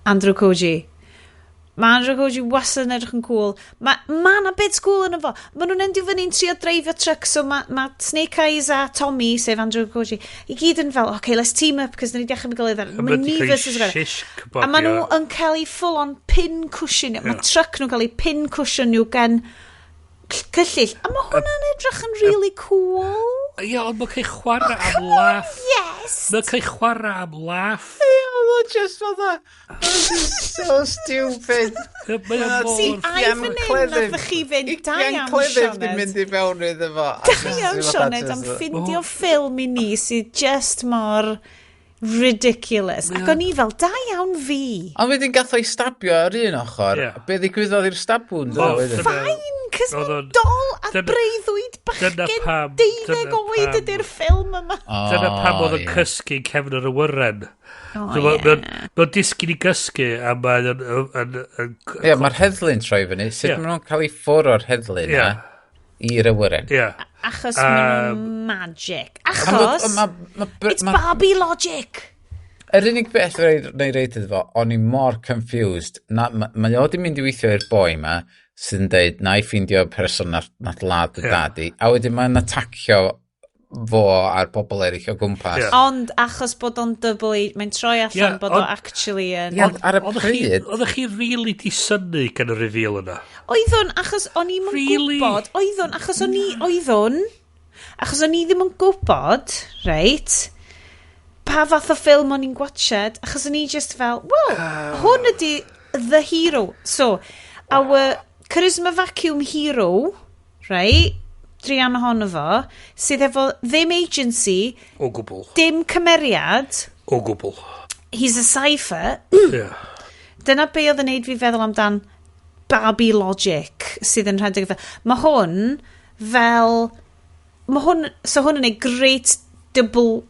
Andrew Koji. Mae Andrew Koji wastad yn edrych yn cool. Mae ma na bits cool yn efo. Mae nhw'n endio fyny'n trio dreifio truck, so mae ma Snake Eyes a Tommy, sef Andrew Koji, i gyd yn fel, okay, let's team up, cos ni dechrau mynd gilydd. A Mae ma' 'di ni cael versus ei shish A maen nhw kebabio. yn cael ei full on pin cushion. Mae truck nhw'n cael ei pin cushion nhw gen cyllill. A mae hwnna'n edrych yn really cool. Ie, ond mae'n cael chwarae am Come on, laff. yes! Mae'n cael chwarae am laff. Ie, oedd o just fatha, this is so stupid. Mae o mor... See, ai fan hyn nathoch chi fynd, da iawn, cleddyf di Sioned. mynd i fewn iddo fo. Da iawn, Sioned, am ffindio ffilm i ni sydd just mor Ridiculous. Ac o'n i fel, da iawn fi. Ond wedyn gath o'i stabio ar un ochr. Ie. Be ddigwyddodd i'r stab wound yna Wel, wedyn? Fine, cys Oedd mae'n o'n- dol a breuddwyd dyna bachgen 12 oed ydy'r ffilm yma. Dyna pam oedd yn ie. cysgu yn cefn yr awyren. O, So ie. Mae'n disgyn i gysgu a mae'n Ie, mae'r heddlu'n troi fyny. Sut Ie. maen nhw'n cael ei ffwr o'r heddlu na i'r awyren? Ie. Achos maen nhw'n magic. Am fod- Achos, it's Barbie logic. Yr unig beth neu reid iddo fo, o'n i mor confused. Na, mae o di mynd i weithio i'r boi ma sydd yn deud, na i ffeindio person nath ladd y dadi. A wedyn mae'n atacio fo a'r bobl eraill o gwmpas. Ie. Ond achos bod o'n double A, mae'n troi allan Ie, bod o actually yn. Ie, ond ar y Oeddech chi- pryd. Oeddech chi really di synnu gan y reveal yna? Oeddwn, achos o'n i'm yn Really? gwybod. Oeddwn, achos o'n i, oeddwn, achos o'n i ddim yn gwybod, reit, pa fath o ffilm o'n i'n gwatched, achos o'n i just fel, well, hwn ydi the hero. So, our charisma vacuum hero, right, drian ohono fo, sydd efo ddim agency, O gwbl. dim cymeriad, O gwbl. He's a cipher. Ie. Dyna be oedd yn neud fi feddwl amdan Barbie Logic sydd yn rhedeg fel. Mae hwn fel. Mae hwn. So hwn yn neud great double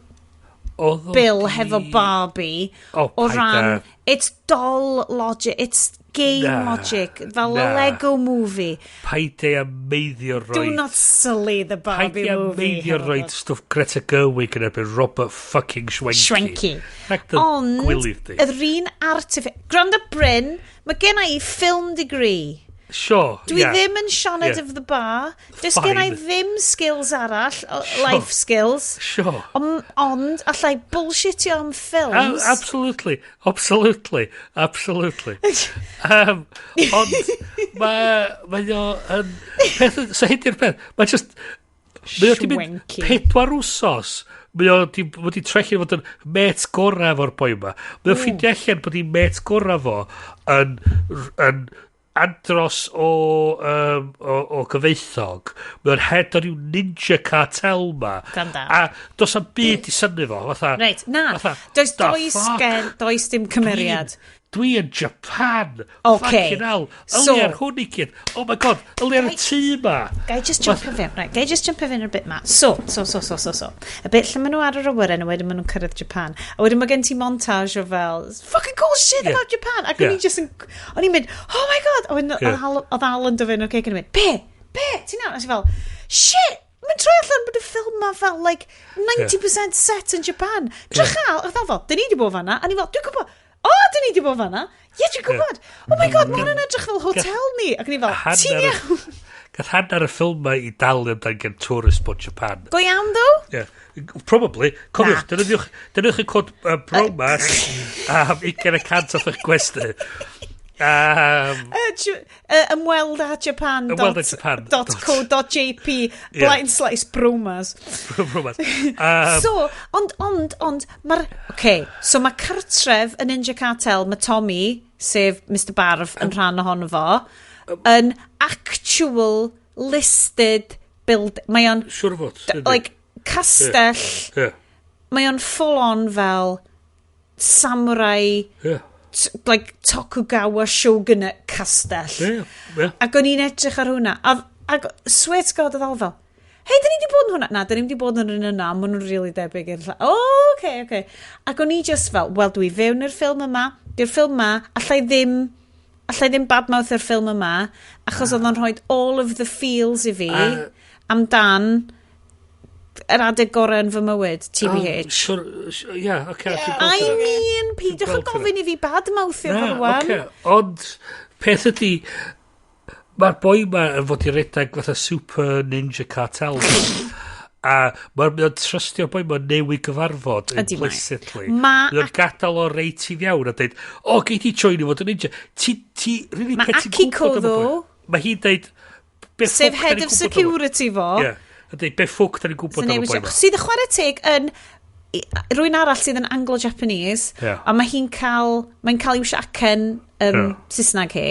Oedd o bill hefo Barbie O, o paid ran â. it's doll logic, it's game Na, logic, fel a na. Lego movie. Paid ei ameiddio Do roid. not sully the Paid Barbie ei movie. ameiddio hefo roid stwff Greta Gerwig yn erbyn Robert fucking Schwenke. Schwenke. Rhag dy Ond, gwilydd di. yr un artific. Gwrando Bryn, mae gen i film degree. Sure, Dwi ie. ddim yn Sioned Ie. of the Bar. Does gen i Fine. ddim skills arall, life skills. Sure. Ond allai bullshitio am ffilms. Absolutely, absolutely, absolutely. Ond mae o yn. Peth, so hyn di'r peth, mae just. Mae o di mynd Schwenky. 4 wsos. Mae o di, wedi trechu fod yn met gorau efo'r boi yma. Mae o ffeindio allan bod hi'n met gorau fo yn andros o gyfeithog. Mae o'n head o ryw ninja cartel ma. Gwranda. A does am byd i synnu fo. Fatha, Reit, na. fatha, Does, the does, fuck? does dim cymeriad. Dwi yn Japan. Ocê. Fucking hell. So- Yli ar hwn i gyd. Oh my God. Yli ar y tŷ ma. Gai just jump in fewn, right, gai just jump in fewn yr bit ma. So. Y bit lle maen nhw ar yr awyren a wedyn maen nhw'n cyrraedd Japan. A wedyn mae gen ti montage o fel, fucking cool shit about Japan. Ac o'n i just yn, o'n i'n mynd, oh my God. A wedyn oedd Alan dod fewn o'r ceg yn mynd, be? Be? Ti'n iawn? A ti fel, shit! Mae'n troi allan bod y ffilm ma fel, like, 90% set in Japan. Drych al, oedd fel, dyn ni di bod fanna. A ni fel, dwi'n gwybod, o, dyn ni di bod fanna. Ie, dwi'n gwybod. Oh my God, mae hwnna'n edrych fel hotel ni. Ac o'n i fel, ti'n iawn? Gath hanner y ffilm ma i dalu amdan gen Tourist Board Japan. Go iawn, ddo? Yeah. Probably. Cofiwch, Na. defnyddiwch y cod BROMAS am 20% off eich gwesty. Ymweld â Japan Ymweld â Japan. dot co dot jp blind slice bromas. BROMAS. So, ond, mae'r. Okay, so mae cartref y Ninja Cartel, mae Tommy, sef Mr Barf, yn rhan ohono fo, yn actual listed build. Mae o'n, Siwr o fod. Yndi. like, castell, mae o'n full on fel samurai, like Tokugawa shogunate castell. Ie, ie. Ac o'n i'n edrych ar hwnna. A swear to God, oedd Al fel, hei, dyn ni wedi bod yn hwnna? Na, dyn ni wedi bod yn yr un yna, maen nhw'n really debyg i'r lla. O, oh, oce, oce. Ac o'n i just fel, wel, dwi fewn i'r ffilm yma, di'r ffilm yma, allai ddim badmouth i'r ffilm yma, achos oedd o'n rhoi all of the feels i fi amdan yr adeg gorau yn fy mywyd, TBH. Siwr, ie, oce. I mean, peidiwch â gweld hynna. gofyn i fi badmouthio fo Na, rwan. oce. Ond, peth ydy, mae'r boi ma yn fod i redag fatha super ninja cartel. A mae'n trystio'r boi ma newydd gyfarfod Ydi mae. implicitly. Mae'n gadael o reit i fewn a dweud, o, gei di join i fod yn ninja. Ti, really Ma' peth ti'n Akiko, gwybod am y boi? ddo. Mae hi'n deud, be Sef ffwc da head ni'n of gwybod am y- security fo. Ie. A dweud, be ffwc da ni'n gwybod am y boi ma? Sydd y chwarae teg yn rwy'n arall sydd yn Anglo-Japanese, a mae hi'n cael, mae'n cael iwsio acen Saesneg hi,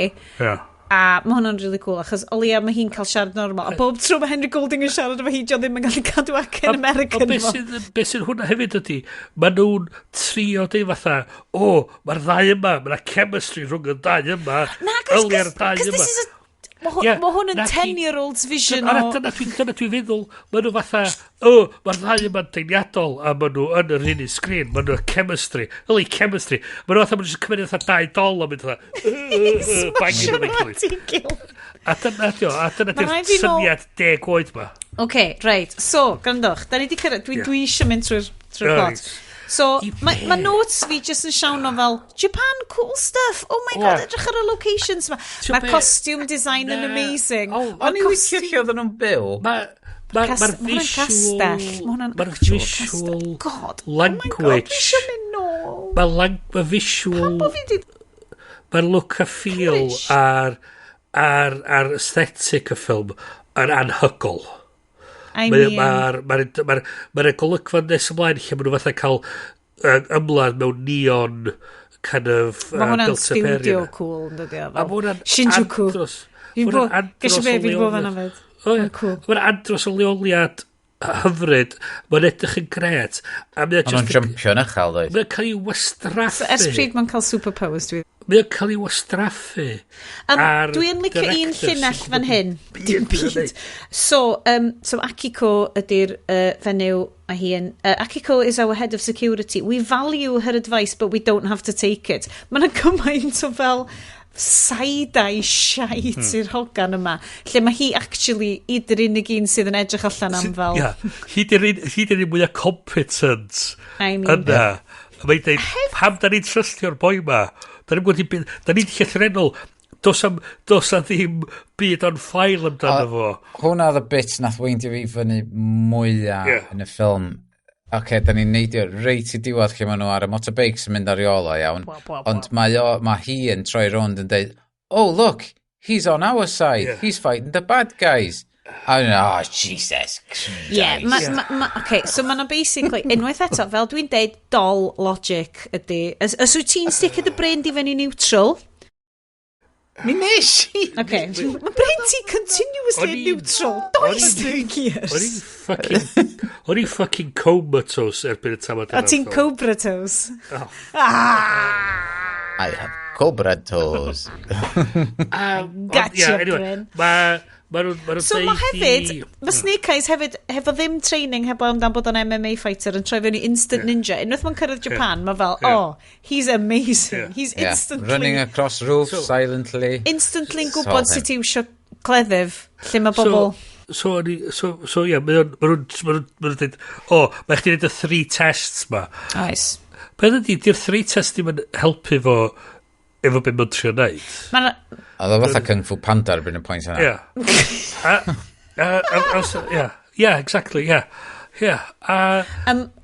A mae hwnna'n really cool, achos o leia mae hi'n cael siarad normal. A bob tro mae Henry Golding yn siarad efo hi, dio ddim yn gallu cadw acen American. Ond beth sydd hwnna hefyd ydy, maen nhw'n trio deud fatha, o, mae'r ddau yma, mae'na chemistry rhwng y ddau yma. Na, ylia'r ddau cos yma. this is a... Mae Ie, hwn yn na ti- 10-year-old's vision Dyna, o... dyna dwi'n feddwl, maen nhw fatha, o, mae'r ddau yma'n deimliadol, a maen nhw yn yr un sgrin, maen nhw chemistry, yli chemistry. Maen nhw fatha, maen nhw jyst cymryd fatha dau dol a mynd fatha, bangio Smasho nhw nhw efo'i at ei gilydd. A dyna dio, a dyna Ma' di'r rhaid fi nôl- syniad 10 oed ma. OK, right. So, gwrandwch, da ni di cyrraedd, dwi eisiau mynd trwy'r plot. Reit. So, I mae be? ma notes fi just yn siawn o fel, Japan, cool stuff. Oh my God, edrych ar y locations ma. T'o Mae'r be? costume design yn Na. amazing. Oh, Ma'r O'n i'n licio lle oedden nhw'n byw. Mae'r ma, Ma' hwnna'n visual castell. Ma' hwnna'n Mae'r actual visual castell. God. language. Oh my God, dwi eisiau mynd nôl. Mae ma visual Pam bo fi di Mae'r look a feel Cymryd a'r aesthetic y ffilm yn anhygol. I mean, Mae'r ma, ma, ma, ma golygfa nes ymlaen lle maen nhw fatha cael ymladd mewn neon kind of mae hwnna'n built up area. studio cool, yn dydi o? A ma' hwnna'n Shinjuku. andros. Fi Ma' hwnna'n andros Gesio be, o fi 'di bod fan'na leoliad. fyd. O, ie. Ma'n cool. Mae'n andros o leoliad hyfryd. Mae'n edrych yn gret. A mae'n O'n nhw'n just... jumpio'n uchel, doedd. Mae'n cael ei wastraffu. So, ers pryd mae'n cael superpowers, dwi Mae'n cael ei wastraffu. A'r Dwi yn licio un director llinell sy'n fan gwbod hyn. Dim byd yn byd. So Akiko ydy'r fenyw, mae hi yn... "Akiko is our head of security. We value her advice, but we don't have to take it." Mae yna gymaint o fel side-eye shite i'r hogan yma. Lle mae hi actually ydy'r unig un sydd yn edrych allan am fel Ia. Hi di'r un mwyaf competent I mean, yna. A mae'n dweud, pam da ni'n trystio'r boi ma? Da ni'n gwybod, da ni'n llythrennol, dos am ddim byd on file amdano fo. Hwna oedd y bit nath weindio fi fyny mwyaf yn y ffilm. Oce, okay, da ni'n neidio reit i diwedd lle maen nhw ar y motorbikes yn mynd ar ei ôl o, iawn. Wa, wa, wa. Ond mae hi yn troi rownd yn deud, "Oh look, he's on our side, he's fighting the bad guys." A o'n i'n, "Oh, Jesus Christ." Yeah, ma, okay, so ma' 'na basically, unwaith eto, fel dwi'n deud, doll logic ydy. Os wyt ti'n sticio dy brain di fyny neutral, Mi nes i! Okay, mae brain ti continuously yn neutral. Does dim gears. O'n i'n fucking comatose erbyn y tamad. A ti'n cobra toes. Oh. Ah! I have cobra toes. Gotcha, yeah, anyway, Bryn. Ma nhw'n So deud mae hefyd, mae Snake Eyes hefyd, hefo ddim training heblaw amdan bod o'n MMA fighter yn troi fewn i instant ninja. Unwaith mae'n cyrraedd Japan, mae fel, "Oh, he's amazing." He's instantly Running across roofs silently. instantly yn Saw gwybod him. sut i iwsio cleddyf, lle mae bobl So, yeah, ma nhw'n dweud, "O, oh, mae chdi'n neud y three tests ma." Oes. Beth ydi, di'r three tests ddim yn helpu fo efo beth mae'n trio neud. Mae'n Oedd o fatha Kung Fu Panda erbyn y pwynt yna. Yeah. A, yeah, exactly, yeah. A,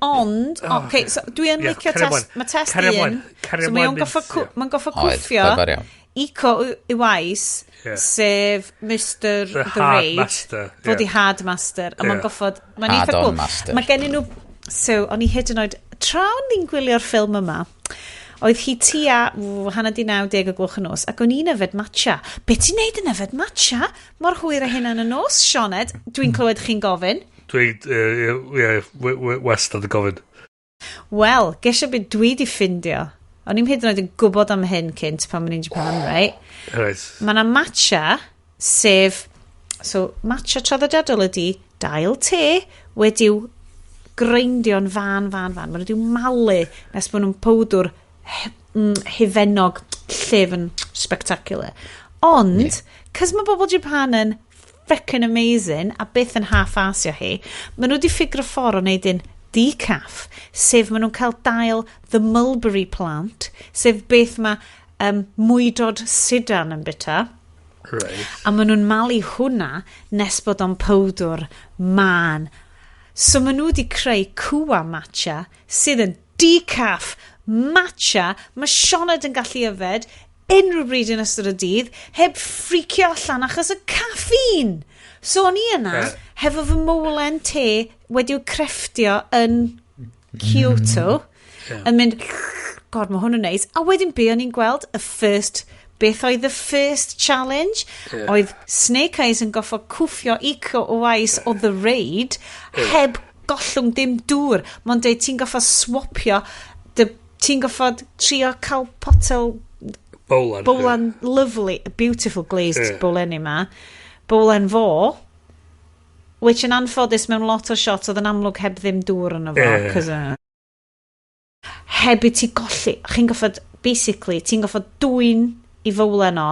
Ond, oh, okay, so dwi yn Yeah, licio carry test, ymlaen. mae test Carry un, ymlaen. Carry so mae o'n ymlaen goffa, mynd, ie. mae'n goffa Oedd, cwffio clever iawn. Iko Uwais, sef Mr. The The, Hard Raid, Master, fod i ie. Hard Master, a mae'n goffod, mae'n eitha Hard-on cool. Master. Mae gennyn nhw, so, o'n i hyd yn oed, tra o'n i'n gwylio'r ffilm yma, oedd hi tua 8:30, 10 o gloch y nos, ac o'n i'n yfed matcha. Be ti'n neud yn yfed matcha? Mor hwyr a hynna yn y nos, Sioned? Dwi'n clywed chi'n gofyn. Dwi'n, yeah, wastad yn gofyn. Wel, gesio beth dwi di ffindio. O'n i'n hyd yn oed yn gwybod am hyn cynt pan o'n i'n Japan, right? Mae yna matcha, sef... So, matcha traddodiadol ydy dail te wedi'w greindio'n fan, fan, fan. Maen nhw wedi'w malu nes bod nhw'n powdwr hufennog llyfn spectacular. Ond, cos mae bobl Japan yn frickin' amazing a byth yn half-arsio hi, maen nhw wedi ffigro ffordd o wneud un decaf, sef maen nhw'n cael dail the mulberry plant, sef beth mae mwydod sidan yn bita. A maen nhw'n malu hwnna nes bod o'n powdwr man. So maen nhw wedi creu kuwa matcha sydd yn decaf matcha mae Sioned yn gallu yfed unrhyw bryd yn ystod y dydd heb ffricio allan achos y caffeine. So o'n i yna hefo fy mowlen te wedi'w crefftio yn Kyoto yn mynd, "God, mae hwn yn neis." A wedyn be o'n i'n gweld? Y first Beth oedd the first challenge? Yeah. Oedd Snake Eyes yn goffo cwffio Iko Uwais o The Raid heb gollwng dim dŵr. Mae'n deud ti'n goffo swapio, ti'n goffo trio cael potel Bowlan. bowlan lovely, beautiful glazed Ie. bowlenni ma. Bowlen fo, which yn anffodus mewn lot o shots oedd yn amlwg heb ddim dŵr yno fo. Ie. 'Cause, heb i ti golli, chi'n goffod, basically, ti'n goffod dwyn i fowlen o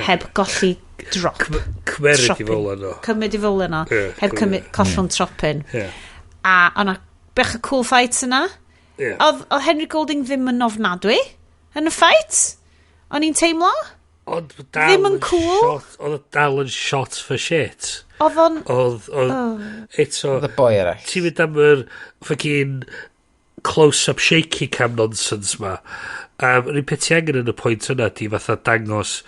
heb golli drop. Cymeryd i Tropyn. fowlan o. Cymryd i fowlen o, Ie, heb cymryd. cymryd collwng tropyn. Ie. A o'na bech y cool fights yna. Ie. Oedd Henry Golding ddim yn ofnadwy yn y fight. O'n i'n teimlo. Ond dal Ddim yn cool. Shot, oedd o dal yn shot for shit. Oedd o'n... Oedd, eto, Oedd y boi arall. ti'n mynd am yr fucking close-up shaky cam nonsense ma. Yr un peth ti angen yn y pwynt yna di fatha dangos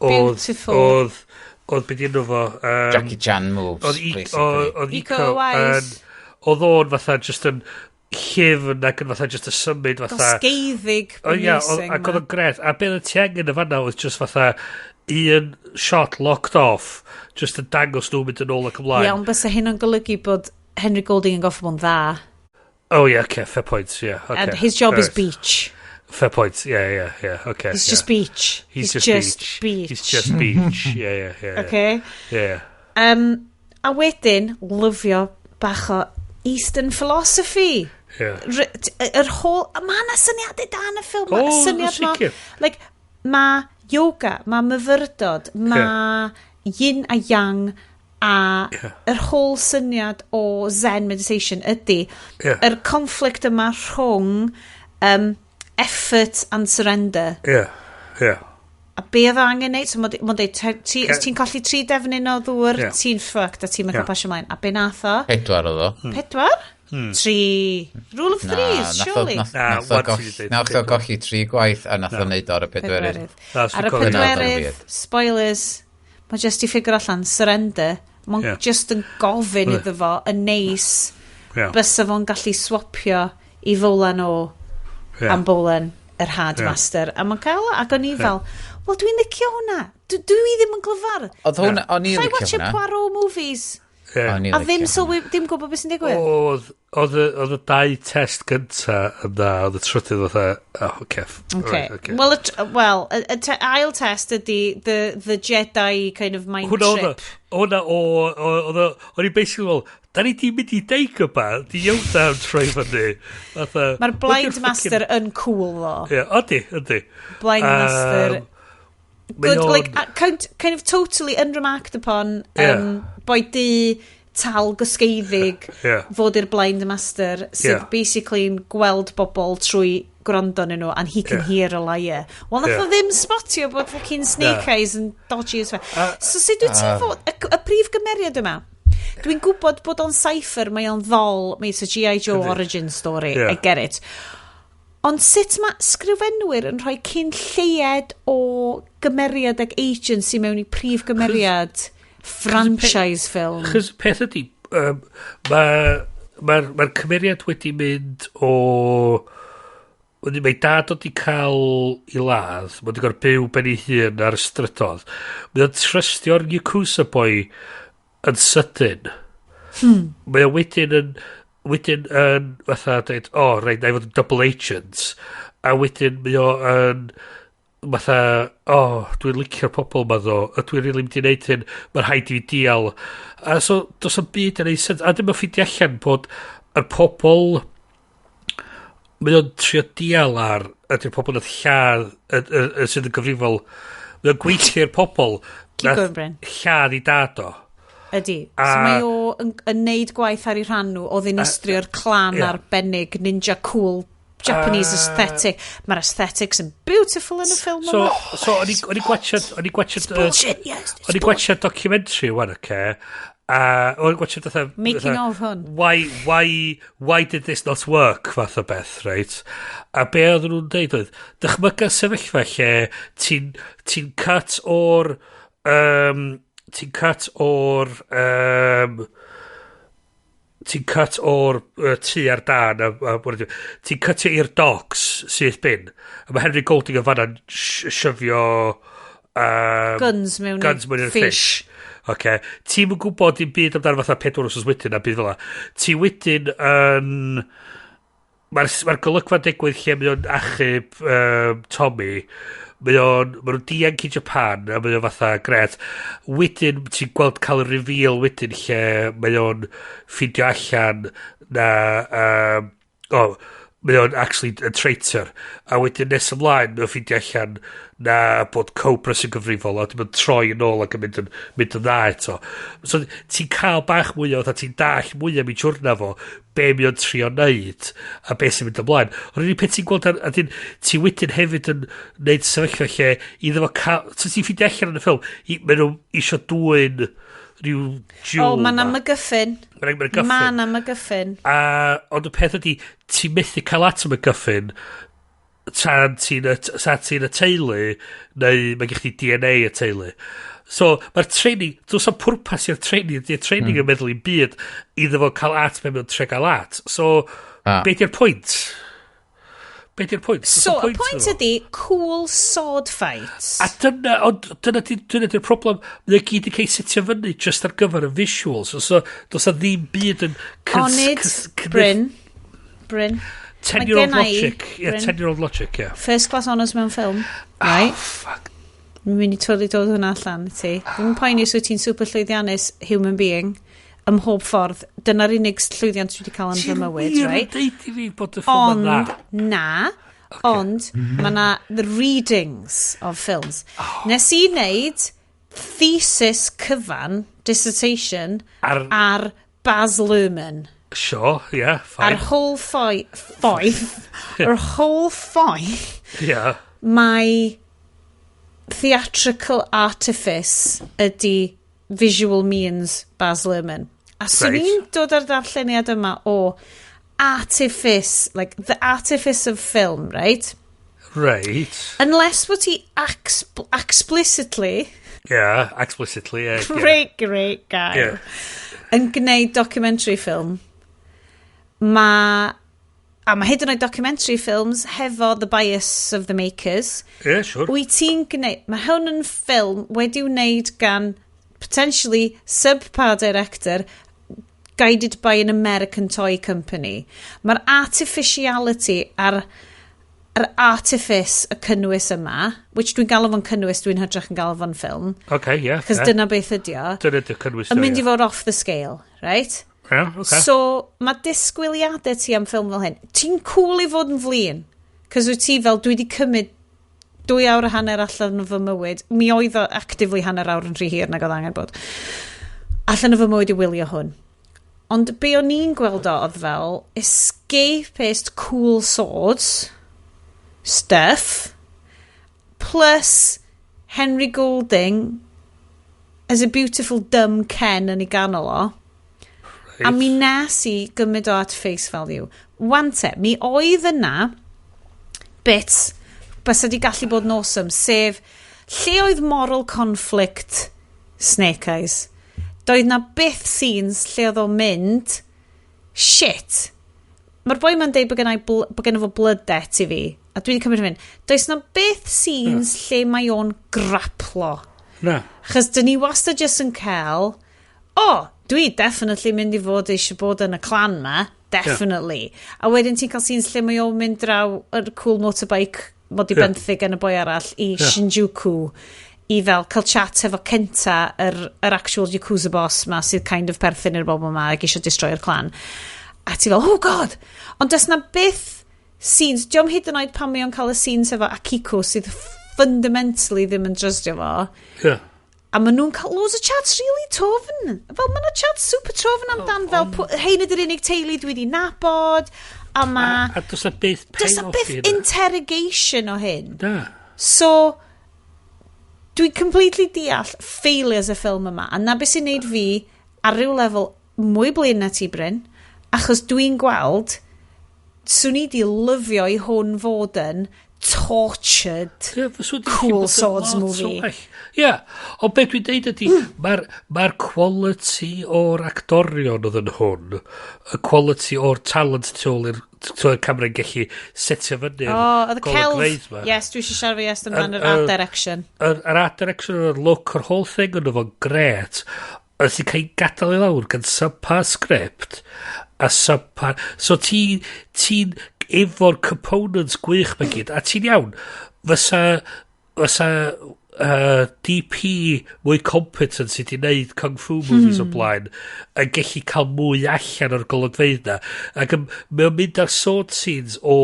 oedd, Beautiful. oedd beth enw fo. Jackie Chan moves, Oedd basically. oedd Iko Iko Uwais. yn, oedd o'n fatha just yn llyfn ac yn fatha just y symud fatha. Gosgeiddig O ia, amazing ac oedd ma. o'n gret. A beth oedd ti angen y fanna oedd just fatha un shot locked off, just yn dangos nhw mynd yn ôl ac ymlaen. Iawn, bysa hyn yn golygu bod Henry Golding yn goffo bod yn dda. Oh yeah, okay, fair point, yeah. Okay. And his job is Alright. beach. Fair point, yeah, okay. He's yeah. just beach. He's just beach. beach. He's just beach, yeah. Okay. Yeah. A wedyn, lyfio bach o Eastern philosophy. Yeah. Yr whole... Mae yna syniadau da yn y ffilm. Ma' O, syniad ma, sicr. like, mae yoga, mae myfyrdod, mae yin a yang, a yr whole syniad o Zen meditation ydy yr conflict yma rhwng effort and surrender. Yeah. A be oedd o angen neud? So mae'n deud, os ti'n colli tri defnyn o ddŵr, ti'n fucked a ti'n mynd Ie. cael pasio ymlaen. A be nath o? Pedwar oedd o. Pedwar? Tri. Rule of Na, threes, nath o- surely. Na, nath o one, golli- two, three, nath o pedwar. golli tri gwaith a nath o neud o ar y pedwerydd. Pedwerydd. Na, so Ar y dwi'n cofio. Hwnna oedd o'n pedwerydd, weird. spoilers, mae just i figure allan, surrender. Mae'n just yn gofyn iddo fo, yn neis, bysa fo'n gallu swapio i fowlan o am bowlen yr hard master. A mae'n cael o, ac o'n i fel, wel dwi'n licio hwnna. Dwi ddim yn glyfar. Oedd hwnna, o'n i'n If I licio watch a hwnna. Poirot movies, O'n i'n a ddim licio hwnna. sylwi, ddim gwybod beth sy'n digwydd. Oedd y dau test gynta yn dda, oedd y trydydd fatha, oh, okay. Okay. Right, okay. Wel, well, y ail test ydy the Jedi kind of mind Hwna oedd o, trip. hwnna o, oedd o, o'n i basically fel, da ni di mynd i Dagobah, di Yoda yn troi fyny. Fatha, Mae'r what Blind the Master yn cool, ddo. Ie, ydy, ydy. Blind Master. Mae Good, o'n- like, kind of totally unremarked upon. Boi du, tal, gysgeiddig, fod i'r Blind Master, sydd basically yn gweld bobl trwy gwrando arnyn nhw, and he can hear a liar. Wel, nath o ddim spotio bod fucking Snake Na. Eyes yn dodgy as well. So sut wyt ti'n fod, y prif gymeriad yma, dwi'n gwybod bod o'n cipher, mae o'n ddol, mae it's a G.I. Joe origin story, I get it. Ond sut mae sgrifenwyr yn rhoi cyn lleied o gymeriad ag agency mewn i prif gymeriad franchise film? Chos peth ydy, mae'r ma cymeriad wedi mynd o... Wedi, mae dad wedi cael i ladd, mae wedi gorfod byw ben ei hun ar y strydodd. Mae o'n trystio'r Yakuza boy yn sydyn. Mae o wedyn yn fatha dweud, o, oh, reit, na i fod yn double agent. A wedyn mae o yn fatha, o, oh, dwi'n licio'r pobl ma ddo, a dwi'n rili mynd i wneud hyn, mae'n rhaid i fi dial. A so, does o'm byd yn ei sens, a dim yn ffeindio allan bod yr pobl mae o'n trio dial ar ydy'r pobl nath lladd sydd yn gyfrifol, mae o'n gweithio i'r pobl Keep nath going, Bryn. lladd i dad o. Ydy. So mae o yn neud gwaith ar ei rhan nhw o ddinistrio'r clan arbennig ninja cool Japanese aesthetic. Mae'r aesthetics yn beautiful yn y ffilm So, yma. so o'n i gwachad, Bullshit, yes. o'n i gwachad documentary wan, oce? A o'n i gwachad fatha... Making fatha, of hwn. Why did this not work, fath o beth, right? A be oedden nhw'n deud oedd, dychmyga sefyllfa lle ti'n cut o'r... Ti'n cut o'r... Ti'n cut o'r tŷ ar dan a ti'n cutio i'r docks syth bin a mae Henry Golding yn fanna'n shyfio Guns mewn guns mewn i'r fish. Okay. Ti'n yn gwybod dim byd amdano fatha 4 wythnos wedyn a byd fel 'a. Ti wedyn yn... Mae'r ma golygfa digwydd lle mae o'n achub Tommy. Mae nhw'n dianc i Japan a mae o'n fatha gret. Wedyn ti'n gweld cael y reveal wedyn lle mae o'n ffindio allan na oh, mae o'n actually a traitor. A wedyn nes ymlaen mae o'n ffindio allan na bod Cobra sy'n gyfrifol a wedyn mae'n troi yn ôl ac yn mynd yn dda eto. So ti'n cael bach mwy o, fatha ti'n dall mwy am ei siwrna fo, be mae o'n trio neud a be sy'n mynd ymlaen. Ond yr unig peth ti'n gweld, a dyn, ti wedyn hefyd yn neud sefyllfa lle iddo fo cael, so ti'n ffindio allan yn y ffilm, maen nhw isio dwyn rhyw jewel. O, mae na MacGuffin. Mae'n MacGuffin. Ma na MacGuffin. A, ond y peth ydy, ti'n methu cael at y MacGuffin tan ti'n y teulu, neu mae gen chdi DNA y teulu. So, mae'r training, does am pwrpas i'r training, di'r training yn meddwl i'n byd iddo fo cael at mewn tre gael at. So, be di'r pwynt? Be di'r pwynt? Does So, na'm y pwynt iddo fo. ydy, cool sword fights. A dyna, ond dyna di'r problem. Mae o gyd yn cael ei setio fyny just ar gyfer y visuals. So, does na ddim byd yn Onid, Bryn, Bryn, 10-year-old Mae genna i, logic. Yeah, Bryn. 10-year-old logic, yeah. First class honours mewn ffilm, right? Oh, fuck. Dwi'n mynd i twli dod hwnna allan i ti. Dwi'n poeni os wyt ti'n super llwyddiannus human being ym mhob ffordd. Dyna'r unig llwyddiant dwi wedi cael yn fy mywyd, Ti'n wir yn right? deud i fi bod y ffilm yn Ond, dda. na, ond mae na the readings of films. Oh. Nes i wneud thesis cyfan, dissertation, ar Baz Luhrmann. Sure, yeah, Ar fine. whole ffoith, ar whole ffoith, mae theatrical artifice ydy visual means Baz Luhrmann. A swn i'n dod ar darlleniad yma o artifice, like the artifice of film, right? Unless bod ti explicitly, Yeah, explicitly, yeah. Great, great guy, yn gwneud documentary film, a mae hyd yn oed documentary films hefo the bias of the makers. Yeah, sure. Wyt ti'n gwneud... Mae hwn yn ffilm wedi wneud gan potentially subpar director guided by an American toy company. Mae'r artificiality a'r yr artifice y cynnwys yma, which dwi'n galw fo'n cynnwys, dwi'n hytrach yn galw fo'n ffilm, Okay, yeah. cos dyna beth ydi o, Dyna di'r cynnwys. yn mynd i fod off the scale, right? Yeah, okay. So, mae disgwyliadau ti am ffilm fel hyn. Ti'n cool i fod yn flin. Cos wyt ti fel, dwi wedi cymryd 2 awr a hanner allan o fy mywyd. Mi oedd o actively hanner awr yn rhy hir nag oedd angen bod. Allan o fy mywyd i wylio hwn. Ond be o'n i'n gweld o oedd fel escapist cool swords stuff plus Henry Golding as a beautiful dumb Ken yn ei ganol o. A mi nes i gymryd o at face value. Wan te, mi oedd yna bit bysa di gallu bod yn awesome, sef lle oedd moral conflict Snake Eyes. Doedd na byth scenes lle oedd o'n mynd, shit, mae'r boi ma'n deud bod gen fo blood debt i fi, a dwi wedi cymryd hyn. Does na byth scenes lle mae o'n graplo. Na. Chos dyn ni wastad jyst yn cael, oh, dwi definitely mynd i fod eisiau bod yn y clan ma, definitely. Yeah. A wedyn ti'n cael scenes lle mae o'n mynd draw yr cool motorbike mod i benthyg yn y boi arall i Shinjuku i fel cael chat efo Kenta, yr actual Yakuza boss ma sydd kind of perthyn i'r bobl ma ac eisiau destroy'r clan. A ti fel, oh God! Ond does na byth scenes, diolch hyd yn oed pan mae o'n cael y scenes efo Akiko sydd fundamentally ddim yn trystio fo. A maen nhw'n cael loads o chats really tofn. Fel maen nhw chats super tofn amdan fel hein ydy'r unig teulu dwi wedi nabod. A ma... A does na byth Does na payoff byth i hynna. interrogation o hyn. Na. So, dwi'n completely deall failures y ffilm yma. A na beth sy'n neud fi ar ryw lefel mwy blin na ti, Bryn, achos dwi'n gweld, swn i di lyfio i hwn fod yn total tortured Ie, fyswn i'n gallu cool bod yn swords lot o movie. well. Ie, ond beth dwi'n deud ydy, mae'r quality o'r actorion oedd yn hwn, y quality o'r talent tu ôl i'r tu ôl i'r camera yn gallu setio fyny'r Oh, oedd y celf. golygfeydd 'ma. Yes, dwi eisiau siarad fi yes amdan yr Yr- art direction. Yr art direction, yr look, yr whole thing yn fo'n gret, oedd sy'n cael ei gadael i lawr gan subpar script a subpar. So ti'n ti efo'r components gwych ma gyd, a ti'n iawn, fysa DP mwy competent sydd wedi gwneud kung fu movies o blaen yn gallu cael mwy allan o'r golygfeydd na. Ac mae'n mynd ar sword scenes o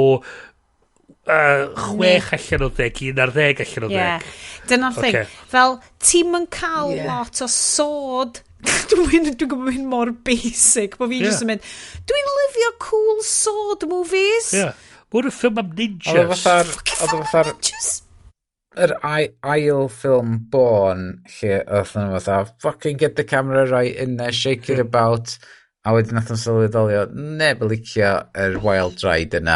6 allan o 10 i 11 allan o 10. Yeah. Dyna'r thing. Ocê. Fel, ti'n yn cael lot o sword. Dwi'n gwybod hyn mor basic, bod fi just yn mynd, dwi'n lyfio cool sword movies. Yeah. Mae'n ffilm am Oedd o ninjas. Oedd o fatha'r Ninjas. yr ail ffilm Bourne lle oedd nhw fatha, "Fucking get the camera right in there, shake it about," a wedyn nath nhw sylweddoli neb yn licio yr wild ride yna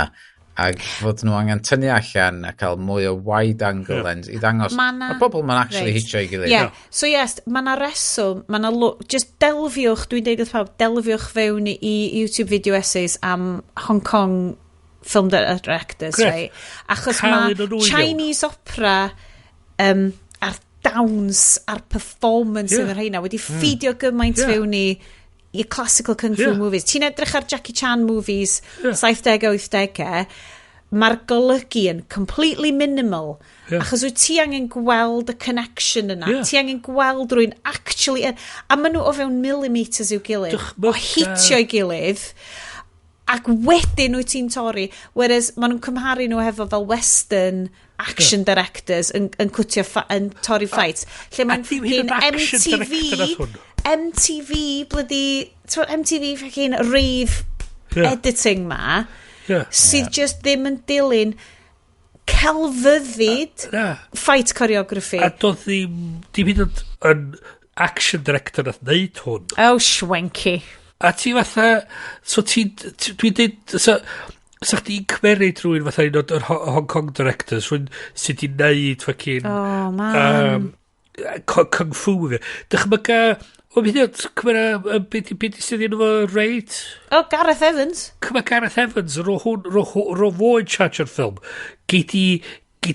ac fod nhw angen tynnu allan a cael mwy o wide angle lens i ddangos mae bobl ma'n actually hitio i gilydd. Yeah. So yes, mae na reswm, mae na just delfiwch, dwi'n deud wrth pawb, delfiwch fewn i YouTube video essays am Hong Kong film directors, Grêt. right? Achos Cael mae un o'n nhw i fewn. Chinese opera a'r dawns a'r performance yn yr rheina wedi ffidio gymaint fewn i classical kung fu movies. Ti'n edrych ar Jackie Chan movies 70au, 80au, mae'r golygu yn completely minimal. Achos wyt ti angen gweld y connection yna. Ti angen gweld rhywun actually. A maen nhw o fewn millimeters i'w gilydd. Dychmyga. O hitio i gilydd. Ac wedyn wyt ti'n torri. Whereas maen nhw'n cymharu nhw hefo fel western action directors yn cwtio yn torri fights. Lle mae'n dim hyd yn fucking action MTV director nath hwn. MTV bloody, t'mod, MTV fucking rave editing ma sydd just ddim yn dilyn celfyddyd Na. fight choreography. A doedd ddim, dim hyd yn oed yn action director nath neud hwn. Oh, schwenky. A ti fatha, so ti'n, dwi'n deud, so chdi'n cymeryd rhywun fatha un o'r Hong Kong directors, rhywun sydd wedi neud fucking Oh, man. Kung Fu movie. Dychmyga, o beth yw, cymera, beth sydd yn efo Raid? Oh, Gareth Evans. Cyma Gareth Evans, ro hwn, ro fo in charge o'r ffilm. Gei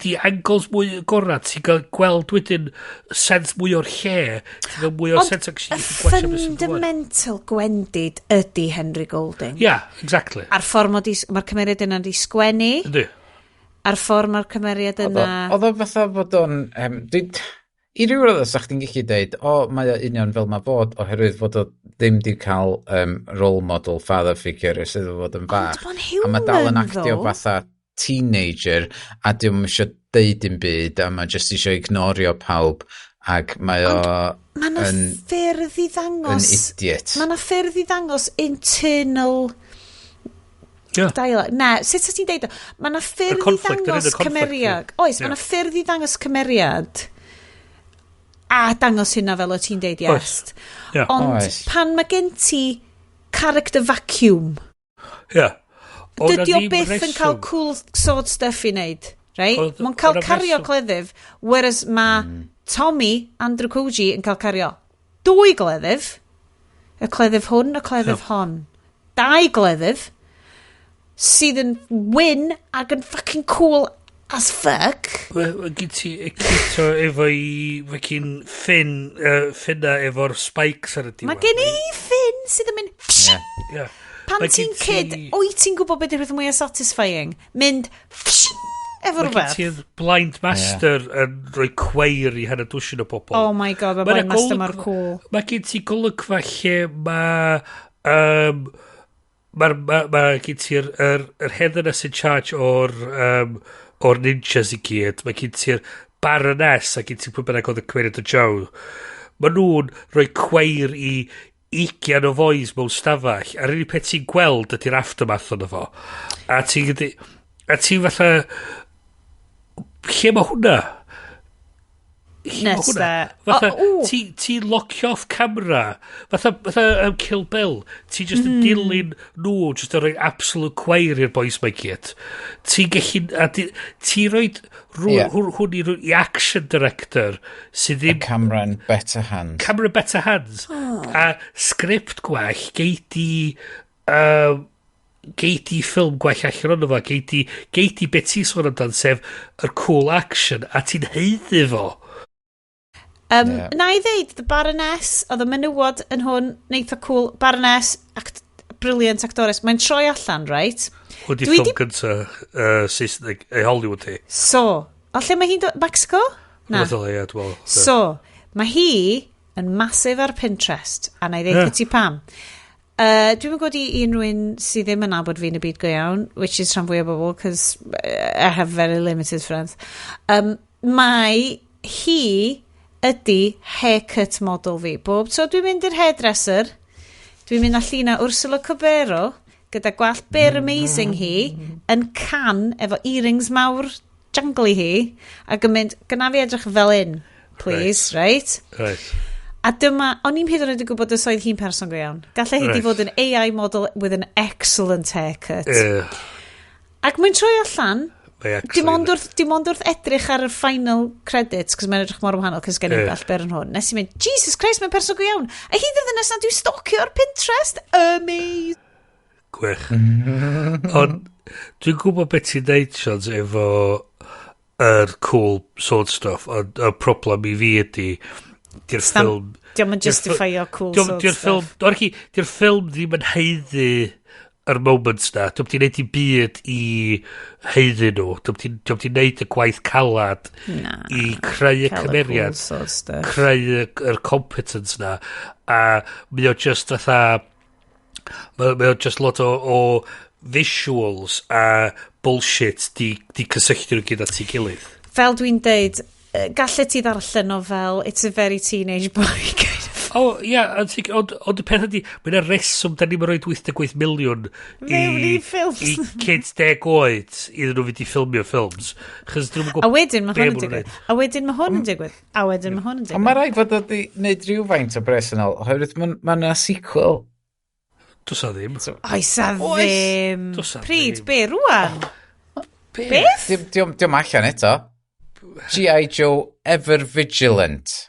di angles mwy gorau, ti'n cael gweld wedyn sens mwy o'r lle, ti'n cael mwy o'r Ond sens y actually gallu gwachio beth sy'n dod. fundamental gwendid ydy Henry Golding. Yeah, exactly. A'r ffordd mae'r cymeriad yna di sgwennu, Yndi. a'r ffordd mae'r cymeriad yna. Oedd o fatha bod o'n i ryw raddau sa chdi'n gallu deud, o, mae o union fel mae fod, oherwydd fod o ddim di cael role model father figure ers iddo fod yn fach. Ond ma'n A mae dal yn human, actio though. fatha teenager, a dio'm eisiau deud dim byd, a mae jyst eisiau ignorio pawb, ac mae o Mae yna yn, ffyrdd i yn ddangos idiot. Mae yna ffyrdd i ddangos internal dialogue. Na, sut ti'n deud o? Mae yna ffyrdd i conflict, yr ddangos inner conflict, cymeriad. ie. Oes, mae yna ffyrdd i ddangos cymeriad a dangos hynna fel o ti'n deud, yes. Ond Oes. pan mae gen ti character vacuum, O'dd 'na dydy o ddim byth yn cael reswm. cool sword stuff i wneud, right? Mae'n cael Oedd 'na cario reswm. cleddyf, whereas mae Tommy, Andrew Koji, yn cael cario dwy gleddyf, y cleddyf hwn, y cleddyf hon. Dau gleddyf, sydd yn win ac yn fucking cool as fuck. Mae gen ti Equito efo i fucking Finna efo'r spikes ar y diwedd. Mae gen i Finn sydd yn mynd Pan Mae ti'n gen kid, wyt ti'n gwybod beth yw'r peth mwyaf satisfying? Mynd efo Mae gen rhywbeth. ti'r Blind Master yn rhoi cweir i hanner dwsin o bobl. Oh my God, mae Ma' 'na Blind Master mor cool. Mae gen ti golygfa lle mae ma gen ti'r yr hen yna sy'n charge o'r ninjas i gyd. Mae gen ti'r Baroness a gen ti pwy bynnag oedd y cymeriad o Joe. Mae nhw'n rhoi cweir i 20 o fois mewn stafell a'r unig peth ti'n gweld ydy'r aftermath ono fo. A ti'n fatha, lle mae hwnna? Nuts hwnna. there. Fatha, O, ww. ti locio off camera. Fatha Kill Bill. Ti just yn dilyn nhw, just yn rhoi absolute cweir i'r boys mae gyd. Ti'n gallu... A ti roed hwn i action director sydd A ddim camera in better hands. Camera better hands. A script gwell, gei di ffilm gwell allan ono fo, gei di beth ti'n sôn amdan, sef yr cool action, a ti'n haeddu fo. Ie. Na i ddeud, The Baroness, oedd y menywod yn hwn, neitha cool, Baroness, brilliant actores, mae'n troi allan, right? Hwn di Dwi ffilm di- gynta Saesneg, Hollywood hi. So, o lle mae hi'n dod? Mexico? Na. Rhywbeth fel 'na, ie, dwi'n meddwl. So, mae hi yn massive ar Pinterest, a na i ddeud ti pam. Dwi'n yn gwybod i unrhyw un sydd ddim yn nabod fi yn y byd go iawn, which is rhan fwy o bobl, cos I have very limited friends. Mae hi ydy haircut model fi. Bob tro dwi'n mynd i'r hairdresser, dwi'n mynd â llun o Ursula Corbero, gyda gwallt byr amazing hi, yn can efo earrings mawr jangly hi, ac yn mynd, "Gynna fi edrych fel un, please," right? Right. A dyma, o'n i'n hyd yn oed yn gwybod os oedd hi'n person go iawn. Gallai hi di fod yn AI model with an excellent haircut. Ac mae'n troi allan, Mae actually dim ond wrth edrych ar y final credits, cos mae'n edrych mor wahanol, cos gen i'n bell byr yn hwn. Nes i mynd, "Jesus Christ, mae'n person go iawn." A hi ddydd yna dwi'n stalkio ar Pinterest. Amazing. Gwych. Ond dwi'n gwybod beth ti'n neud, Sions, efo yr cool sword stuff, ond y problem i fi ydy, di'r ffilm Dio'm yn justify-o cool sword di'r ffilm, stuff. O'r chi, di'r ffilm ddim yn haeddu yr moments na. Dio'm di neud i byd i haeddu nhw. Dio'm di neud y gwaith calad Na. i creu y Cael y cool cymeriad, sword stuff. Creu yr competence na. A mae o just fatha... Mae o just lot o visuals a bullshit di cysylltu nhw gyda ti gilydd. Fel dwi'n deud, gallet ti ddarllen o fel it's a very teenage boy kind of O, ia, ond y peth ydi, mae'n reswm da ni'n rhoi 88 miliwn Mewn i ffilms. i kids 10 oed iddyn nhw fynd i ffilmio ffilms. Chos dyn nhw'n gwybod A wedyn mae be hwn yn ma' nhw'n digwydd. neud. A wedyn mae hwn yn digwydd. A wedyn mae hwn yn Ond digwydd. mae rhaid fod wedi gwneud rhywfaint o bres yn ôl, oherwydd mae ma yna sequel. Does 'na ddim. Oes a Oes. ddim. Does 'a Pryd? ddim. Be? Rwan? Beth? Diom allan eto. G.I. Joe Ever Vigilant.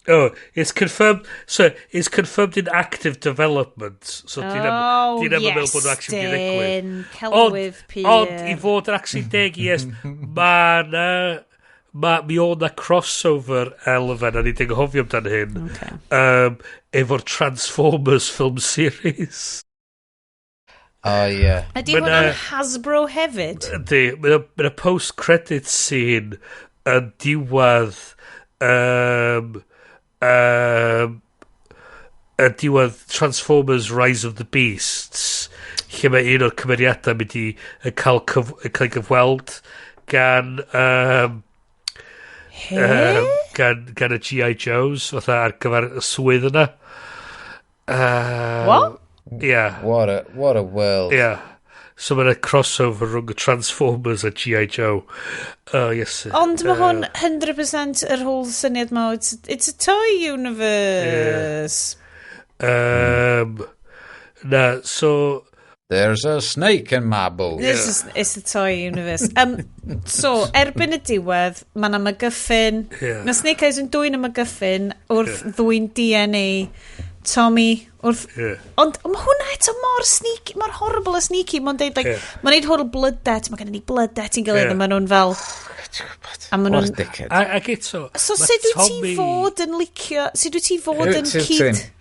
Oh, it's confirmed. So, it's confirmed in active development. So, Oh, di ddim yn meddwl bod nhw actually di ddigwydd. Iestyn. Celwydd pur. Ond, i fod yn actually deg, yes, ma na... Ma, mi oedd na crossover elfen, a ni di anghofio amdan hyn, efo'r Transformers film series. Oh, ie. Ydy Ma' hwnna'n Hasbro hefyd? Ydy, mae yna post-credit scene yn diwedd yn diwedd Transformers Rise of the Beasts, lle mae un o'r cymeriadau mynd i yn cael, yn cael ei gyfweld gan He? gan y G.I. Joes fatha ar gyfer y swydd yna. What? Yeah. What a world. Yeah. So mae'n crossover rhwng y Transformers a G.I. Joe. Oh, yes. Ond mae hwn 100% yr whole syniad ma. It's a toy universe. Na, so... There's a snake in my boot. This is, it's a toy universe. So, erbyn y diwedd, mae yna MacGuffin. Mae Snake Eyes yn dwyn y MacGuffin wrth ddwyn DNA Tommy. Wrth... Ond mae hwnna eto mor sneaky, mor horrible a sneaky. Mae'n deud, like, mae'n neud whole blood debt. Mae gennym ni blood debt i'n gilydd, Ie. a maen nhw'n fel... A maen What a nhw'n... dickhead. Ac eto... So ma' sut wyt ti Tommy fod yn licio... Sut wyt ti fod yn cyd...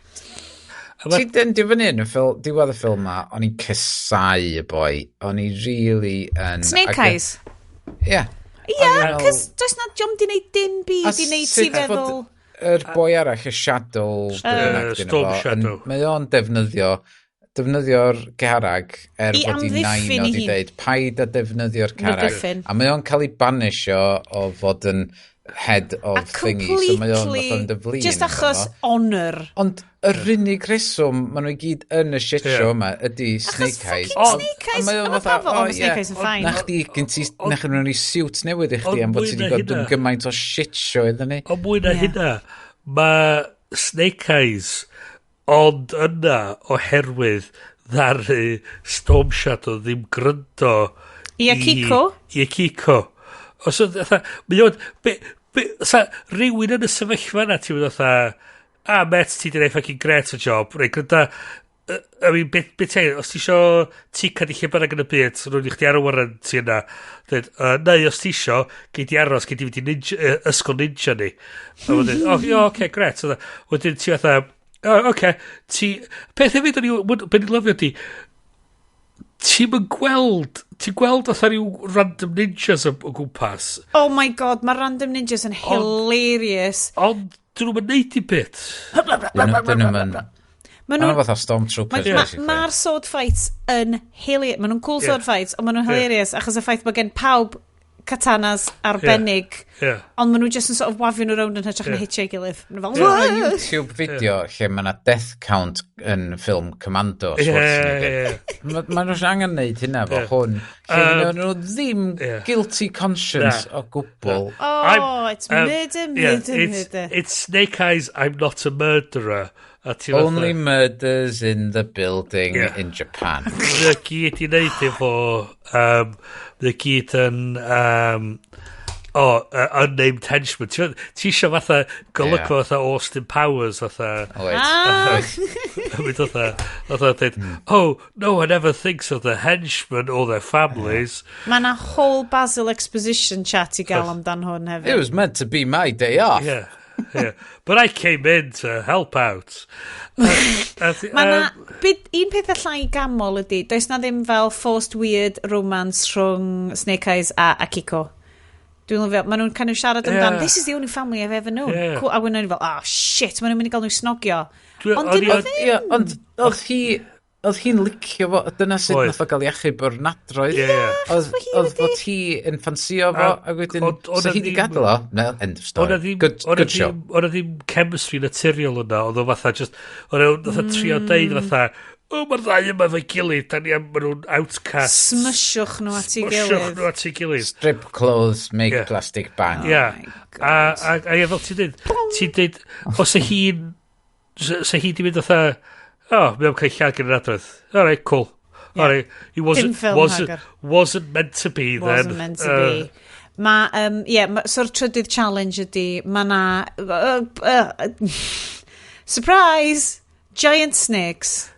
A ma' Ti dyn di fyny yn y ffil, diwedd y ffilm ma, o'n i'n casáu y boi. O'n i really yn... Snake Eyes? Ie. Ie, O'n i'n meddwl- cos does na diom di neud dim A byd i neud ti sut fod feddwl... Yr boi arall, y Shadow, be bynnag 'di enw Storm fo, Shadow. Mae o'n defnyddio'r carag er I bod i nain amddiffyn o ei di hun. deud paid a defnyddio'r carag. MacGuffin. A mae o'n cael ei banisio o fod yn head of A thingy, so mae o'n completely, fatha yn dyflin. Just achos honour. Ond yr unig reswm maen nhw i gyd yn y shit show yma ydy Snake Eyes. Fucking Snake Eyes. A mae o'n A ma' fatha, pawb fel, o, "Oh, ma' Snake ie, Eyes yn fine." Na chdi, gen ti, na chdi nhw'n ei siwt newydd i chdi Ond am bod mwy ti wedi na gweld hynna. gymaint o shit show iddyn ni. Ond mwy na Ie. hynna, mae Snake Eyes ond yna oherwydd ddaru Storm Shadow ddim gryndo I Akiko? I Akiko. Os oedd, fatha, mae o'n, sa rhywun yn y sefyllfa yna, ti'n mynd fatha, "Ah, met, ti di neud fucking great o job, reit, gryda, I mean, be ti, os ti isio ticad i lle bynnag yn y byd, rwy'n i chdi ar y warranty yna, dweud, neu os ti isio, gei di aros, gei di fynd i ninja, ysgol ninja ni." A wedyn, "Oh, ie, oce, gret." So, wedyn ti fatha, "Oh, oce, ti," peth hefyd o'n i, be ni'n lyfio di, ti'n yn gweld, ti'n gweld fatha rhyw random ninjas o gwmpas, Oh my God, mae Random Ninjas yn hilarious. Ond dyn nhw'n neud i bit. Dyn nhw'n mynd... Ma' Maen nhw nhw'n fatha stormtroopers, basically. Mae'r sword fights yn hilarious. Maen nhw'n cool sword fights, ond maen nhw'n hilarious achos y ffaith bod gen pawb katanas arbennig, ond maen nhw just yn sort of wafio nhw rownd yn hytrach na hitio ei gilydd. Maen nhw fel, Mae "Wah!" YouTube fideo lle mae yna death count yn ffilm Commando Schwarzenegger. Ma nhw'n angen neud hynna fo hwn. Lle dyn nhw ddim guilty conscience Na. o gwbl. Oh, it's murder, murder, murder. It's Snake Eyes, I'm not a murderer. A ti fatha- Only murders in the building in Japan. Mae o gyd i wneud efo... Mae o gyd yn... Oh, unnamed henchman. Ti isio fatha golygfa fatha Austin Powers fatha. Oed. Ah. Mynd fatha dweud, "Oh, no one ever thinks of the henchmen or their families." Mae yna whole Basil exposition chat i gael amdan hwn hefyd. It was meant to be my day off. Yeah. But I came in to help out. Mae na, byd, un peth allai gamol ydy, does na ddim fel forced weird romance rhwng Snake Eyes a Akiko. Dwi'n lyfio, maen nhw'n kind of siarad amdan, "This is the only family I've ever known." Cool. A wedyn nhw'n fel, "Oh shit, maen nhw'n mynd i gael nhw snogio." Ond dyn nhw ddim. Ie, ond oedd hi oedd hi'n licio fo, dyna sut Oedd. nath o gael ei achub o'r nadroedd. Ie, ie. Oedd hi oedd wedi- fod hi yn ffansio fo, a wedyn, ond so hi di ddim- gadael o. No, end of story. O'na ddim, Good, o'na good show. ddim, o'na ddim chemistry naturiol yna, oedd o fatha just, oedd o fatha trio deud fatha, "O, mae'r ddau yma efo'i gilydd, da ni am, maen nhw'n outcasts." Smysiwch nhw at ei Smysiwch gilydd. nhw at ei gilydd. Strip clothes, make plastic bang. Ie. Oh my God. A ie, fel ti'n dweud, os y hi'n, sa hi di mynd fatha, "Oh, mae o'n cael lladd gan yr adrodd. Alright, cool. Alright, he wasn't, Dim ffilm wasn't, Hagar. wasn't meant to be then." Wasn't meant to be. Ma, yeah, ma, so'r trydydd challenge ydy, ma na, surprise! Giant snakes.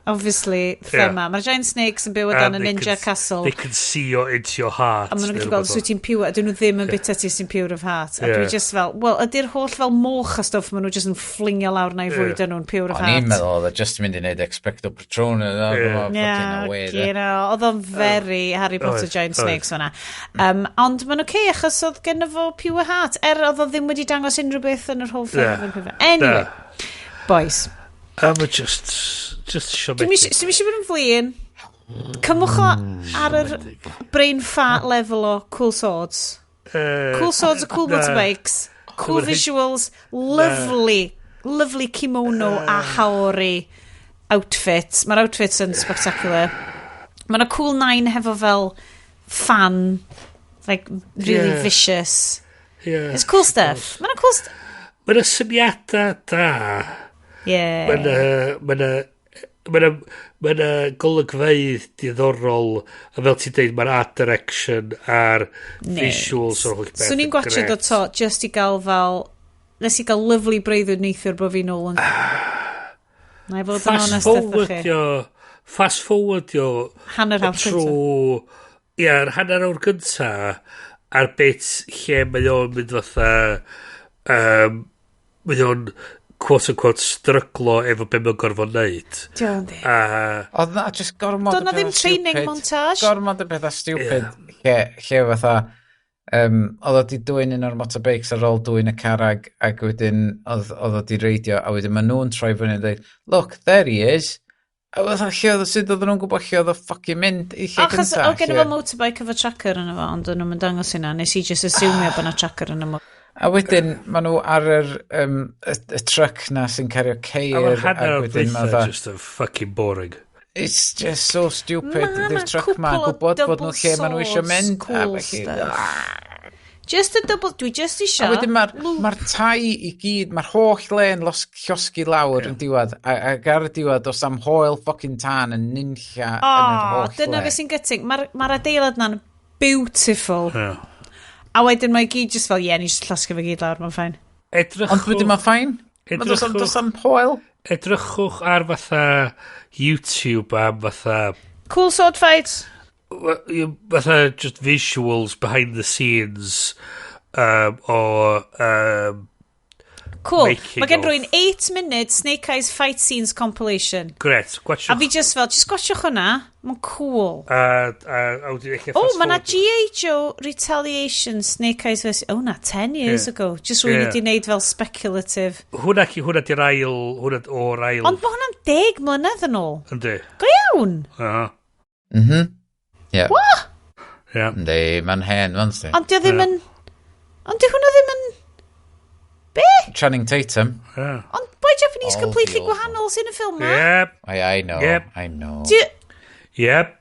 Obviously, thema. Mae'r giant snakes yn byw o dan y And they ninja can- castle. They can see your, into your heart. A maen nhw'n neu gallu gweld rhywbeth os wyt ti'n pure, a dyn nhw ddim yn bita ti sy'n pure of heart. A dwi just fel, wel, ydy'r holl fel moch a stwff maen nhw just yn fflingio lawr na i fwyd nhw'n pure of O'n i'n heart? meddwl oedd e just yn mynd i wneud Expecto Patronum. Ie. Yeah, Fucking away. you know, oedd o'n very Harry Potter Oedd, giant oedd. snakes fan'na. Ond mae'n oce, okay, achos oedd gen fo pure heart, er oedd o ddim wedi dangos unrhyw beth yn yr whole film. Anyway, Na. boys, A mae just Dwi'n siomedig. eisiau bod yn flin. Cymwch o ar yr brain fart level o cool swords. Cool swords a cool Na. motorbikes. Cool Ma'n hyn- visuals. Lovely, lovely kimono a haori outfits. Mae'r outfits yn spectacular. Mae'n a cool nine hefo fel fan, like really vicious. It's cool stuff. Mae'n a cool stuff. Mae'n syniadau da. Mae'n golygfeydd diddorol, a fel ti'n deud, mae'r art direction a'r visuals o'r holl beth Swn i'n yn gwachio grêt. do to, just i gael fel... Nes i gael lovely breuddwyd neithiwr bod fi nôl yn... Na i fod yn Fast onest efo chi. forwardio Hanner awr cynta. trwy, ie, yr hanner awr gynta a'r bit lle mae o'n mynd fatha mae o'n quote unquote stryglo efo be mae'n gorfod neud. Diolch yn di. A Oedd na just gormod Doedd o na ddim pethau training stupid. montage. Gormod o bethau stupid. Lle fatha, oedd o di dwyn un o'r motorbikes ar ôl dwyn y carag ac wedyn oedd o di reidio a wedyn maen nhw'n troi fyny a dweud, "Look, there he is." A fatha lle oedd, sut oedden nhw'n gwybod lle oedd o fucking mynd i lle Achos gynta? oedd gen i fo motorbike efo tracker yn efo, ond o'n nhw'n dangos hynna. Nes i just asumio bod na tracker yn y mo. A wedyn, maen nhw ar yr, y truck na sy'n cario ceir. A mae'r hanner o'r wedyn ma' dweitha fatha- just yn fucking boring. It's just so stupid. Ma' 'na Di'r truck ma'n cwpl o gwybod bod nhw double lle maen nhw eisiau swords mynd. A cool felly- stuff. Just a double. Dwi just isio. A wedyn mae'r ma tai i gyd, mae'r holl le'n llosgi lawr yn diwedd. Ac ar y diwedd, does am hoel fucking tân yn nunlla yn yr O, holl dyna le. beth sy'n gutting. Mae'r ma adeilad na'n beautiful. Yeah. A wedyn mae gyd just fel, ie, ni just llosgi fe gyd lawr, mae'n fine. Edrychwch... Ond wedyn mae'n fine. Ma' Does am hoel. Edrychwch ar fatha YouTube am fatha Cool sword fights. Fatha just visuals behind the scenes o Cool. Making Mae gen of. rwy'n 8 minute Snake Eyes fight scenes compilation. Gret, gwachwch. A fi just fel, just gwachwch hwnna. Mae'n cool. A wedyn eich Oh, mae na G.I. Joe Retaliation Snake Eyes vs. Oh, na, 10 years ago. Just rwy'n wedi wneud fel speculative. Hwna, hwnna di'r ail, hwnna o'r ail. Ond mae hwnna'n 10 mlynedd yn ôl. Yndi. Go iawn. Ie. What? Ie. Yndi, mae'n hen, fan sti. Ond di o ddim yn. Ond di hwnna ddim yn. Be? Channing Tatum. Ie. Ond boi Japanese All completely the old gwahanol sy'n y ffilm ma. Yep. I know, Yep. I know. Yep.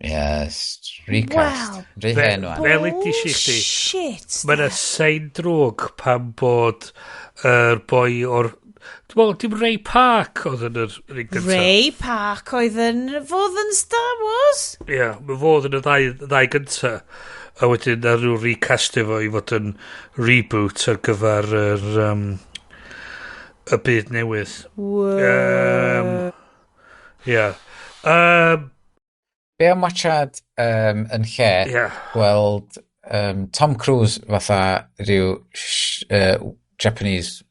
Yes, recast. Wel. Rhy hen wan. Fel ydi si chdi. Shit. Mae yna sein drwg pan bod yr boi o'r. Dwi'n meddwl, dim Ray Park oedd yn yr un gyntaf. Ray Park oedd yn fod yn Star Wars. Ie, yeah, mae fod yn y ddau gynta. A wedyn na rhyw recastio fo i fod yn reboot ar gyfer yr, y byd newydd. Ie. Be am watchad yn lle gweld Tom Cruise fatha rhyw Japanese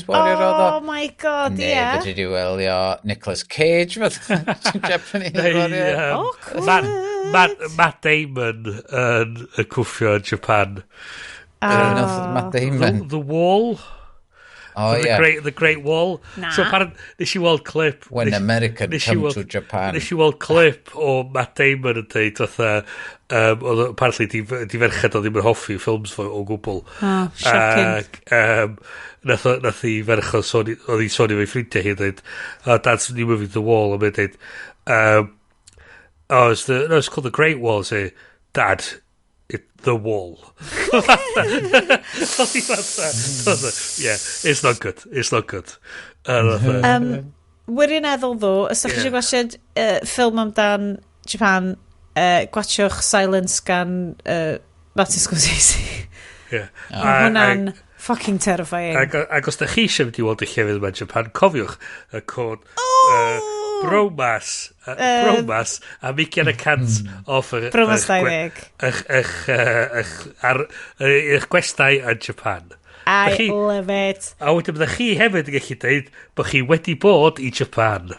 warrior oedd o? Oh my God, Neu ie. fedri di wylio Nicolas Cage fatha Japanese Neu, warrior. Awkward. Matt Damon yn y cwffio yn Japan. Oh. Matt Damon. The Wall. Oh, The, yeah. Great, the Great Wall. Na. So apparent, nes i weld clip. When American nes i come to Japan. Nes i weld clip o Matt Damon yn deud fatha, oedd apparently di ferched o ddim yn hoffi ffilms fo o gwbl. Oh, shocking. Ac, nath i ferch o sôn, oedd hi sôn i fe ffrindiau hi yn dweud, "Oh, Dad's new movie The Wall," a mae'n dweud, "Oh, it's the, no, it's called The Great Wall," say, "Dad, The Wall." Oedd hi fatha, "Yeah, it's not good, it's not good." A fatha, Wirioneddol ddo, os ydych chi eisiau gwachod ffilm amdan Japan, gwachwch Silence gan Martin Scorsese. Mae hwnna'n fucking terrifying. Ac os da chi eisiau mynd i weld y llefydd yma yn Japan, cofiwch y cod Bromas, Bromas, a 20% off Bromas eich 20. Eich, ar, eich gwestai yn Japan. I Dach love it. A wedyn byddech chi hefyd yn gallu deud bod chi wedi bod i Japan.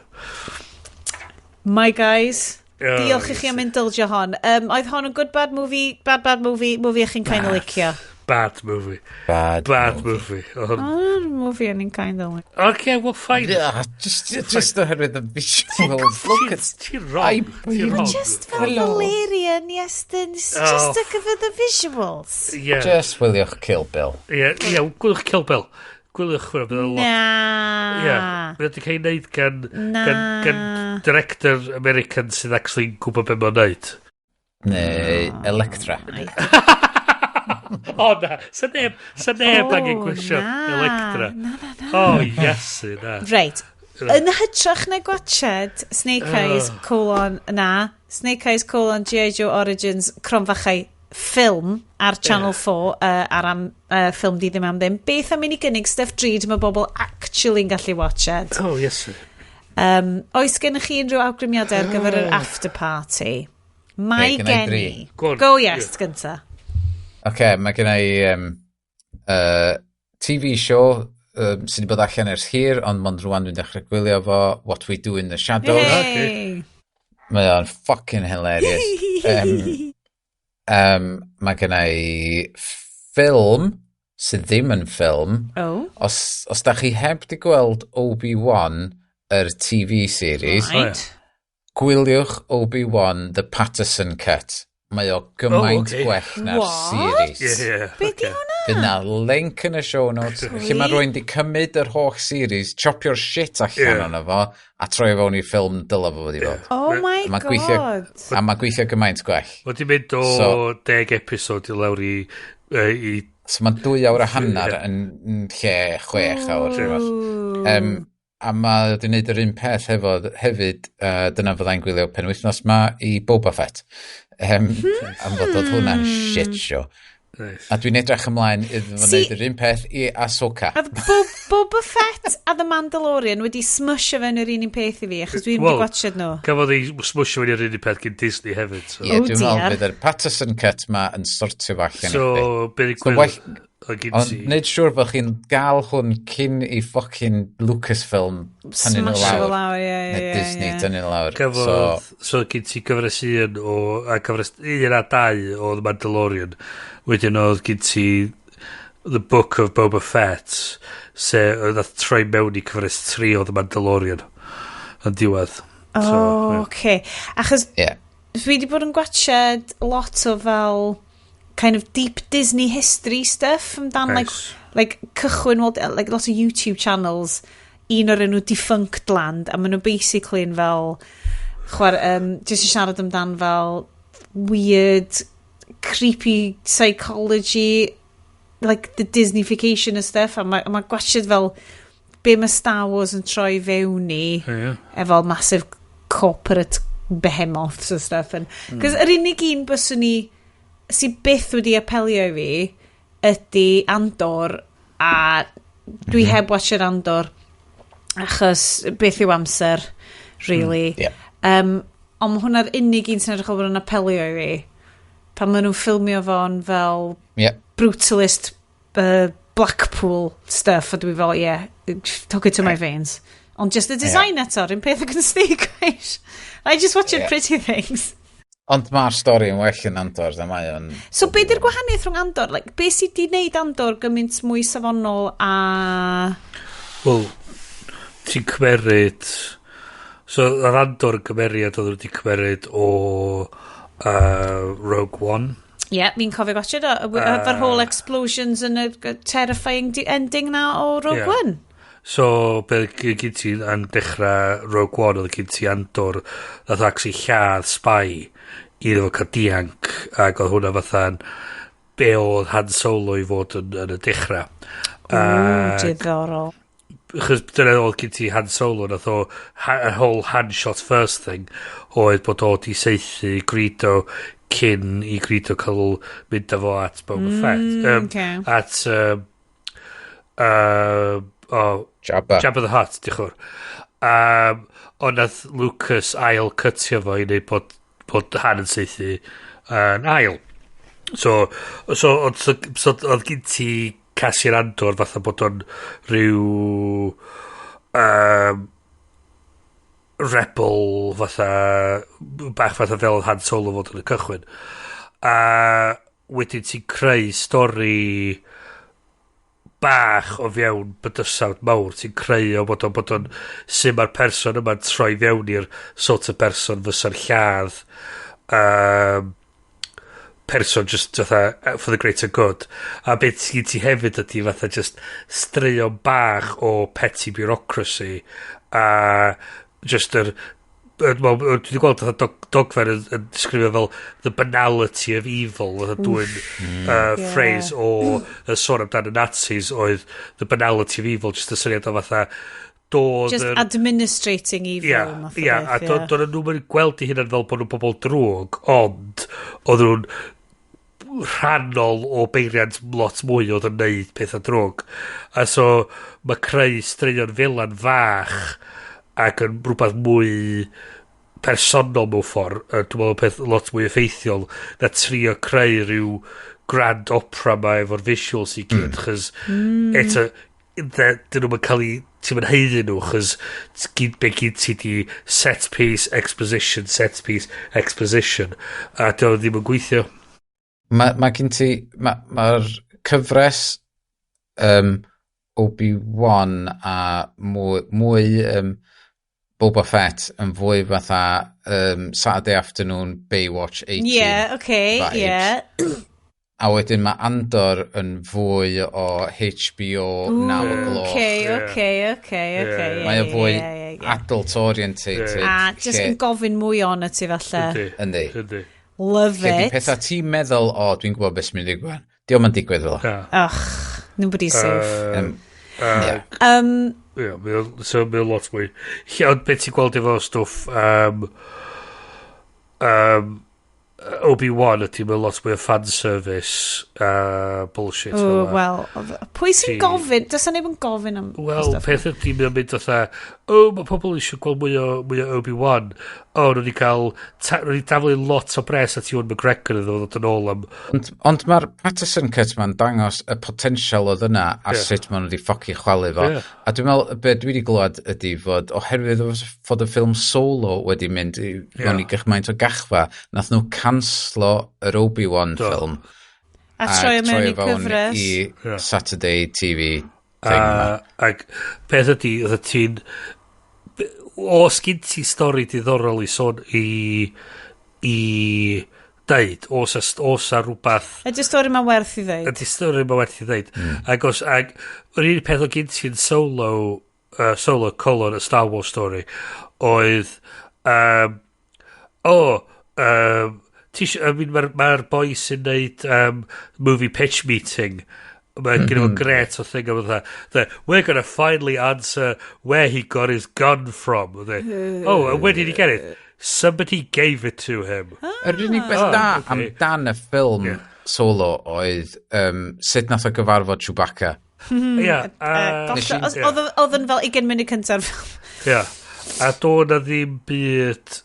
My guys, Oh, diolch i chi am indulgio hon. Oedd hon yn good bad movie, bad bad movie, movie y'ch chi'n kind of licio? Bad movie. Bad, Bad movie. Oedd hwn- Oh, movie o'n i'n kind of like. Okay, well, fine. Yeah, just oherwydd the visuals. Look at. Ti'n wrong. Ti'n wrong. Just fel Hello. Valerian, Iestyn, it's Oh. just look for the visuals. Yeah, Just wyliwch Kill Bill. yeah, gwyliwch Kill Bill. Gwyliwch hwnna, bydd o'n lot. Na. Ie, mae wedi cael ei wneud gan, Na. gan director American sydd actually gwybod beth mae'n wneud. Neu Electra. O na, sa neb Oh, angen gwesio na. Electra. Na, na, na. O, Iesu, na. Reit. Yn hytrach na gwachod Snake Eyes colon na Snake Eyes colon G.I. Joe Origins Cromfachau ffilm ar Channel 4 ar am, ffilm di ddim am ddim, beth am i ni gynnig stuff drud mae bobl actually yn gallu watched? O, Iesu. Oes gennych chi unrhyw awgrymiadau ar gyfer yr after party? Mae Ie, gynna i gen dri. i. Go on. Go yes, gynta. Oce, mae gen i TV show sydd wedi bod allan ers hir, ond mond rwan dwi'n dechrau gwylio fo, What We Do in the Shadows. Hey. Mae o'n fucking hilarious. Mae gen i ffilm sydd ddim yn ffilm. Oh. Os da chi heb di gweld Obi-Wan, yr TV series, Right. gwyliwch Obi-Wan The Patterson Cut. Mae o gymaint Oh, okay. gwell na'r What? series. Yeah. Be di hwnna? Fydd na link yn y show notes. Lle mae rhywun di cymryd yr holl series, chopio'r shit allan ono fo, a troi fewn i ffilm dylai fo fod i fod. Oh my A ma'n gweithio- God. A mae'n gweithio gymaint gwell. Mae di mynd o 10 episod i lawr i So mae'n 2 awr a hanner yn lle 6 awr rhywbeth. A mae wedi gwneud yr un peth hefyd, dyna fyddai'n gwylio penwythnos ma i Boba Fett. Am fod oedd hwnna'n shit show. Nice. A dwi'n edrych ymlaen iddo fo wneud yr un peth i Ahsoka. Oedd Boba Fett a The Mandalorian wedi smwsio fewn yr un peth i fi, achos dwi'n Wel, wedi watched nhw. Gafodd ei smwsio fewn i'r un peth gen Disney hefyd. So, Ie, Oh dwi'n meddwl dear. bydd yr Patterson cut ma yn sortio fo allan so i chdi. be So, ddigwydd o gen Ond ti. wneud siŵr bod chi'n gael hwn cyn i fucking Lucasfilm tynnu nhw Smasho fo lawr. lawr, ie, Neu Disney tynnu nhw lawr. Gafodd, so gen ti gyfres 1 o, a gyfres 1 a 2 o The Mandalorian. Wedyn oedd gen ti The Book of Boba Fett, se oedd nath troi mewn i cyfres 3 o The Mandalorian yn diwedd. Oh, So, ie. okay. Achos dwi wedi bod yn gwatchad lot o fel kind of deep Disney history stuff amdan like cychwyn Walt, like lot o YouTube channels, un o'r enw Defunct Land, a maen nhw basically yn fel just yn siarad amdan fel weird creepy psychology, like the Disneyfication of stuff, a mae ma gwatchad fel be mae Star Wars yn troi fewn i efo massive corporate behemoths and stuff. And cos yr unig un byswn ni sydd byth wedi apelio i fi ydy Andor, a dwi heb watchad Andor achos beth yw amser, really. Ond mae hwnna'r unig un sy'n edrych fel bod yn apelio i fi pan maen nhw'n ffilmio fo'n fel brutalist Blackpool stuff, a dwi fel, "Yeah, took it to my veins." Ond just the design eto, rhywun peth ag yn Snake Eyes. I just watch pretty things. Ond mae'r stori yn well yn Andor, da mae o'n. So be di'r gwahaniaeth rhwng Andor? Like, be sydd di wneud Andor gymaint mwy safonol a Wel, ti'n cymeryd. So, yr Andor yn cymeriad oedd wedi cymeryd o Rogue One. Ie, yeah, fi'n cofio gwatchad o. Efo'r whole explosions and y terrifying ending na o Rogue One. So, be gyn ti yn dechrau Rogue One, oedd gyn ti Andor, nath actually lladd spy iddo fo cael dianc, ac oedd hwnna fatha'n be oedd Han Solo i fod yn y dechrau. Ooh, diddorol. Achos dyna oedd gen ti Han Solo, nath o y whole Han shot first thing oedd bod o di saethu Greedo cyn i Greedo cael mynd â fo at Boba Fett, at oh, Jabba. Jabba the Hutt, diolch yn fawr. Ond nath Lucas ail cytio fo i wneud bod Han yn saethu yn ail. So, oedd gen ti Cassian Andor fatha bod o'n rhyw rebel fatha bach fatha fel oedd Han Solo fod yn y cychwyn. A wedyn ti'n creu stori bach o fewn bydysawd mawr. Ti'n creu o bod o'n sut mae'r person yma'n troi fewn i'r sort of person fysa'n lladd person just fatha for the greater good. A beth sy'n ti hefyd ydy fatha just straeon bach o petty bureaucracy a just yr wel, dwi wedi gweld fatha dogfen yn disgrifio fel the banality of evil, fatha dwyn phrase o y sôn amdan y Nazis oedd the banality of evil, just y syniad o fatha doedd Just administrating evil, math o a beth, ie. doedd nhw'n gweld eu hunan fel bod nhw'n bobl drwg, ond oedd nhw'n rhannol o beiriant lot mwy oedd yn neud pethau drwg. A so mae creu straeon felan fach ac yn rhywbeth mwy personol mewn ffordd, dwi'n meddwl peth lot mwy effeithiol na trio creu rhyw grand opera ma efo'r visuals i gyd, chos eto, dyn nhw'n cael ei, ti'n mynd haeddu nhw, chos be gyd ti di set piece, exposition, set piece, exposition, a dyn nhw ddim yn gweithio. Mae gen ti... Mae'r ma cyfres Obi-Wan a mwy Boba Fett yn fwy fatha Saturday afternoon Baywatch 18 Yeah, okay, vibes. yeah. A wedyn mae Andor yn fwy o HBO 9 o gloch. Okay. Mae o fwy adult orientated. A just yn gofyn mwy o'n y ti falle. Yndi. Yndi. Love Lle di it. pethau ti'n meddwl, "O, dwi'n gwybod beth sy'n mynd i ddigwydd." Dio'm yn digwydd fel. Ugh, nobody's safe. Yeah. Ie, so mae o'n lot mwy. Lle, ond beth ti'n gweld efo stwff Obi-Wan ydy mae'n lot mwy o fanservice bullshit Oh, fel 'na. wel, pwy sy'n gofyn? Does 'na neb yn gofyn am Wel, stwff? peth ydy, mae'n mynd fatha, "O, mae pobl eisiau gweld mwy o Obi-Wan." O, nhw wedi cael, nhw wedi daflu lot o bres at Ewan McGregor iddo fo ddod yn ôl am. Ond mae'r Patterson cut ma'n dangos y potensial oedd yna a sut maen nhw wedi ffoci chwalu fo. A dwi'n meddwl, be dwi wedi glywed ydy fod, oherwydd fod y ffilm Solo wedi mynd i mewn i gymaint o gachfa, nath nhw canslo yr Obi-Wan ffilm. A troi o mewn i fewn cyfres. i Saturday TV thing ma. Ac peth ydy, oedd ti'n... Os gyn ti stori diddorol i sôn i deud, os a rhywbeth Ydy stori ma'n werth i ddeud? Ydy stori mae werth i ddeud. Ac os, ac yr un peth o gyn ti'n Solo, Solo colon, a Star Wars Story, oedd, oh, ti isio, I mean, mae'r ma boi sy'n neud movie pitch meeting, mae gen fo gret o thing am fatha, "We're gonna finally answer where he got his gun from." Oedd e, "Oh, and where did he get it?" "Somebody gave it to him." Yr unig beth Oh, da okay. amdan y ffilm Solo oedd sut nath o gyfarfod Chewbacca. Ie. Oedd yn fel 20 munud cyntaf ffilm. Ie. A do na ddim byd...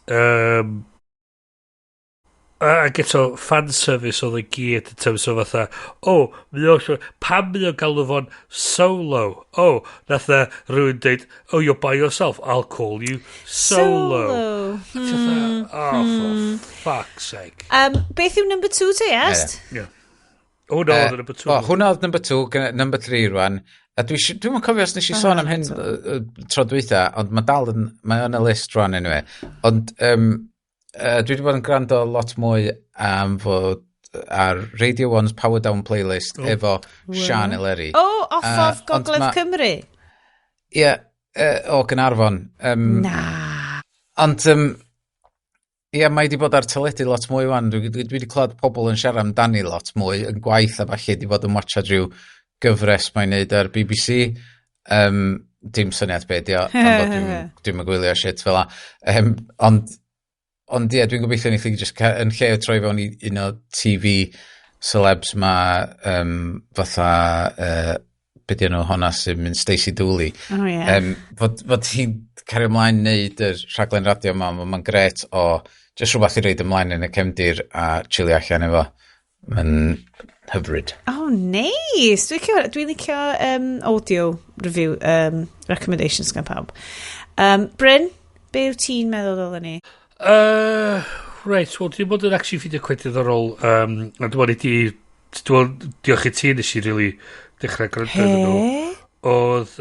Ac eto, fanservice oedd y gyd yn terms o fatha, "Oh, mae o, pam mae o'n galw fo'n Solo? Oh, nath na rhywun deud, 'Oh, you're by yourself, I'll call you Solo.'" Solo. Ti fatha, "Oh, for fuck's sake." Beth yw number two ti, Est? Yeah. Oh, no, oedd number two. O, hwnna oedd number two, number three rwan. A dwi'n cofio os nes i sôn am hyn tro dwytha, ond mae dal yn, mae yn y list rwan anyway. Ond dwi wedi bod yn gwrando lot mwy am fod ar Radio 1's Power Down playlist efo Sian Eleri. Oh, off of ond Gogledd Cymru? Ie, o Gaernarfon. Na. Ond, ie, mae wedi bod ar teledu lot mwy wan. Dwi wedi clywed pobl yn siarad amdani lot mwy yn gwaith a falle wedi bod yn watchad rhyw gyfres mae'n neud ar BBC. Dim syniad be di o, am fod dwi'm yn gwylio shit fel 'a. Ond ie, dwi'n gobeithio neith hi just yn lle o troi fewn i un o TV celebs ma fatha, be di enw honna sy'n mynd, Stacey Dooley. Oh, ie. Fod hi'n cario ymlaen neud y rhaglen radio yma, mae'n gret o just rhywbeth i roid ymlaen yn y cefndir a chilio allan efo. Mae'n hyfryd. Oh, nice. Dwi'n licio, dwi licio audio review recommendations gan pawb. Bryn, be wyt ti'n meddwl oedden ni? Right, wel, dwi'n bod yn actually ffeindio quite diddorol. A dwi'n bod i di... Dwi'n diolch i ti nes i really dechrau gwrando iddyn nhw. He? Oedd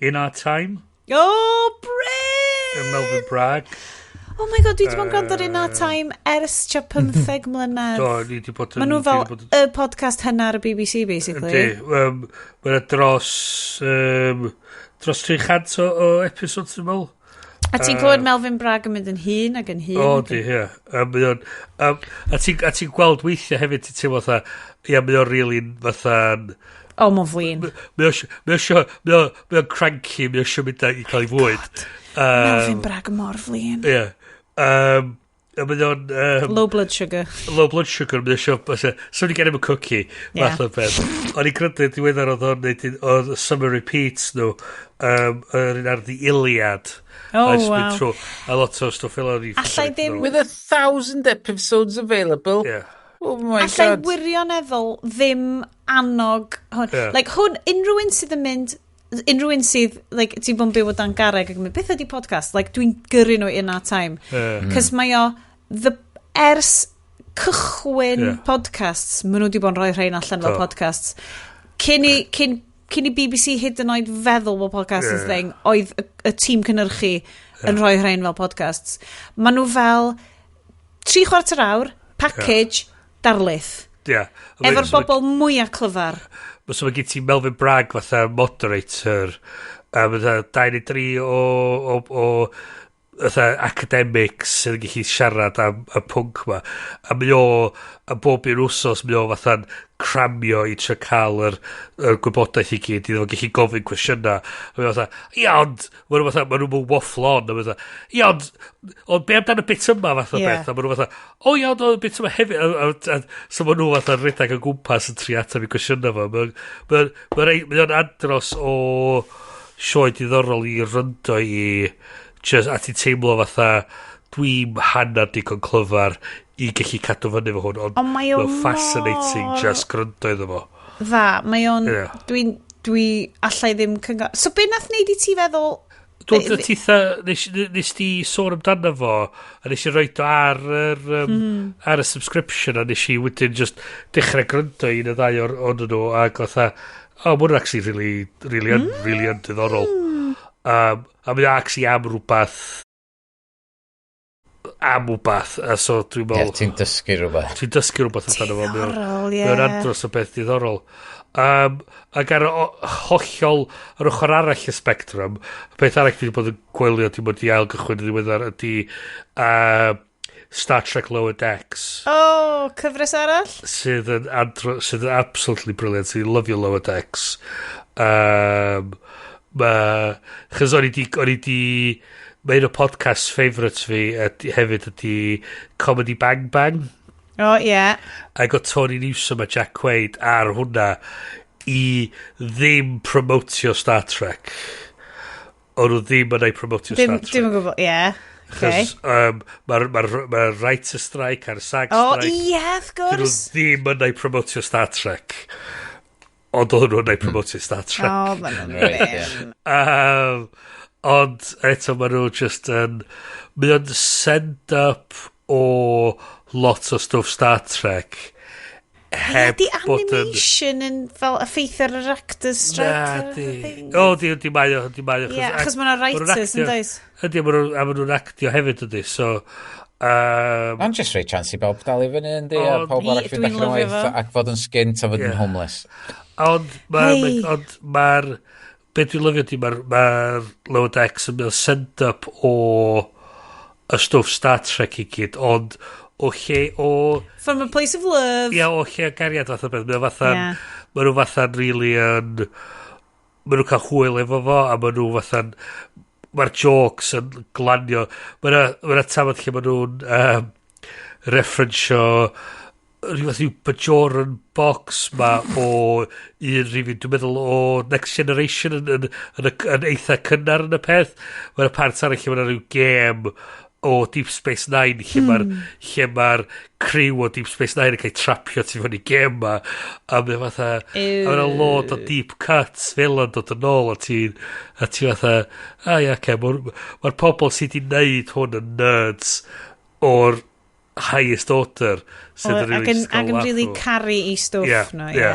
In Our Time, Oh, Bryn! yn Melvyn Bragg. Oh my God, dwi wedi bod yn gwrando ar In Our Time ers tua 15 mlynedd. Do, ni wedi bod yn Maen nhw fel dwi 'di bod yn y podcast hynna ar y BBC, basically. Yndi, mae yna dros 300 o episodes, dwi'n meddwl. A ti'n clywed Melvyn Bragg yn mynd yn hŷn ac yn hŷn. O, di, ie. Mae o'n, a ti'n gweld weithiau hefyd, ti'n teimlo fatha, ia, mae o'n really fatha, O, mae'n flin. Mae o'n cranky, mae o isio mynd i cael ei fwyd. Melvyn Bragg mor flin. Ie. A mae o'n Low blood sugar. Low blood sugar, mae o isio, fatha, "Somebody get him a cookie," fath o beth. O'n i'n credu diweddar oedd o'n neud oedd Summer Repeats nhw, yr un ar The Iliad. Oh, A jyst mynd wow. trwy, a lot o stwff fel o'n i Alla i ddim With 1,000 episodes available. Yeah. Oh my Alla i God. wirioneddol ddim annog hwn. Ie. Like, hwn, unrhyw un sydd yn mynd, unrhyw un sydd, like, ti'n bod yn byw o dan garreg ac yn mynd, "Beth ydy podcast?" Like, dwi'n gyrru nhw In Our Time. Cos mae o, ers cychwyn podcasts, maen nhw wedi bod yn rhoi rhain allan fel podcasts. Cyn i BBC hyd yn oed feddwl bod podcast is thing, oedd y tîm cynhyrchu yn rhoi rhain fel podcasts. Maen nhw fel 3/4 awr, package, darlith. Ia. Efo'r bobl mwyaf clyfar. So mae gen ti Melvin Bragg fatha moderator, a fatha dau neu dri o fatha academics sydd yn gallu siarad am y pwnc ma. A mae o, a bob un wsos mae o fatha'n cramio i trio cael yr gwybodaeth i gyd iddo fo gallu gofyn cwestiynau. A mae o fatha, ia ond, ma' nhw fatha, ma' nhw'n waffle on, a mae fatha, ia ond, ond be amdan y bit yma fath o beth, a ma' nhw fatha, o ia ond y bit yma hefyd, a so ma' nhw fatha rhedeg o gwmpas yn trio ateb i cwestiynau fo. Mae o'n andros o sioe diddorol i ryndo i just, a ti'n teimlo fatha dwi'n hanner digon clyfar i gallu cadw fyny efo hwn, ond Ond mae o mae'n fascinating mor just gryndo iddo fo. Dda, mae o'n. Dwi allai ddim cyngor. So be nath neud i ti feddwl? Dwi'n dweud titha, nes di sôn amdano fo, a nes i roed o ar y subscription, a nes i wedyn just dechrau gryndo i un o ddau o'r o'n nhw, ac fatha, oh, ma' hwnna'n actually really, really, really yn diddorol. A mae o actually am rhywbeth, a so dwi'n Ie, meddwl, ti'n dysgu rhywbeth. Ti'n dysgu rhywbeth amdano fo. Diddorol, ie. Mae o'n andros o beth diddorol. Ac ar y hollol, ar ochr arall y spectrum, y peth arall dwi wedi bod yn gwylio, dwi'n bod i ail gychwyn yn ddiweddar, ydy Star Trek Lower Decks. O, cyfres arall? Sydd yn absolutely brilliant. Sydd yn lyfio Lower Decks. Ma, chos o'n i di, mae un o podcast favourites fi hefyd ydy Comedy Bang Bang. O, ie. A got Tony Newsom a Jack Quaid ar hwnna i ddim promotio Star Trek. O'n nhw ddim yn ei promotio Dim, Star Trek. dim yn gwybod, ie. Okay. Chos mae'r ma writer strike a'r SAG O, strike. ie, wrth Dyn nhw gwrs. ddim yn ei promotio Star Trek. Ond oedden nhw'n ei promotio Star Trek. O, ma' nhw'n Right, ie. ddim. Ond eto maen nhw just yn... Mae o'n send up o lot o stwff Star Trek. Ie, Heb di bod yn animation yn fel effeithio ar yr actors strike? Na, di. O, di mae o, di mae o. Ie, achos ma' 'na writers, yn does? Ydy, a ma' nhw'n actio hefyd, ydy, so... Mae'n just rhoi chance i bawb dal i fyny, yndi, a Ond- pawb arall Ie, fynd dwi'n allan o lyfio waith fo. ac fod yn skint a fod yn homeless. Ond mae'r... Hei. Ond mae'r... Be dwi'n lyfio di, mae'r ma Lower Decks yn mynd send-up o y stwff Star Trek i gyd, ond o lle o... From a place of love. Ia, o lle o gariad fath o beth. Mae o fatha... Ie. Mae nhw fatha'n really yn... Mae nhw'n cael hwyl efo fo, a mae nhw fatha'n... Mae'r jokes yn glanio. Mae yna ma tamad lle mae nhw'n referensio rhyw fath i'w Bajoran box ma o un rhifyn, dwi'n meddwl o Next Generation yn eitha cynnar yn y peth. Mae'r part arall lle mae'na rhyw gêm o Deep Space Nine lle mae'r lle mae'r criw o Deep Space Nine yn cael trapio tu fewn i gêm ma a mae fatha a mae'na lot o deep cuts fel yn dod yn ôl a ti fatha a ia oce mae'r ma pobl sydd wedi wneud hwn yn nerds o'r highest order sydd yn Ac really yn, ac yn really caru i stwff nhw, ie.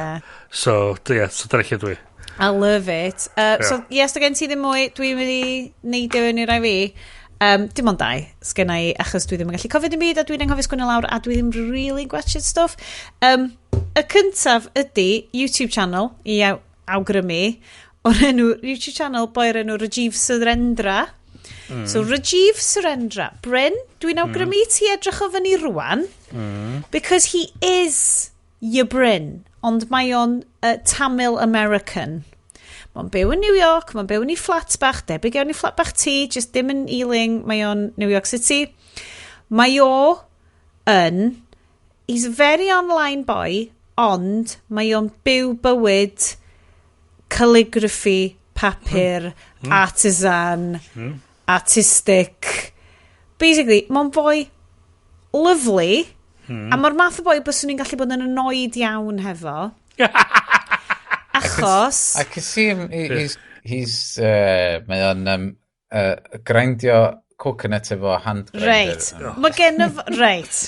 So, yeah, so dyna lle dwi. I love it. So, yes, do gen ti ddim mwy, dwi'n mynd i neidio fewn i rai fi. Dim ond dau, sgen i, achos dwi ddim yn gallu cofio dim byd, a dwi'n anghofio sgwennu lawr, a dwi ddim really gwatchad stwff. Y cyntaf ydy YouTube channel, i awgrymu, o'r enw, YouTube channel boi o'r enw Rajiv Surendra. So Rajiv Surendra. Bryn, dwi'n awgrymu mm. ti edrych o fyny rwan, because he is your Bryn, ond mae o'n Tamil American. Mae'n byw yn New York, mae'n byw yn ei fflat bach, debyg iawn i fflat bach ti, just dim yn Ealing, mae o'n New York City. Mae o yn, he's a very online boy, ond mae o'n byw bywyd calligraphy, papur, artisan, artistic. Basically, mae'n foi lovely, a mae'r math o boi byswn i'n gallu bod yn annoyed iawn hefo. Achos... I can see him, he's mae o'n grindio coconut efo hand grinder. Reit, mae gen o... Reit.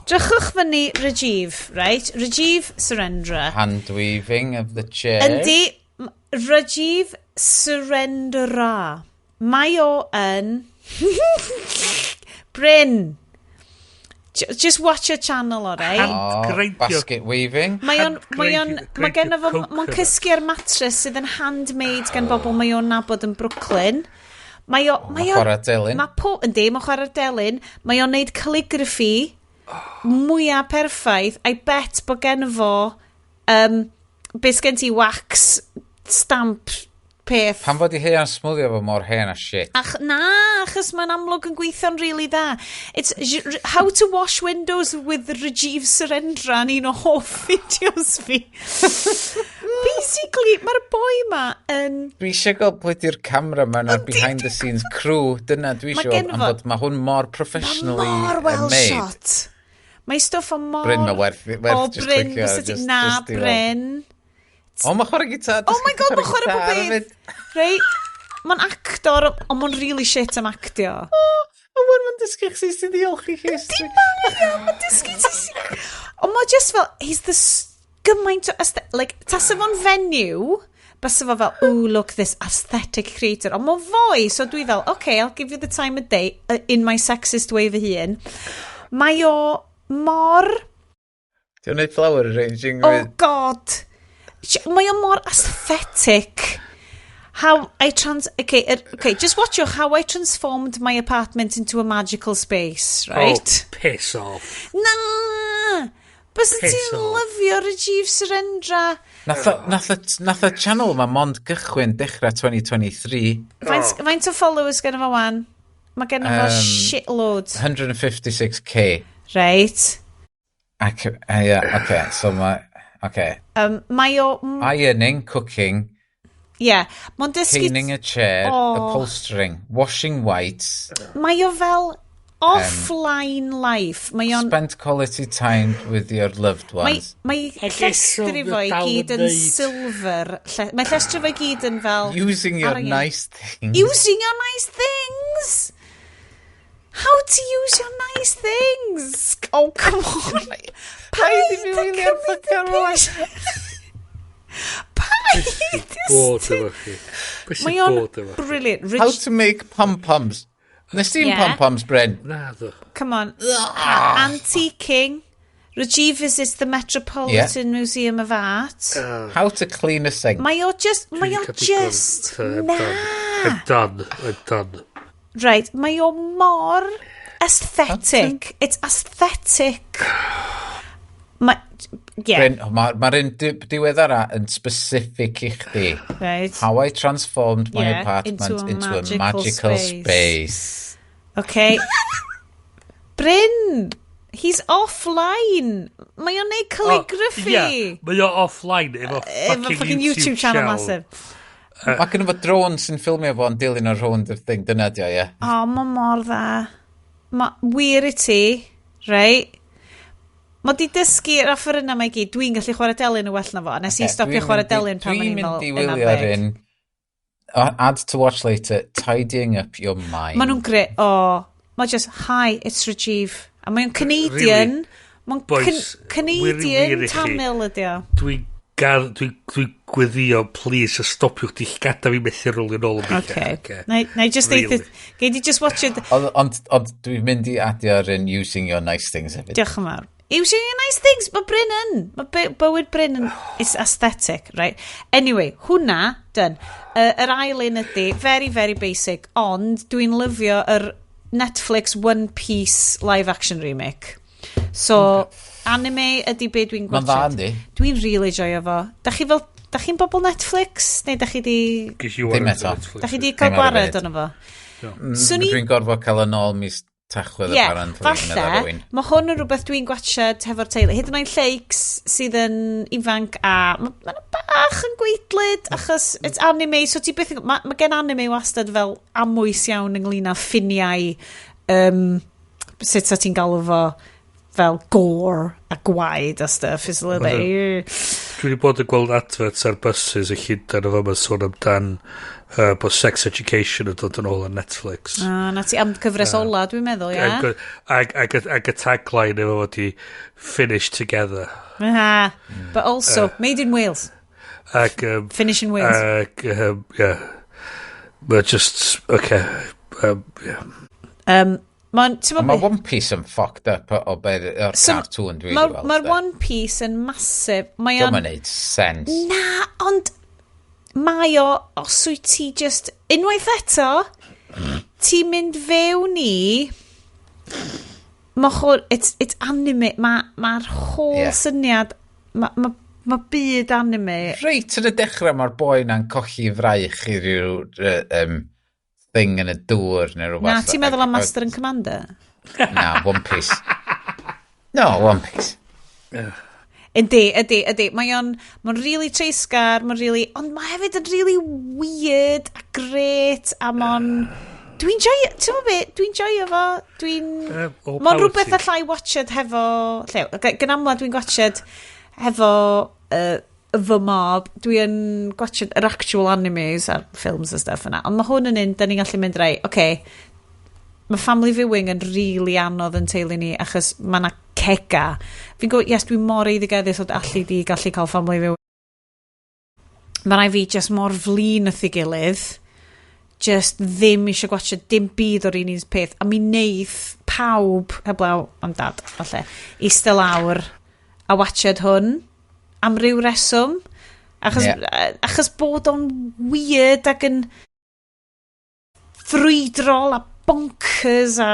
Drychwch fyny Rajiv, right? Rajiv Surendra. Hand weaving of the chair. Yndi, Rajiv Surendra. Mae o yn... Bryn. Just watch your channel, alright? Oh, basket weaving. Mae o'n, mae o'n, mae genno fo, mae'n cysgu ar mattress sydd yn handmade gan bobl mae o'n nabod yn Brooklyn. Mae o, mae o... Chwarae delyn. Mae po, yndi, mae'n chwarae'r delyn. Mae o'n neud calligraphy mwyaf perffaith. I bet bod gen fo, beth gen ti, wax stamp peth. Pan fod i heian smwddio fo mor hen a shit? Ach, na, achos mae'n amlwg yn gweithio'n really dda. It's How to Wash Windows with Rajiv Surendra yn un o hoff fideos fi. Basically, mae'r boi ma yn... Dwi eisiau gweld pwy di'r cameraman a'r behind the scenes crew. Dyna dwi eisiau gweld, am fod mae hwn mor professionally made. Mor well made. Shot. Mae stwff o mor... Bryn, mae werth, werth just Bryn, clicio. Just, na, just i weld. Bryn. O, mae chwarae gitar. Oh my God, mae'n chwarae pob beth. Reit, mae'n actor, ond mae'n really shit am actio. O, wan mae'n dysgu chdi sy'n ddiolch i chi. Di mae o, mae'n dysgu ti sy'n... Ond mae just fel, he's the gymaint o... Like, tasa fo'n fenyw, bysa fo fel, "Ooh, look, this aesthetic creator." Ond mae'n foi, so dwi fel, "Okay, I'll give you the time of day in my sexist way fy hun." Mae o mor... Ti'n gwneud flower arranging Oh with... God. Mae o mor aesthetic. How I trans... Okay, okay, just watch your How I Transformed My Apartment into a Magical Space, right? Oh, piss off. Na! Bysa Piss ti'n off. lyfio Rajiv Surendra. Nath o channel ma mond gychwyn dechrau 2023. Faint o followers gen fo wan? Mae gen fo shitload. 156K. Right. Ac, yeah, okay, so mae... Okay. Mae o... Ironing, cooking, Yeah. Mae'n dysgu... cleaning a chair, Oh. upholstering, washing whites, Mae o fel offline life. Mae o'n... spend quality time with your loved Mae, ones. mae llestri fo i dal yn gyd yn neud. silver. Mae llestri fo i gyd yn fel... Using your arian. nice things. Using your nice things! How to use your nice things! Oh, come on! Paid i fi Paid â wylio'r cymryd y fucking piss. Paid! Bod efo chi. Beth Mae sy'n o'n bod efo chi? brilliant. How Rich, to make pom-poms. Nes ti'n Yeah. pom-poms, Bryn? Na, ddo. Come on. Antiquing. Rajiv visits the Metropolitan Museum of Art. How to clean a sink. Mae o just... Mae o Dwi 'di cael digon. just... I'm Na! done. I'm done. I'm done. Right, mae o mor aesthetic. It's aesthetic. Mae... Yeah, Bryn, mae'r ma un diweddara yn specific i chdi. Right. How I transformed my Yeah, apartment into a into a magical magical space. space. Okay. Bryn, he's offline. Mae o'n neud calligraphy. Oh, yeah, mae o offline efo Efo fucking YouTube channel massive. Mae gen fo drone sy'n ffilmio fo yn dilyn o'r rownd y thing, dyna di o, ie. O, oh, mae mor dda. Ma, wir i ti, right? Mae di dysgu'r offerynnau yma i gyd. Dwi'n gallu chwarae delyn yn well na fo. Nes i stopio chwarae delyn pan o'n Dwi'n i'n fel mynd i un ar wylio'r ddeg. un. Add to watch later, tidying up your mind. Maen nhw'n gre... O, mae just, "Hi, it's Rajiv." A mae'n Canadian. Mae'n Boys, Canadian wir i chi. Tamil ydi o. Dwi'n gar, dwi'n dwi gweddio, please, just stopiwch di llgada fi methu rolio nôl yn bellach. Okay. Na i just Really. really. Gei di just watch it. Ond dwi'n mynd i adio'r un using your nice things hefyd. Diolch yn fawr. Using your nice things. Mae Bryn yn. Mae bywyd Bryn yn... It's aesthetic, right? Anyway, hwnna, done. Yr ail un ydy, very, very basic, ond dwi'n lyfio yr Netflix One Piece live action remake. So, anime ydy be dwi'n Mae'n dda, gwatchad. yndi? Dwi'n really joio fo. Da chi fel... Da chi'n bobl Netflix? Neu da chi di... Ges i Ddim wared eto. o Netflix. Da chi di cael Ddim ar y gwared funud. ono fo? Swn i- Dwi'n gorfod cael yn ôl mis Tachwedd Ie, apparently. falle, medda rywun. mae hwn yn rhywbeth dwi'n gwatchad hefo'r teulu. Hyd yn oed Lleics sydd yn ifanc a mae ma bach yn gwaedlyd achos it's anime, so ti byth yn... Mae ma gen anime wastad fel amwys iawn ynglyn â ffiniau sut sa ti'n galw fo fel gore a gwaed a stuff. It's a little bit... Dwi wedi bod yn gweld adverts ar buses y Llundain o fama sôn amdan bod Sex Education yn dod yn ôl ar Netflix. Ah, na ti am cyfres ola, dwi'n meddwl, ie? Ag y tagline efo fod i "Finish together." Ah, but also, made in Wales. Ag, Finish in Wales. Ag, yeah. But just, okay. Yeah. Mae'n, ti'n Mae be? One Piece yn fucked up o be o'r So, cartoon dwi wedi Mae'r weld. ma De. One Piece yn massive. Mae Dio'm o'n yn neud sense. Na, ond mae o, os wyt ti just, unwaith eto, ti'n mynd fewn i, mae chwr, it's anime, mae'r ma whole syniad, mae ma byd anime. Reit yn y dechrau mae'r boi na'n colli fraich i ryw thing yn y dŵr neu rhywbeth. Na, ti'n meddwl am Master and Commander? Na, One Piece. No, One Piece. Yndi, ydy, ydy. Mae o'n, mae'n really treisgar, mae'n really, ond mae hefyd yn really weird a great, a mae'n... Dwi'n joio, ti'n gwybod be, dwi'n joio fo, dwi'n... All Mae'n power rhywbeth ti. allai watched hefo... Lle, gan amla dwi'n watched hefo fy mob, dwi'n watched yr actual animes a'r films a stuff yna. Ond mae hwn yn un, da ni'n gallu mynd rai, oce, okay, mae family viewing yn really anodd yn teulu ni achos mae yna cega. Fi'n gwybod, yes, dwi'n mor eiddigeddus o allu di gallu cael family viewing. Mae rai fi just mor flin wrth ei gilydd. Just ddim eisiau gwatcha dim byd o'r un un peth. A mi neith pawb, heblaw am dad, falle, eistedd lawr a watched hwn am ryw reswm. Achos, achos bod o'n weird ac yn ffrwydrol a bonkers a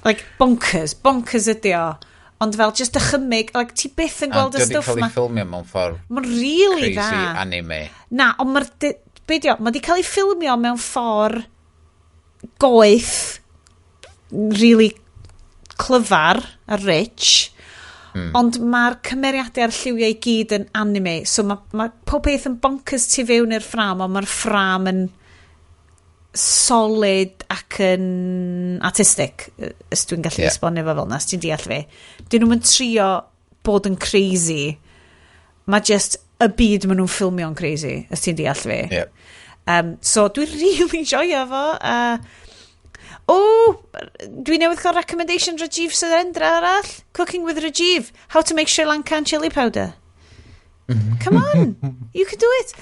like bonkers, bonkers ydi o. Ond fel just dychymyg, like ti byth yn A gweld y dio 'di stwff cael ma. ei ffilmio mewn ffordd Mae'n really crazy dda. anime. Na, ond mae'r... Be di o? Mae di cael ei ffilmio mewn ffordd goeth, really clyfar a rich, ond mae'r cymeriadau a'r lliwiau i gyd yn anime, so mae pob peth yn bonkers tu fewn i'r ffram, ond mae'r ffram yn solid ac yn artistic, os dwi'n gallu esbonio fo fel na, os ti'n deall fi. Dyn nhw'n trio bod yn crazy. Mae just y byd maen nhw'n ffilmio'n crazy, os ti'n deall fi. So dwi'n really joio fo. Oh, dwi newydd cael recommendation Rajiv Surendra arall. Cooking with Rajiv. How to make Sri Lankan chili powder. Come on, you can do it.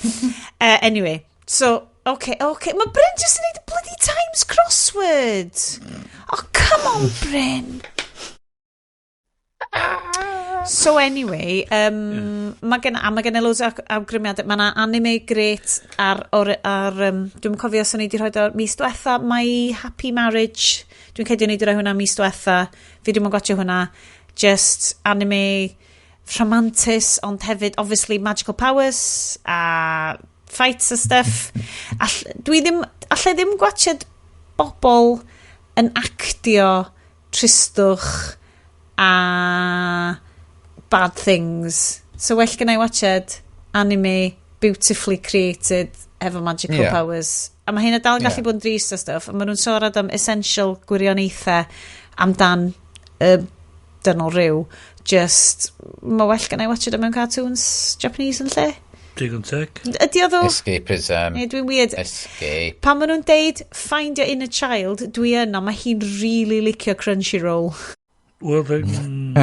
Anyway, so, okay. Mae Bryn just yn neud y bloody Times crossword. Oh, come on, Bryn. So anyway, mae gen i loads o awgrymiadau. Mae yna anime great ar dwi'n cofio os o'n i wedi rhoi o'r mis diwetha, My Happy Marriage. Dwi'n credu o'n i wedi rhoi hwnna mis diwetha. Fi ddim yn gwatchio hwnna. Just anime rhamantus, ond hefyd, obviously, magical powers a fights a stuff. Dwi ddim, allai ddim gwatchiad bobl yn actio tristwch a bad things. So well gen i watched anime beautifully created efo magical powers. A mae hynna dal yn gallu bod yn drist a stuff. A maen nhw'n siarad am essential gwirioneithau amdan dynol rhyw. Just, mae well gen i watched o mewn cartoons Japanese yn lle. Digon teg. Ydy o ddo? Escapism. Neu dwi'n weird. Escape. Pan maen nhw'n deud "Find your inner child", dwi yn, ond mae hi'n really licio Crunchyroll. Well, then,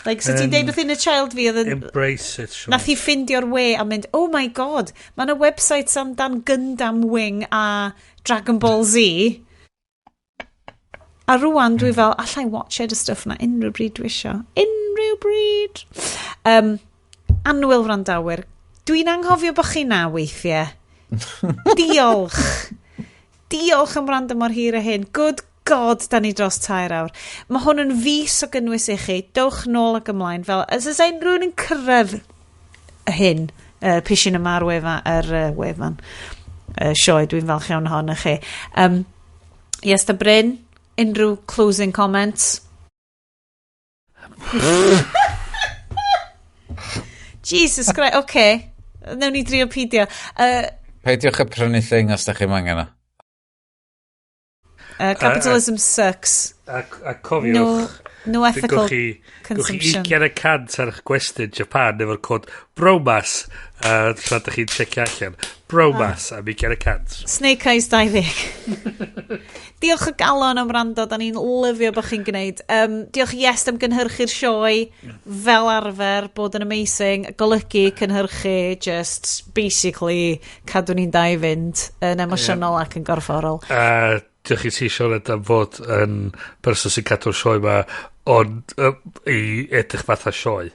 Like, so ti'n deud wrth inner child fi oedd yn embrace it, Sean. Nath hi ffindio'r we a mynd, "Oh my God, mae yna websites amdan Gundam Wing a Dragon Ball Z." A rwan dwi fel, allai watch y stuff na unrhyw bryd dwi isio. Unrhyw bryd. Annwyl wrandawyr, dwi'n anghofio bod chi na weithiau. Diolch. Diolch am wrando mor hir a hyn. Good God, da ni dros 3 awr. Mae hwn yn fis o gynnwys i chi. Dowch nôl ac ymlaen. Fel, os oes unrhyw un yn cyrraedd y hyn, pishin yma ar wefan, ar wefan, sioe, dwi'n falch iawn hon i chi. Yes, da Bryn, unrhyw closing comments? Jesus Christ, oce. Okay. Newn ni drio pidio. Peidiwch y prynu thing os da chi'n angen o. Capitalism sucks. A cofiwch, No, no ethical Gewch chi consumption. 20% ar eich gwestiwn Japan efo'r cod BROMAS tra ydych chi'n checio allan. BROMAS am 20%. Snake Eyes 20. Diolch o galon am wrando, da ni'n lyfio bod chi'n gwneud. Diolch i Iest am gynhyrchu'r sioe, fel arfer, bod yn amazing, golygu, cynhyrchu, just basically cadw ni'n dau fynd yn emosiynol ac yn gorfforol. A Diolch i ti, Sioned, am fod yn person sy'n cadw'r sioe yma ond i edrych fatha sioe.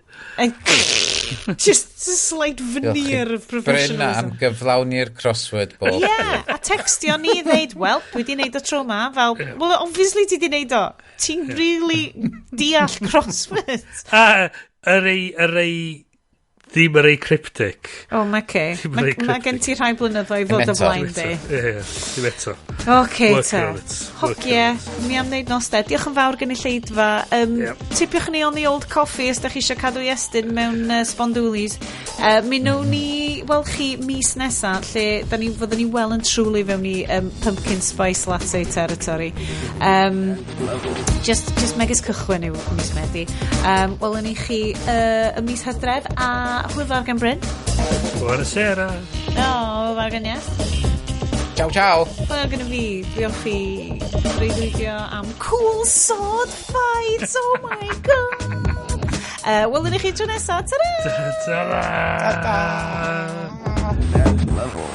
Just a slight veneer of Bryn professionalism. am gyflawni'r crossword bob. Ie, yeah, a textio ni i ddeud, "Wel, dwi di neud o tro ma," fel, "Well, obviously ti di neud o. Ti'n really deall crosswords." A, yr ei, ddim yr ei cryptic. Oh, mae okay. Ddim Mae rei ma gen ti rhai blynyddoedd i fod Dim o eto. blaen di. Ie, ddim eto. Oce, Working te. on it. Working Hogie, on mi am wneud nos de. Diolch yn fawr gynulleidfa. Tipiwch ni on the old coffee os da chi eisiau cadw Iestyn mewn spondoolies. Mi wnawn ni weld chi mis nesa, lle da ni, fyddwn ni well and truly fewn i pumpkin spice latte territory. Just megis cychwyn yw mis Medi. Welwn ni chi y mis Hydref a hwyl fawr gan Bryn. Buonasera. O, hwyl fawr gan Iest. Ciao, ciao. Wel, gyda fi, dwi off i breuddwydio am cool sword fights, oh my God. Welwn ni chi tro nesaf, ta-ra! Ta-ra! Level.